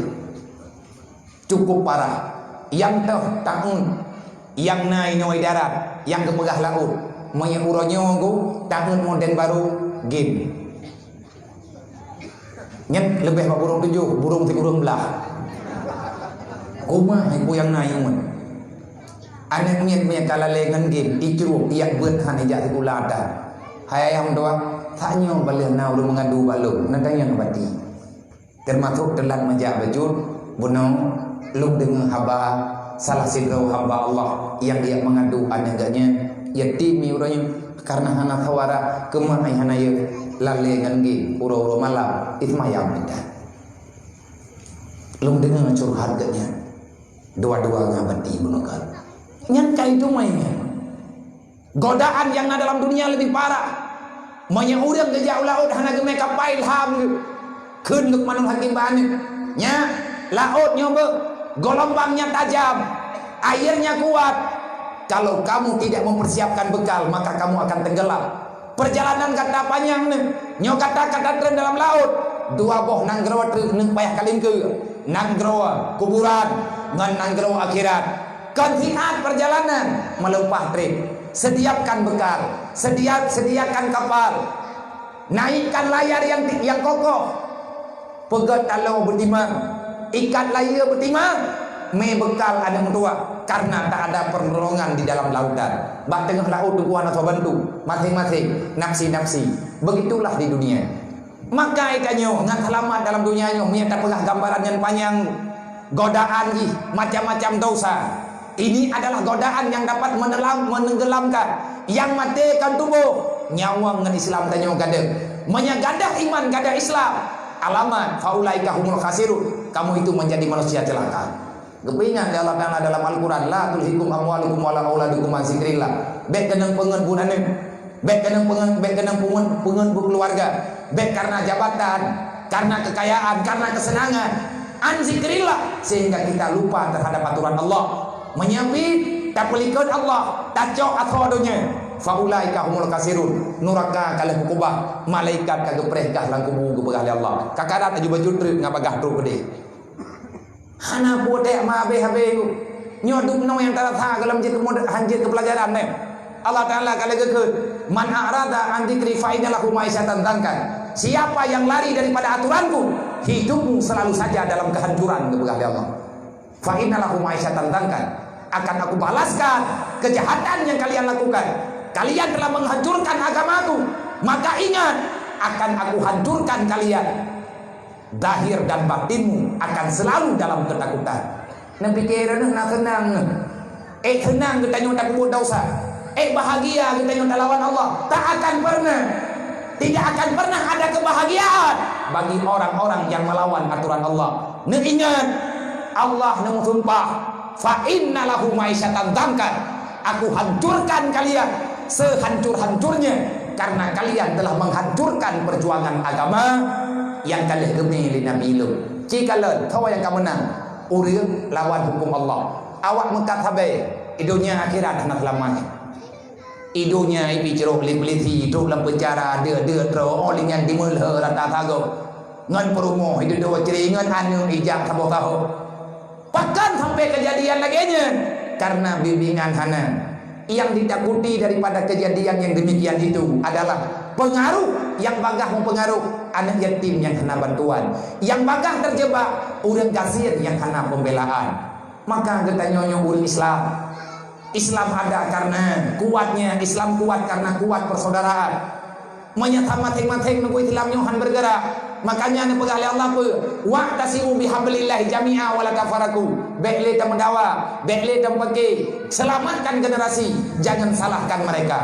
Cukup parah. Nyang teuh taun, nyang na inoe darat, nyang geupeugah laôt. Meunyoe uroe nyoe gu, taun modern baru, game. Nyan leubeh bak burông tujoh, burông sikureueng blah. Kumaha hai peue nyang na nyoe? Aneuk miet meunyoe ka lalée ngon game, icruek, iyak beuet han ijak sikula ata. Hai ayah meutuwah, sak nyoe baleueh na ureueng meungadu bak lôn, na tanyong bati. Teumasok teulat meujak bacut, bunoe lôn deungoe haba salah sidroe hamba Allah nyang ijak meungadu aneuk geuh nyan, yatim uroe nyoe, kareuna hana suara, keumah ai hana yeuh, lalée ngon game, uroe-uroe malam, iseumayang mita. Lôn deungoe curhat geuh nyan, dua-dua ngon bati bunoe ka. Nyan ka iteumé nyan. Godaan nyang na dalam dunia leubeh parah. Meunyoe ureueng geujak u laôt hana geumé kapai ilham geuh. Kheun Luqmanul Hakim bak aneuk, "Nyak, laôt nyoe beuh, geulumbang nyan tajam, airnya kuat. Kalau kamu tidak mempersiapkan bekal, maka kamu akan tenggelam. Perjalanan gata panyang neuh. Nyoe gata ka tatreun dalam laôt. Dua boh nanggroe treuk neuh payah kalingkeue, nanggroe kuburan ngon nanggroe akhirat." Kon siat perjalanan, meuleupah treb. Sediakan bekal, sedia-, sediakan kapal. Naikkan layar yang ti-, yang kokoh. Peugöt taloe beutimang, ikat layeue beutimang, mé bekal aneuk meutuwah, karena tak ada pertolongan di dalam lautan. Bak teungoh laôt teungku hana soe bantu, maséng-maséng, nafsi-nafsi. Begitulah di dunia. Maka geutanyoe ngon seulamat dalam dunia nyoe, meunyoe tapeugah gambaran nyang panyang, godaan jih macam-macam dosa. Ini adalah godaan yang dapat menelam-, menenggelamkan. Nyang maté kon tuboh, nyawöng ngon Islam tanyoe gadôh. Meunyoe gadôh iman, gadôh Islam, alamat, "Faulaika humul khasirun." Kamu itu menjadi manusia celaka. Geupeuingat lé Allah Taala dalam Al-Quran, "La tulhikum amwalukum wala auladukum an zikrillah." Bék keunong peungeut buet aneuk. Bék keunong peungeut, bék keunong peungeut, peungeut buet keuluwarga. Bék kareuna jabatan, kareuna keukayaan, kareuna keuseunangan. An zikrillah, sehingga kita lupa terhadap aturan Allah. Meunyoe pih tapeulikot Allah, tacok asoe donya. Faulaika humul khasirun. Nuraka ka lheueh meukubah. Malaikat ka geupreh gah lam kubu geupeugah lé Allah. Ka karat aju baju treuk ngon bagah trok keudeh. Hana peue teuh ma habéh-habéh. Nyoe dum nyoe nyang tarasa gohlom jeuet keu mud-, han jeuet keu peulajaran nyoe. Allah Taala ka lagée kheun, "Man a'rada an dzikri fa inna lahu ma'isyatan dzanka." Siapa yang lari daripada aturanku, hidupmu selalu saja dalam kehancuran, geupeugah lé Allah. "Fa inna lahu ma'isyatan dzanka." Akan aku balaskan kejahatan yang kalian lakukan. Kalian telah menghancurkan agamaku. Maka ingat, akan aku hancurkan kalian. Zahir dan batinmu akan selalu dalam ketakutan. Neupiké droeneuh na seunang neuh. Ék seunang geutanyoe tapeubuet desya. Ék bahagia geutanyoe talawan Allah. Tak akan pernah. Tidak akan pernah ada kebahagiaan bagi orang-orang yang melawan aturan Allah. Neuingat, Allah neumeusumpah, "Fa inna lahu ma'isyatan dzanka." Aku hancurkan kalian Sehancur-hancurnya, karena kalian telah menghancurkan perjuangan agama nyang ka lheueh geumé lé Nabi lôn. Ci kalon, soe nyang ka meunang? Ureuëng lawan huköm Allah. Awak meukat sabe, i donya akhirat hana seulamat. I donya ibi cirok lé polisi, trok lam penjara, deuk-deuk trok, oh, lé nyan dimeulhö rata sagoe. Ngon peurumoh iduek dua cre, ngon aneuk ijak saboh saho. Pakon sampai kejadian lagée nyan? Karena bimbingan hana. Yang ditakuti daripada kejadian yang demikian itu adalah pengaruh yang bagah mempengaruh anak yatim yang hana bantuan, yang bagah terjebak ureuëng gasien yang hana pembelaan. Maka geutanyoe nyoe ureuëng Islam. Islam ada karena kuatnya, Islam kuat karena kuat persaudaraan. Meunyoe that maséng-maséng neugui Islam nyoe han bergerak, makanya neupeugah lé Allah peue? "Wa'tasimu bihablillahi jami'a wa la tafarraqu." Bék lé tameudawa, bék lé tameupake. Selamatkan generasi, jangan salahkan mereka.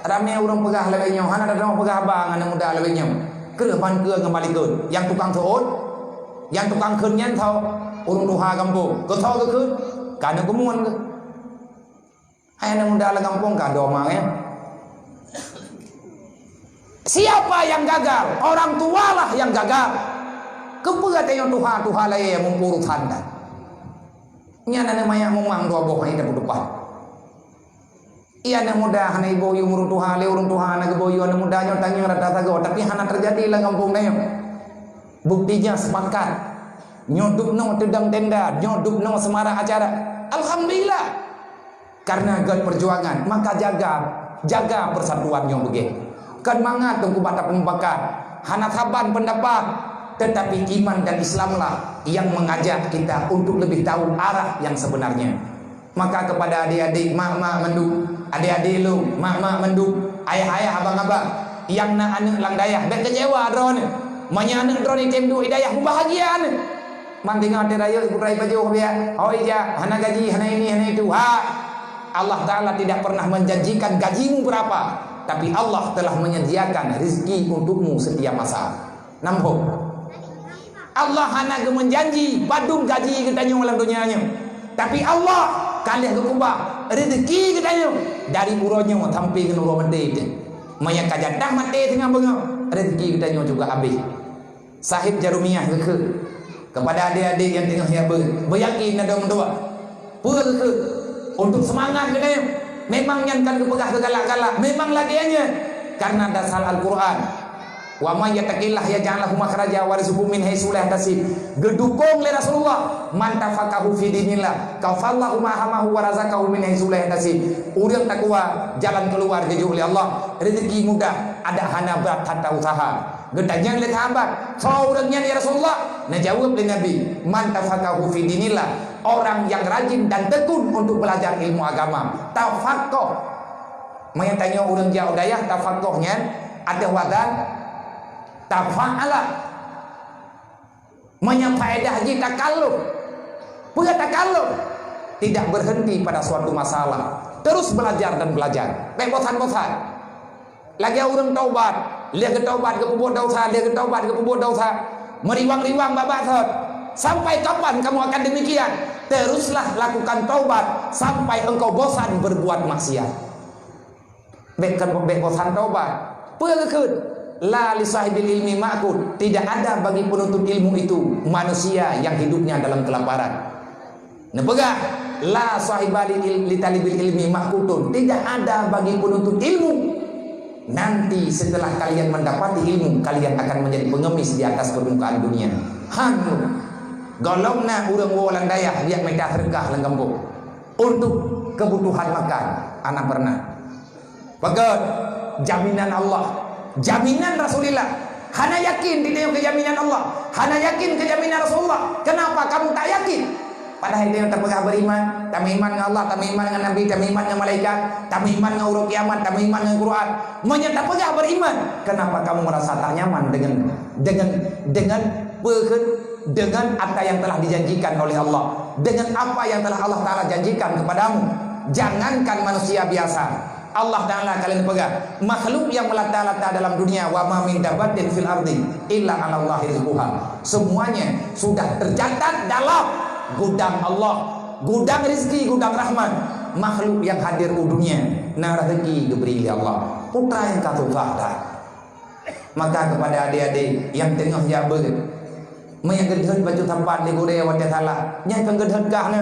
Ramé ureuëng peugah lagée nyoe, hana tadroe peugah haba ngon aneuk muda lagée nyoe. Kreueh ban keu ngon malikot. Nyang tukang seuôt, nyang tukang kheun nyan tho, ureuëng tuha gampông. Keu tho geukheun, ka aneuk keumuen keu. Hai aneuk muda lam gampông ka doma, ya. Siapa yang gagal? Orang tualah yang gagal. Keupeue tanyoe tuha-tuha laén nyang mumpung urusan dah? Nyan aneuk manyak mumang dua boh hai tapeutupat. Iya aneuk muda hana iboh yue ureuëng tuha, lé ureuëng tuha hana geuboh yue aneuk muda nyoe tanyoe rata sagoe, tapi hana terjadi lam gampông tanyoe. Buktinya sepakat. Nyoe dubnoe teudong tenda, nyoe dubnoe semarak acara. Alhamdulillah. Karena gét perjuangan, maka jaga, jaga persatuan nyoe beugét. Kon mangat teungku bak tapeupakat, hana saban pendapat, tetapi iman dan Islamlah yang mengajak kita untuk lebih tahu arah yang sebenarnya. Maka kepada adik-adik, mak-mak mandum, adik-adik lôn, mak-mak mandum, ayah-ayah, abang-abang, nyang na aneuk lam dayah, bék keucewa droeneuh. Meunyoe aneuk droeneuh tem duek di dayah, meubahagia aneuk. Man teungoh watée rayeuk putra ipajoh biak, hôi jak, hana gaji, hana ini, hana itu. Ha! Allah Ta'ala tidak pernah menjanjikan gajimu berapa, tapi Allah telah menyediakan rezeki untukmu setiap masa. Nambah. Allah hana geumeujanji padum gaji geutanyoe lam donya nyoe. Tapi Allah ka lheueh geukeubah rezeki geutanyoe dari uroe nyoe sampai ngon uroe maté teuh. Meunyoe ka jatah maté teungoh beungoh, rezeki geutanyoe juga habéh. Sahib Jarumiyah geukheun kepada adik-adik nyang teungoh jak beu-, beuyakin na dong dua. Peue geukheun? Untuk seumangat geutanyoe. Memang nyan kan geupeugah keu galak-galak. Memang lagée nyan. Karena dasar Al-Quran. "Wa may yattaqillaha yaj'al lahu makhraja wa yarzuqhu min haitsu la yahtasib." Geudukong lé Rasulullah, "Man tafaqahu fi dinillah, kafallahu ma hamahu wa razaqahu min haitsu la yahtasib." Ureuëng takwa, jalan keluar geujok lé Allah, rezeki mudah, adak hana brat hareuta usaha. Geutanyong lé sahabat, "Soe ureuëng nyan, ya Rasulullah?" Neujaweueb lé Nabi, "Man tafaqahu fi dinillah," orang yang rajin dan tekun untuk belajar ilmu agama. Tafaqoh. Meunyoe tanyoe ureuëng jak u dayah, tafaqoh nyan ateueh wazan tafa'ala. Meunyoe faedah jih takalluf. Peue takalluf? Tidak berhenti pada suatu masalah. Terus belajar dan belajar. Bék bosan-bosan. Lagée ureuëng taubat, lheueh geutaubat geupeubuet desya, lheueh geutaubat geupeubuet desya, meuriwang-riwang babah thot. Sampai kapan kamu akan demikian? Teruslah lakukan taubat sampai engkau bosan berbuat maksiat. Bék kon, bék bosan taubat. Peue geukheun? La li sahibil ilmi ma'kut. Tidak ada bagi penuntut ilmu itu manusia yang hidupnya dalam kelaparan. Neupeugah, "La sahiba li il-, li talibil ilmi ma'kutun." Tidak ada bagi penuntut ilmu. Nanti setelah kalian mendapati ilmu, kalian akan menjadi pengemis di atas permukaan dunia. Hanu. Gohlom na ureuëng woe lam dayah jak mita seudeukah lam gampông. Untuk kebutuhan makan, hana pernah. Pakon? Jaminan Allah. Jaminan Rasulullah. Hana yakin di tanyoe keu jaminan Allah. Hana yakin keu jaminan Rasulullah. Kenapa kamu tak yakin? Padahai tanyoe tapeugah beriman, tameuiman ngon Allah, tameuiman ngon Nabi, tameuiman ngon malaikat, tameuiman ngon uroe kiamat, tameuiman ngon Quran. Meunyoe tapeugah beriman, kenapa kamu merasa tak nyaman dengan, dengan, dengan peue kheun, dengan apa yang telah dijanjikan oleh Allah, dengan apa yang telah Allah Taala janjikan kepadamu? Jangankan manusia biasa, Allah Taala kalian peugah, makhluk yang melata-lata dalam dunia, "Wa ma min dabbatin fil ardi illa 'alallahi rizquha." Semuanya sudah tercatat dalam gudang Allah, gudang rizki, gudang rahmat makhluk yang hadir di dunia. Na rezeki geubri lé Allah. Putra nyang ka susah that. Maka kepada adik-adik nyang teungoh jak beuet, meunyo geudhôt bacut sapat lé gurée watée salah, nyan kon geudhôt kah na.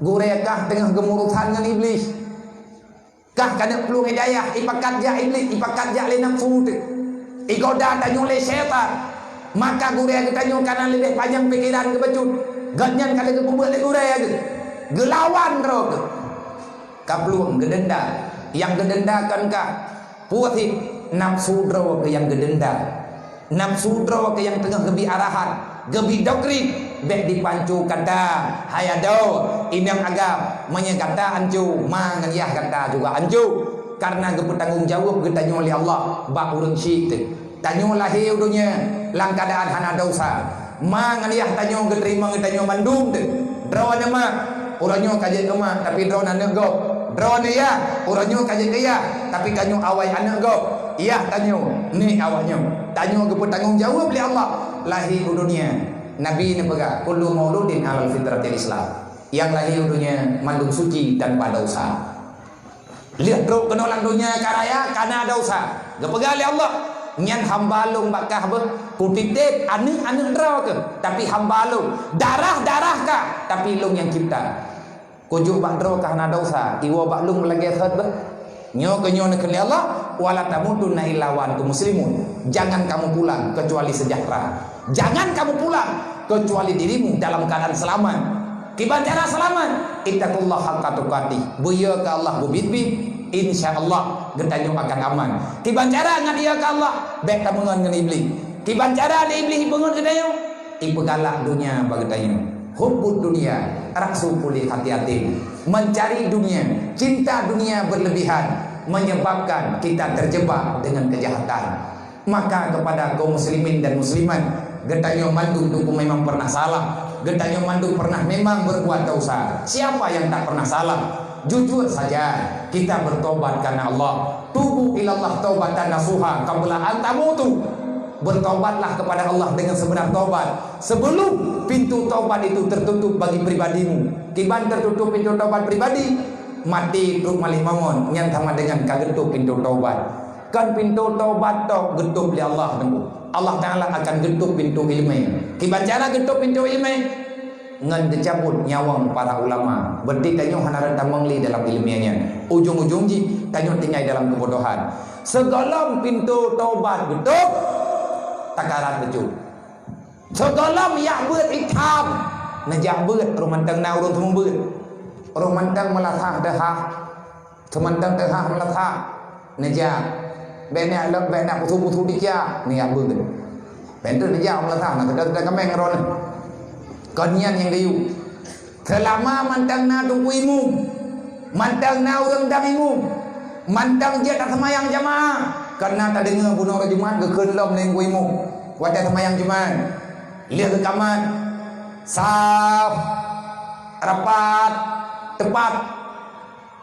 Gurée kah teungoh geumurusan ngon Iblih. Kah ka neuk plueng hidayah, ipakat jak Iblih, ipakat jak lé nafsu teuh. Igoda tanyoe lé syaitan. Maka gurée geutanyoe ka na leubeh panyang pikeran keu bacut. Gobnyan ka lheueh geupeubeuet lé gurée geuh. Geulawan droe geuh. Ka plueng geudenda. Nyang geudenda kon kah. Peue cit? Nafsu droe keuh nyang geudenda. Nafsu droe keuh nyang teungoh geubi arahan, geubi doktrin, bék dipanco gata, hai adoe, inong agam, meunyo gata anco, ma ngon yah gata juga anco. Karena geupeutanggong jaweueb geutanyoe lé Allah bak ureuëng syiek teuh. Tanyoe lahé u donya lam keuadaan hana desya. Ma ngon yah tanyoe geuteurimong geutanyoe mandum teuh. Droeneuh ma, uroe nyoe ka jeuet keu ma, tapi droeneuh aneuëk gob. Droeneuh yah, uroe nyoe ka jeuet keu yah, tapi tanyoe awai aneuëk gob. Yah tanyoe, nek awaknyoe. Tanyoe geupeutanggong jaweueb lé Allah lahé u donya. Nabi neupeugah, "Kullu mauludin alal fitratil Islam." Nyang lahé u donya mandum suci tanpa desya. Lheueh trok keunoe lam donya ka raya, ka na desya. Geupeugah lé Allah, "Nyan hamba Lôn bak kah beuh, Kutiteb aneuëk-aneuëk droe keuh, tapi hamba Lôn, darah-darah kah, tapi Lôn nyang cipta." Kujok bak droe kah na desya, iwoe bak Lôn lagée thot beuh. Nyoe keuh nyoe neukheun lé Allah, "Wala tamutunna illa wa antum muslimun." Jangan kamu pulang kecuali sejahtera. Jangan kamu pulang kecuali dirimu dalam keadaan selamat. Kiban cara selamat? Ittaqullaha haqqa tuqatih. Beuyö keu Allah beubiet-biet, insya Allah geutanyoe akan aman. Kiban cara ngat yö keu Allah? Bék tameungon ngon Iblih. Kiban cara lé Iblih ipeungon geutanyoe? Ipeugalak donya bak geutanyoe. Hubbud dunya ra'su kulli khati'atin. Mencari dunia, cinta dunia berlebihan menyebabkan kita terjebak dengan kejahatan. Maka kepada kaum muslimin dan muslimat, geutanyoe mandum teungku memang pernah salah, geutanyoe mandum pernah memang berbuat dosa. Siapa yang tak pernah salah? Jujur saja, kita bertobat karena Allah. Tubu ilallah taubatan nasuha qabla an tamutu. Bertobatlah kepada Allah dengan sebenar tobat sebelum pintu tobat itu tertutup bagi pribadimu. Kiban tertutup pintu tobat pribadi? Maté trok maléh mamon, nyan sama dengan ka geutôp pintu tobat. Kon pintu tobat tok geutôp lé Allah teungku. Allah Taala akan geutôp pintu iéleumé. Kiban cara geutôp pintu iéleumé? Ngon geucabut nyawöng para ulama. Berarti tanyoe hana rot tamong lé dalam iéleumé nyan. Ujong-ujong jih tanyoe tinggai dalam keubodohan. Sigohlom pintu tobat geutôp, takarat bacut. Sigohlom jak beuet itam, neujak beuet, roh mantong na ureuëng seumeubeuet. Roh mantong meulasah teuhah. Seumantong teuhah meulasah, neujak. Bék neujak lom, bék neujak pusu-pusu dikya, neujak beuet. Bék neujak meulasah, na keudroe-keudroe kaméng droeneuh. Kon nyan nyang geuyue. Seulama mantong na teungku imum, mantong na ureuëng dang imum, mantong jeuet taseumayang jamaah, kon na tadeungoe bunoe Jumat geukheun lom lé teungku imum. Watée seumayang Jumat, lheueh geukamat, saf, rapat, teupat.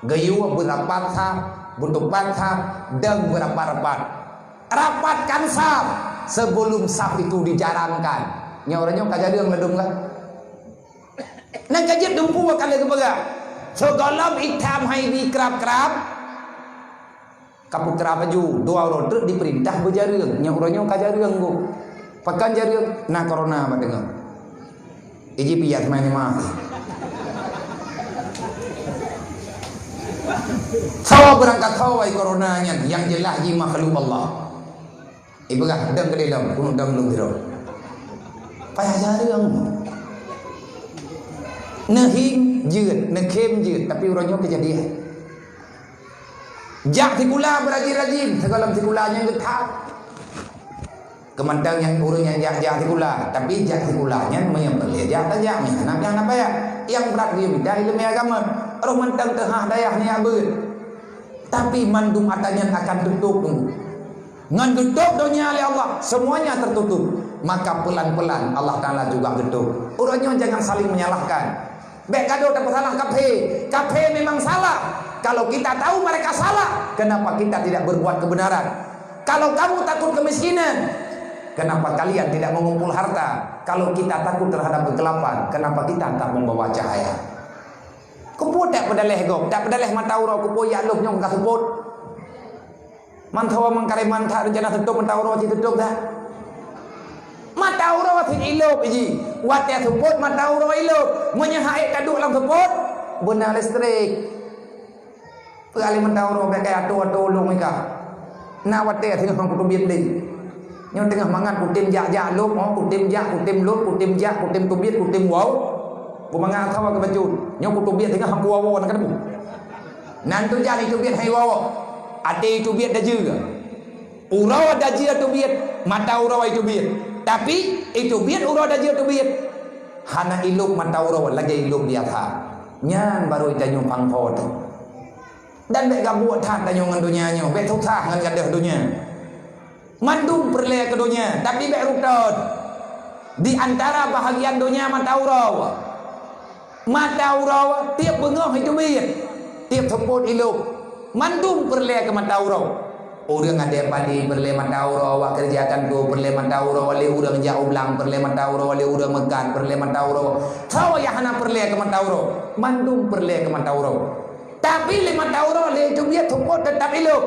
Geuyue beurapat saf, beuteupat saf, dan beurapat-rapat. Rapatkan saf sebelum saf itu dijarankan. Nyoe uroe nyoe ka jareueng ladôm ka. Nang ka jeuet dumpu ka lheueh geupeugah. Sigohlom itam hai bi krab-krab. Ka peukrab laju, dua uroe treuk dipeurintah beujareueng. Nyoe uroe nyoe ka jareueng gob. Pakon jareueng? Na corona bak teungoh. Iji piat main maaf. Sawa beurangkat sawa corona nyan, nyang jeulaih jih makhluk Allah. Ipeugah dang keudeh lom, keuneuk dang lôn sidroe. Payah jareueng. Neuhing jeuet, neukhém jeuet, tapi uroe nyoe keujadian. Jak sikula beurajin-rajin, sigohlom sikula nyang geutham. Keumantong nyang ureuëng nyang jak-jak sikula, tapi jak sikula nyan meunyoe peureulée jak tajak, meuhana nyang na payah. Nyang brat geuyue mita iéleumé agama, roh mantong teuhah dayah nyan beuet. Tapi mandum atra nyan akan teutôp teungku. Ngon geutôp donya lé Allah, semuanya tertutup. Maka pelan-pelan Allah Taala juga geutôp. Uroe nyoe jangan saling menyalahkan. Bék gadôh tapeusalah kafé. Kafé memang salah. Kalau kita tahu mereka salah, kenapa kita tidak berbuat kebenaran? Kalau kamu takut kemiskinan, kenapa kalian tidak mengumpul harta? Kalau kita takut terhadap kegelapan, kenapa kita tak membawa cahaya? Keupeue tak peudaléh gob, tak peudaléh mata uroe, keupeue jak lôb nyoe ka seupôt. Mantong meukareman that rencana seutôt mata uroe cit seutôt dah. Mata uroe cit ilôb ji. Watée seupôt mata uroe ilôb. Meunyoe han ék taduek lam seupôt, beuna listrik. Peue alèh mantong uroe bèk keu atô-atô ulôn mika. Na watèe singoh han kuteubiet lé. Nyoe teungoh mangat kutem jak-jak lôn, oh, kutem jak, kutem lôn, kutem jak, kutem teubiet, kutem woe. Beumangat sawa keu bacut. Nyoe kuteubiet singoh han kuwoe-woe na keudeuh. Nan tu jak iteubiet hai woe. Até iteubiet dajeue. Uroe dajeue teubiet, mata uroe iteubiet. Tapi iteubiet uroe dajeue teubiet. Hana ilôb mata uroe lagèe ilôb biasa. Nyan barô itanyoe pangko teuh. Dan bèk gabuek that tanyoe ngon donya nyoe, bèk susah ngon gadôh donya. Mandum peureulèe keu donya, tapi bèk rutot. Di antara bahagian donya mata uroe. Mata uroe tiep beungoh iteubiet, tiep seupôt ilôb. Mandum peureulèe keu mata uroe. Ureueng adèe padi peureulèe mata uroe, awak keureuja kantô peureulèe mata uroe, lé ureueng jak u blang peureulèe mata uroe, lé ureueng meukat peureulèe mata uroe. Soe nyang hana peureulèe keu mata uroe? Mandum peureulèe keu mata uroe. Tapi lé mata uroe lé iteubiet seupôt teutap ilôb.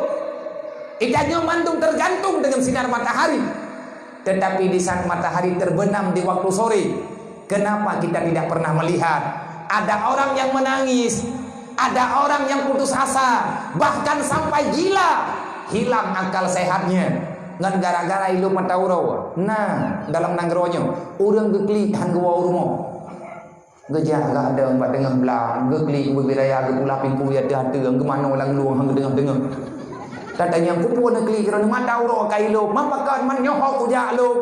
Itanyoe mandum tergantung dengan sinar matahari. Tetapi di saat matahari terbenam di waktu sore, kenapa kita tidak pernah melihat ada orang yang menangis, ada orang yang putus asa, bahkan sampai gila, hilang akal sehatnya, ngon gara-gara ilôb mata uroe? Nah, dalam nanggroe nyoe, ureueng geuklik han geuwoe u rumoh. Geujak gadôh bak teungoh blang, geuklik ubit raya, geupulah pintoe ateueh, geumanoe lam lueng han geudeungoh-deungoh. Tatanyong, "Keupeue neuklik droeneuh mata uroe ka ilôb? Man pakon man nyoe ho kujak lôn?"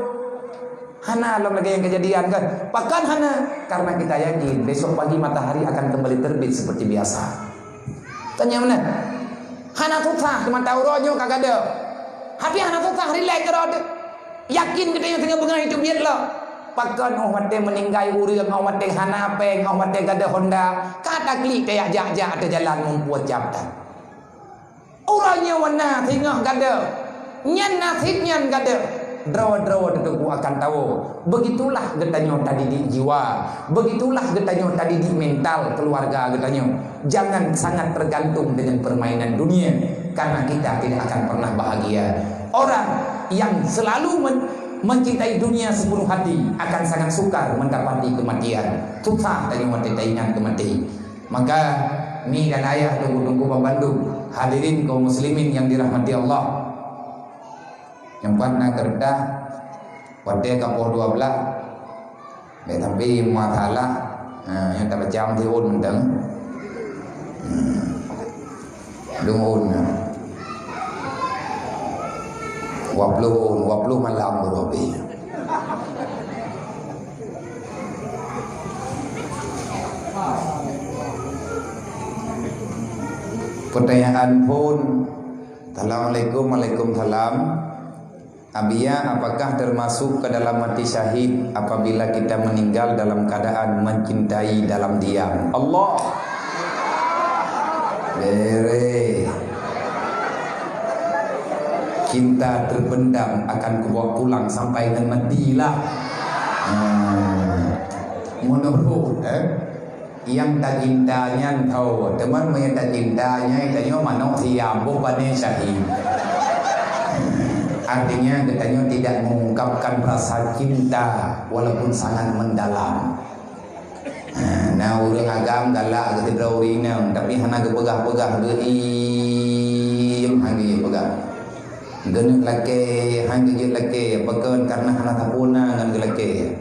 Hana lom lagèe nyang keujadian kan? Pakon hana? Karena kita yakin besok pagi matahari akan kembali terbit seperti biasa. Tanyong meunan. Hana susah keu mata uroe nyoe ka gadôh. Tapi hana susah rilek keudroe teuh. Yakin geutanyoe singoh beungoh iteubiet lom. Pakon 'oh watèe meuninggai ureueng, 'oh watèe hana pèng, 'oh watèe gadôh honda, ka taklik tajak-jak ateueh jalan mumpue cap that. Uroe nyoe wana singoh gadôh, nyan naseb nyan gadôh. Droe-droe teuh teungku akan tawoe. Begitulah geutanyoe tadidik jiwa, begitulah geutanyoe tadidik mental keluarga geutanyoe. Jangan sangat tergantung dengan permainan dunia, karena kita tidak akan pernah bahagia. Orang yang selalu men-, mencintai dunia sepenuh hati akan sangat sukar mendapati kematian. Susah tanyoe watèe taingat keu maté. Maka, mi dan ayah, teungku-teungku bandum, hadirin kaum muslimin yang dirahmati Allah. Nyang pat na keureutah, watèe ka poh dua blah, bèk sampai masalah, ha, nyang tabaca meusiôn mantong. Hmm. Lôn ôn, ha. Dua ploh ôn, dua ploh malam baru habéh. Pertanyaan phôn. Assalamualaikum, waalaikumsalam. Abiya, apakah termasuk ke dalam mati syahid apabila kita meninggal dalam keadaan mencintai dalam diam? Allah. Bere. Cinta terpendam akan kubawa pulang sampai ngon mati lah. Hmm. Menurut, eh? Nyang tacinta nyan tho, teuma meunyo tacinta nyan tanyoe manok siam boh pané syahid. Artinya geutanyoe tidak mengungkapkan rasa cinta walaupun sangat mendalam. Nah, na ureueng agam galak keu sidroe ureueng inong, tapi hana geupeugah-peugah, geuiem han geujeuet peugah. Geuneuk lakée han geujeuet lakée, pakon? Karena hana sapeue na ngon geulakée.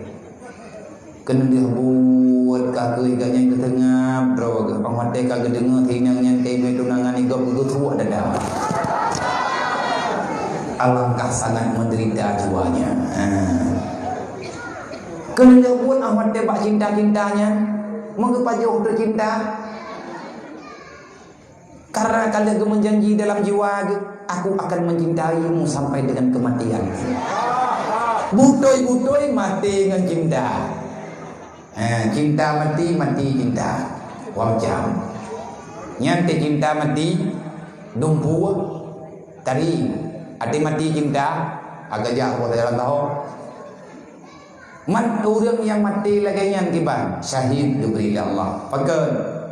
Keuneuk buet ka keuh gobnyan geuteungab droe geuh, 'oh watèe ka geudeungoe si inong nyan ka imé tunangan i gob geugeusuek dada. Alangkah sangat menderita jiwanya. Ha. Keuneuk buet 'oh watèe bak cinta-cinta nyan, meugeupajoh teuh cinta. Karena ka lheueh geumeujanji dalam jiwa geuh, "Aku akan mencintaimu sampai dengan kematian." Beutôi-beutôi maté ngon cinta. Eh, cinta mati, mati cinta. Wang cam. Nyan teuh cinta mati, dumpeue, kari. Até mati cinta, agak jak buat dalam tahu. Man ureueng nyang maté lagèe nyan kiban, syahid geubri lé Allah. Pakon?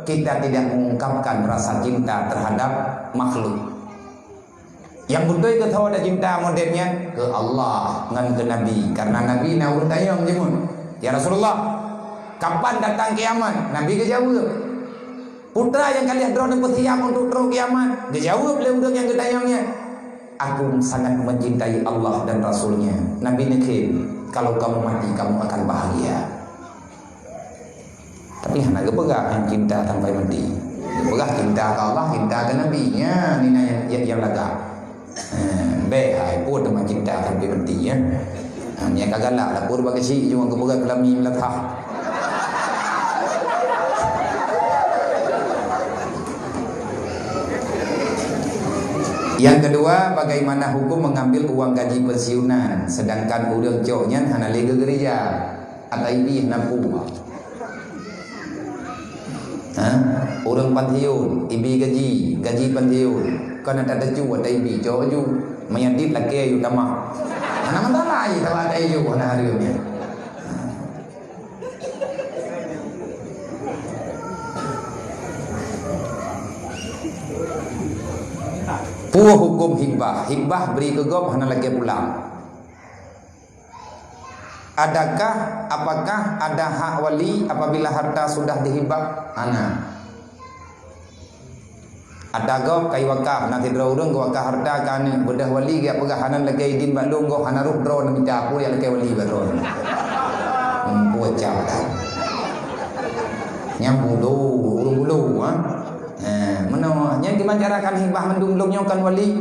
kita tidak mengungkapkan rasa cinta terhadap makhluk. Nyang beutôi keu soe tacinta model nyan? Keu Allah ngon keu Nabi. Karena Nabi na ureuëng tanyong jimeuet, "Ya Rasulullah, kapan datang kiamat?" Nabi geujaweueb. Peue teuma nyang ka lheueh droeneuh peusiab untuk trok kiamat? Geujaweueb lé ureuëng nyang geutanyong nyan, "Aku sangat mencintai Allah dan Rasul-Nya." Nabi neukheun, "Kalau kamu mati, kamu akan bahagia." Tapi hana geupeugah nyang cinta sampai mati. Geupeugah cinta keu Allah, cinta keu Nabi. Nyan, nyan nyang, nyang, nyang lagak. Ha, bèk hai, peue teuma cinta sampai mati, ya. Ha, nyang ka galak lah, peue bak keuchik cuma geupeugah keulami meulatah. Yang kedua, bagaimana hukum mengambil uang gaji pensiunan, sedangkan ureuëng cok nyan hana lé geugeurija? Ata ibi hana peue. Ha? Ureuëng pensiun, ibi gaji, gaji pensiun. Kon ata teucu ata ibi, cok ju. Meunyo dit lakèe yue tamah. Hana masalah, ié saban ata ibi hana hareuem nyan. Peue huköm hibah? Hibah bri keu gob hana lakèe pulang. Adakah, apakah ada hak wali apabila harta sudah dihibah? Hana. Ata gob ka iwakaf, na sidroe ureuëng geuwakaf harta keu aneuk, beudôh wali geujak peugah, "Hana lakèe idin bak lôn, gob hana rôh droeneuh mita, peue nyang lakèe wali bak droeneuh?" Hmm, peue cap that. Nyang bulo, ureuëng bulo, ha? Ha, meunoe, nyan kiban cara kan hibah mandum lôn nyoe kan wali.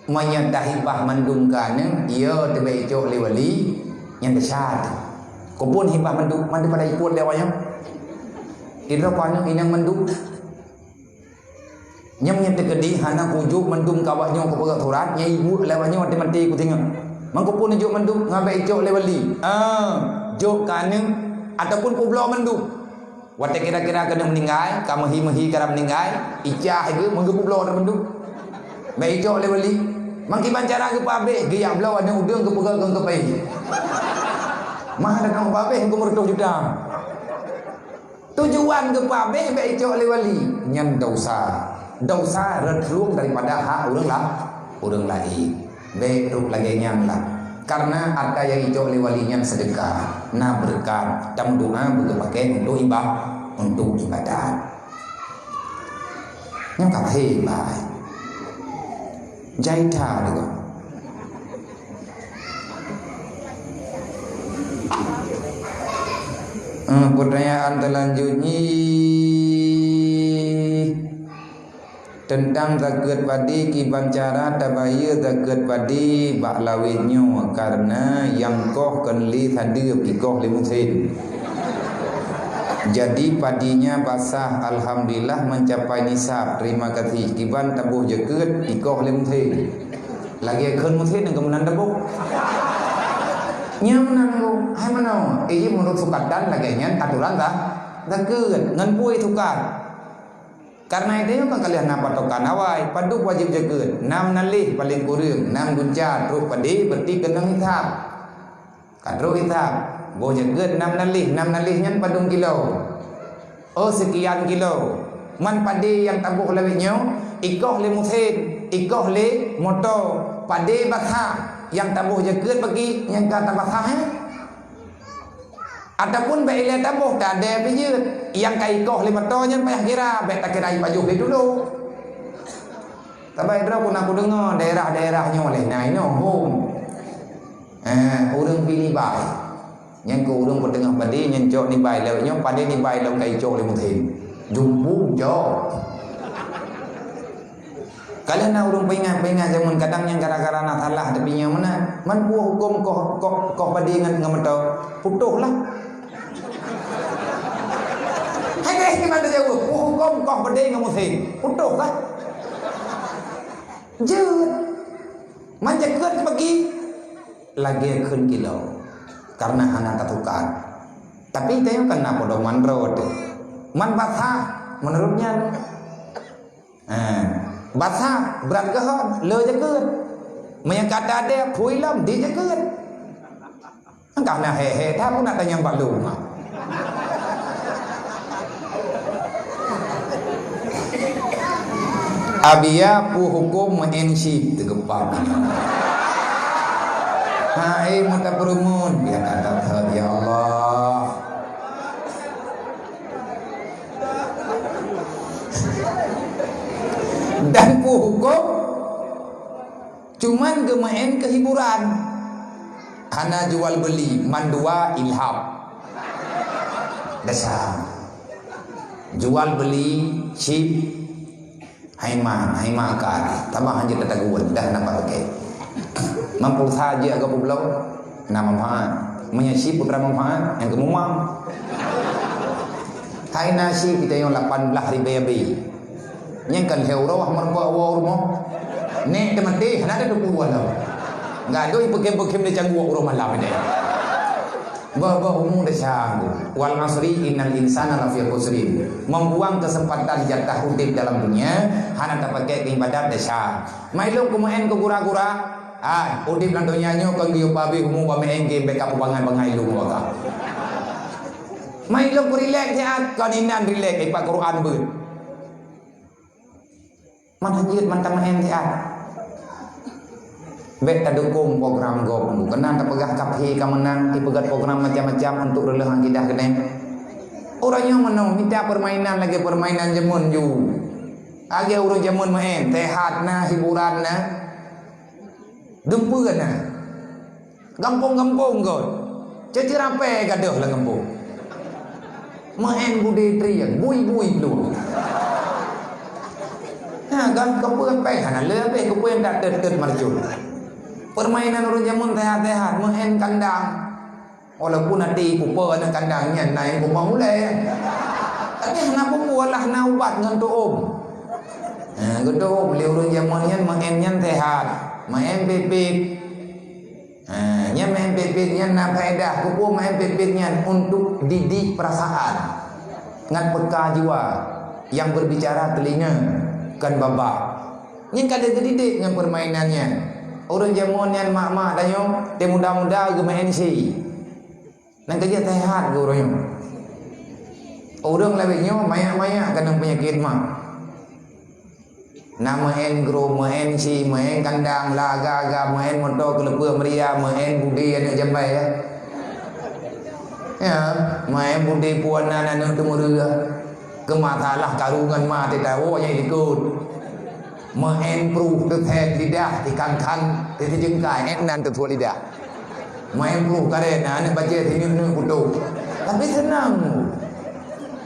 Meunyo tahibah mandum keu aneuk, iya teubèk icok lé wali, nyan desya teuh. Keupeue hibah mandum, mandum pada ipot lé awak nyan. Idroe keu aneuk inong mandum. Nyang nyan teukeudi hana kujok mandum keu awak nyoe keu peugah surat, nyang ibuet lé awak nyoe maté-maté kutinggai. Mangko peue neujok mandum, ngon bèk icok lé wali. Ah, jok keu aneuk ataupun peubloe mandum. Watèe kira-kira keuneuk meuninggai, ka meuhi-meuhi kara meuninggai, icah geuh meungeupubloe teumandum. Bèk icok lé wali. Mangkiban cara geupeuabéh, geujak bloe aneuk udeueng geupeugöt ngon keupai. Mah datang peuabéh keu meureutoh juta. Tujuan geupeuabéh bèk icok lé wali. Nyan dosa. Dosa rot lueng daripada hak ureueng la-, ureueng laén. Bèk trok lagèe nyan lah. Karena harta nyang icok lé wali nyan seudeukah, na beureukat, tameudoa beugeupaké untuk iba-, untuk ibadat. Nyoe ka bahé, bah. Jai that deungon. Eh, pertanyaan selanjutnya. Teuntang zakeuet padé, kiban cara tabayeue zakeuet padé bak lawét nyoe, kareuna nyang koh kon lé sadeue, ikoh lé musém. Jadi padinya basah, alhamdulillah mencapai nisab. Terima kasih. Kiban taboh zakeuet, ikoh lé musém. Lagèe kheun musém nyang keumeunang taboh. Nyang meunan gob, hai meunoe. Eh, meunurot sukatan lagèe nyan atoran za-, zakeuet. Ngon peue sukat? Kareuna itu nyoe kan ka lheueh na patokan awai, padub wajéb zakeuet, nam naleh paleng kureueng, nam gunca trok padé, berarti keunong hisab. Ka trok hisab, boh zakeuet nam naleh, nam naleh nyan padum kilo. Oh, sekian kilo. Man padé nyang taboh lawét nyoe, ikoh lé musém, ikoh lé moto, padé basah, nyang taboh zakeuet bagi nyang ka tabasah, eh? Ataupun bèk ilèe taboh, tadèe pih jeuet. Nyang ka ikoh lé moto nyan payah kira, bèk takira ipajoh lé tulô. Saban droe pun aku deungö daerah-daerah nyoe lé na inoe hom. Eh, ureueng pi nibai. Nyan keuh ureueng peuteungoh padé nyan cok nibai lé nyoe, padé nibai lom ka icok lé musém. Jumpung cok. Ka lheueh na ureueng peuingat-peuingat jameun, kadang nyang gara-gara na salah, tapi nyang meunan. Man peue huköm koh, koh, koh padé ngon, ngon moto? Putôh lah. Hai, hai, gimana jaweueb? Peue huköm koh padé ngon musém? Putôh lah. Jeuet. Man zakeuet bagi lagèe kheun kilo. Kareuna hana tatukar. Tapi tanyoe kan na pedoman droe teuh. Man basah, meunurot nyan. Ha, basah, brat geuhon, le zakeuet. Meunyo ka tadèe, phui lom, di zakeuet. Engkah na he-he, that pun na tanyong bak lôn. Abia peue huköm meu'en chip teugeupab. Hai mata peureumeun, ya kata that, ya Allah. Dan peue huköm cuman geumeu'en keu hiburan. Hana jual beuli, mandua ilham. Dasar. Jual beuli chip. Hai ma, hai ma ka, tamah hanjeuet tatagun, dah nampak pakai. Mampulsa jeuet agak peubloe, na manfaat. Meunyoe chip putra manfaat, nyang keumumang. Hai na chip kita nyang lapan belas ribèe abéh. Nyang kan lhèe uroe meurumpok woe u rumoh. Nek teumaté, hana ada duku wala. Enggak ada ipeukem-peukem di cangguek uroe malam ini. Bah-bah umu desya. Wal asri innal insana lafi khusrin. Membuang kesempatan jatah udip dalam dunia, hana tapakai keu ibadat desya. Mai lôn kumeu'en keu gura-gura. Hai, udip lam dunia nyoe kon geuyue pabéh umu bak meu'en game bèk ka peubangai-bangai lôn baka. Mai lôn kurilek siat, kon inan rilek ipat Quran beuet. Man hanjeuet man tameu'en siat. Bèk tadukong program gob, keunan tapeugah kafé ka meunang, ipeugét program macam-macam untuk reuleuh akidah keudéh. Ureueng nyoe meunoe mita peurmainan lagèe peurmainan jameun ju. Lagèe ureueng jameun meu'en, sehat na, hiburan na, dumpeue na. Gampông-gampông göt. Ceuceu rapée gadôh lam gampông. Meu'en budé trieng, bui-bui plueng. Nah, gan keupeu pèng hana le abéh keupeu dak tet-tet marcut. Peurmainan ureueng jameun sehat-sehat, meu'en kandang. Walaupun até kupa aneuk kandang nyan na nyang kupa ulèe. Tapi hana peue-peue lah na ubat ngon tu'um. Nah, geutu'um lé ureueng jameun nyan meu'en nyan sehat. Meu'en pipit. Ha, nyan main pipit nyan na faedah. Keupeue main pipit nyan? Untuk didik perasaan ngat peka jiwa, yang berbicara telinga, kon babah. Nyan ka lheueh geudidik ngon peurmainan nyan. Ureueng jameun nyan mak-mak tanyoe, teuh muda-muda geumain si. Nyan ka jeuet sehat geuh ureueng nyoe. Ureueng lawét nyoe manyak-manyak keunong peunyakét mak. Na meu'en gro, meu'en si, meu'en kandang, la aga-aga, meu'en moto keuleupeuek meuria, meu'en budé aneuk jambai, ya. Ya, meu'en budé puan nan aneuk teumeureue. Keu masalah karu ngon ma teuh tawoe nyang ikot. Meu'en pruh teuthèe lidah, ikan-kan teujeungkai, eh, nan teutuek lidah. Main pluh karet, nah, aneuk bajèe sineuk-neuk kutok. Tapi seunang.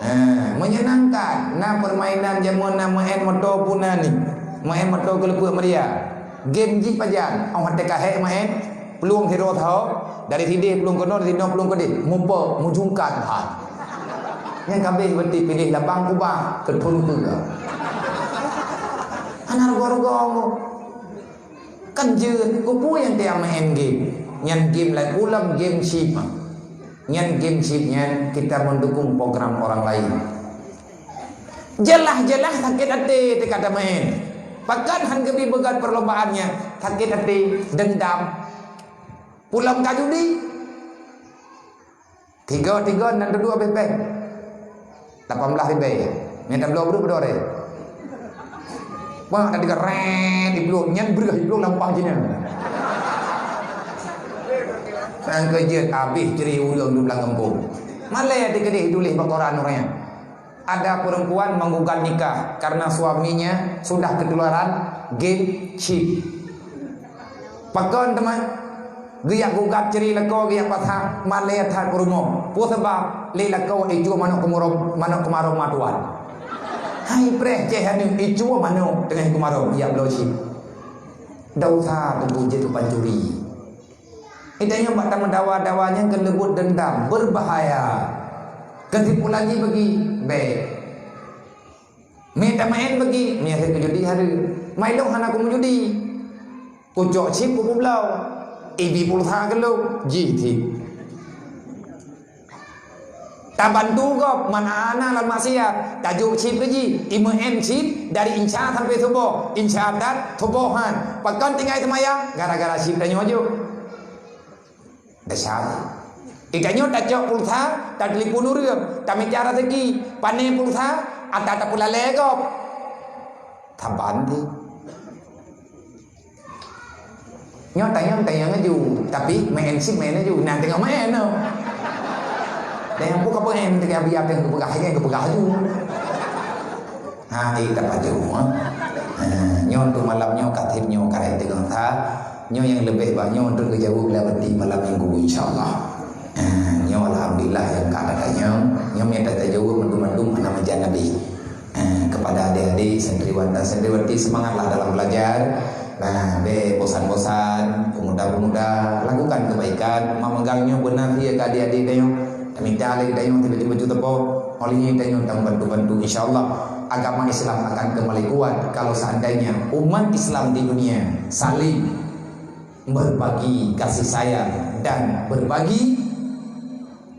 Ha, menyenangkan. Na permainan jameun na main moto pun na ni. Main moto keuleupeuek meuria. Game jih pajan. Awak teuka hék main. Plueng sidroe saho. Dari sideh plueng keunoe, dari sinoe plueng keudeh. Mupok, mujungkat. Ha. Nyang kabeh berarti pilih labang kubah. Keutun peue. Hana rugoe-rugoe. Kan jeuet, keupeue nyang teuka main game? Nyan game laén, ulang game chip. Nyan game chip nyan kita mendukung program orang lain. Jeulaih-jeulaih sakét até teuka tamain. Pakon han geubi beugét perlombaan nyan? Sakét até, dendam. Pulang ka judi. Tiga-tiga nan dudoe abéh péng. Lapan belas ribèe. Nyang tabloe breueh beudôh ré. Wah, tadi ka rét diplueng, nyan breueh diplueng lampang Cina. Nyan keuh jeuet abéh cre ureueng dum lam gampông. Malèe teukeudeh tuléh bak koran ureueng nyan. Ada perempuan menggugat nikah karena suaminya sudah ketularan game chip. Pakon teuma? Geujak gugat cre lakoe geujak pasak malèe that peurumoh. Peue sabab? Lé lakoe icue manok keumarôm, manok keumarôm matuan. Hai preh ceh aneuk icue manok teungoh keumarôm jak bloe chip. Desya teungku jeuet keu pancuri. Itanyoe bak tameudawa-dawa nyan keuleubot dendam, berbahaya. Keusimpulan jih bagi, bèk. Mita main bagi, meunyang keu judi hareuem. Mai lôn hana kumeujudi. Kucok chip kupeubloe. Ibi pulsa keu lôn, jih chip. Tabantu gob man ana lam maksiat, tajok chip keu jih, imeu'en chip dari insya sampai suboh, insya that suboh han. Pakon tinggai seumayang gara-gara chip tanyoe jok. Desya. Itanyoe tacok pulsa, tatelepon ureueng, tamita raseuki, pané pulsa, ata tapeulalé gob. Saban ti. Nyoe tanyong-tanyong aju, tapi main si main aju. Nah, tengok main tu. Dan yang buka pun main tengah biar tengah kepeugah, tengah kepeugah aju. Ha, eh, tak paju, ha. Ha, nyoe untuk malam nyoe, khatib nyoe, karet tengok, ha. Nyoe yang lebih banyak untuk kejawab lah berarti malam minggu, insya Allah. Ha, nyoe alhamdulillah yang ka ada tanyong. Nyoe yang tak terjawab mandum-mandum hana meujan Nabi. Eh, kepada adik-adik santriwan dan santriwati, semangatlah dalam belajar. Nah, bèk bosan-bosan, pemuda-pemuda, lakukan kebaikan. Memegang nyoe beuna keu adik-adik tanyoe. Tamita lé tanyoe tiba-tiba juta po. Oleh nyan tanyoe dan bantu-bantu, insya Allah agama Islam akan kembali kuat kalau seandainya umat Islam di dunia saling berbagi kasih sayang dan berbagi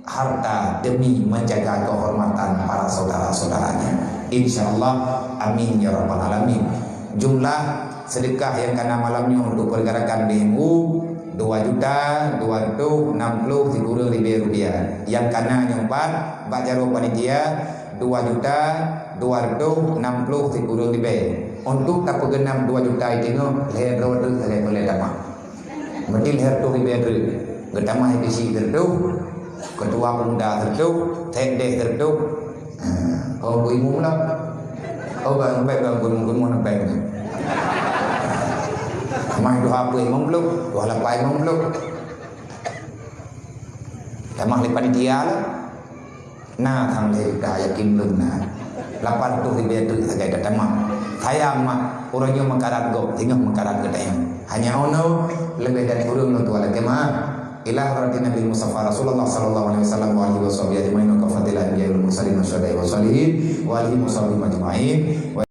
harta demi menjaga kehormatan para saudara-saudaranya. Insya Allah, amin ya rabbal alamin. Jumlah sedekah yang kana malam nyoe untuk pergerakan B M U, dua juta dua ratus enam puluh sikureueng ribèe rupiah. Yang kana nyoe pat, bak jaroe panitia, dua juta dua ratus enam puluh sikureueng ribèe. Untuk tapeugeunap dua juta itu nyoe, lhèe droe teuk lhèe peureulèe tamah. Meuti lhèe reutôh ribèe treuk. Geutamah I P C treuk, ketua pemuda treuk, sekdes treuk. Ha, oh, bu imum lah. Oh, bang, baik, bang, gunung, gunung, baik. Tamah dua puluh lima puluh, dua lapan lima puluh. Tamah lé panitia lah. Na tham lé ka yakin lôn na. Lapan reutôh ribèe treuk sagai tatamah. Sayang mak, ureueng nyoe meukarat gob, singoh meukarat geutanyoe. Hanya ono leubeh dari ureueng lôn tuan lakèe meu'ah. Ila hadratin Nabi Mustafa Rasulullah sallallahu alaihi wasallam wa alihi wasahbihi ajmain wa kafatil anbiya wal mursalin wa syuhada wa shalihin wa alihi wasahbihi ajmain.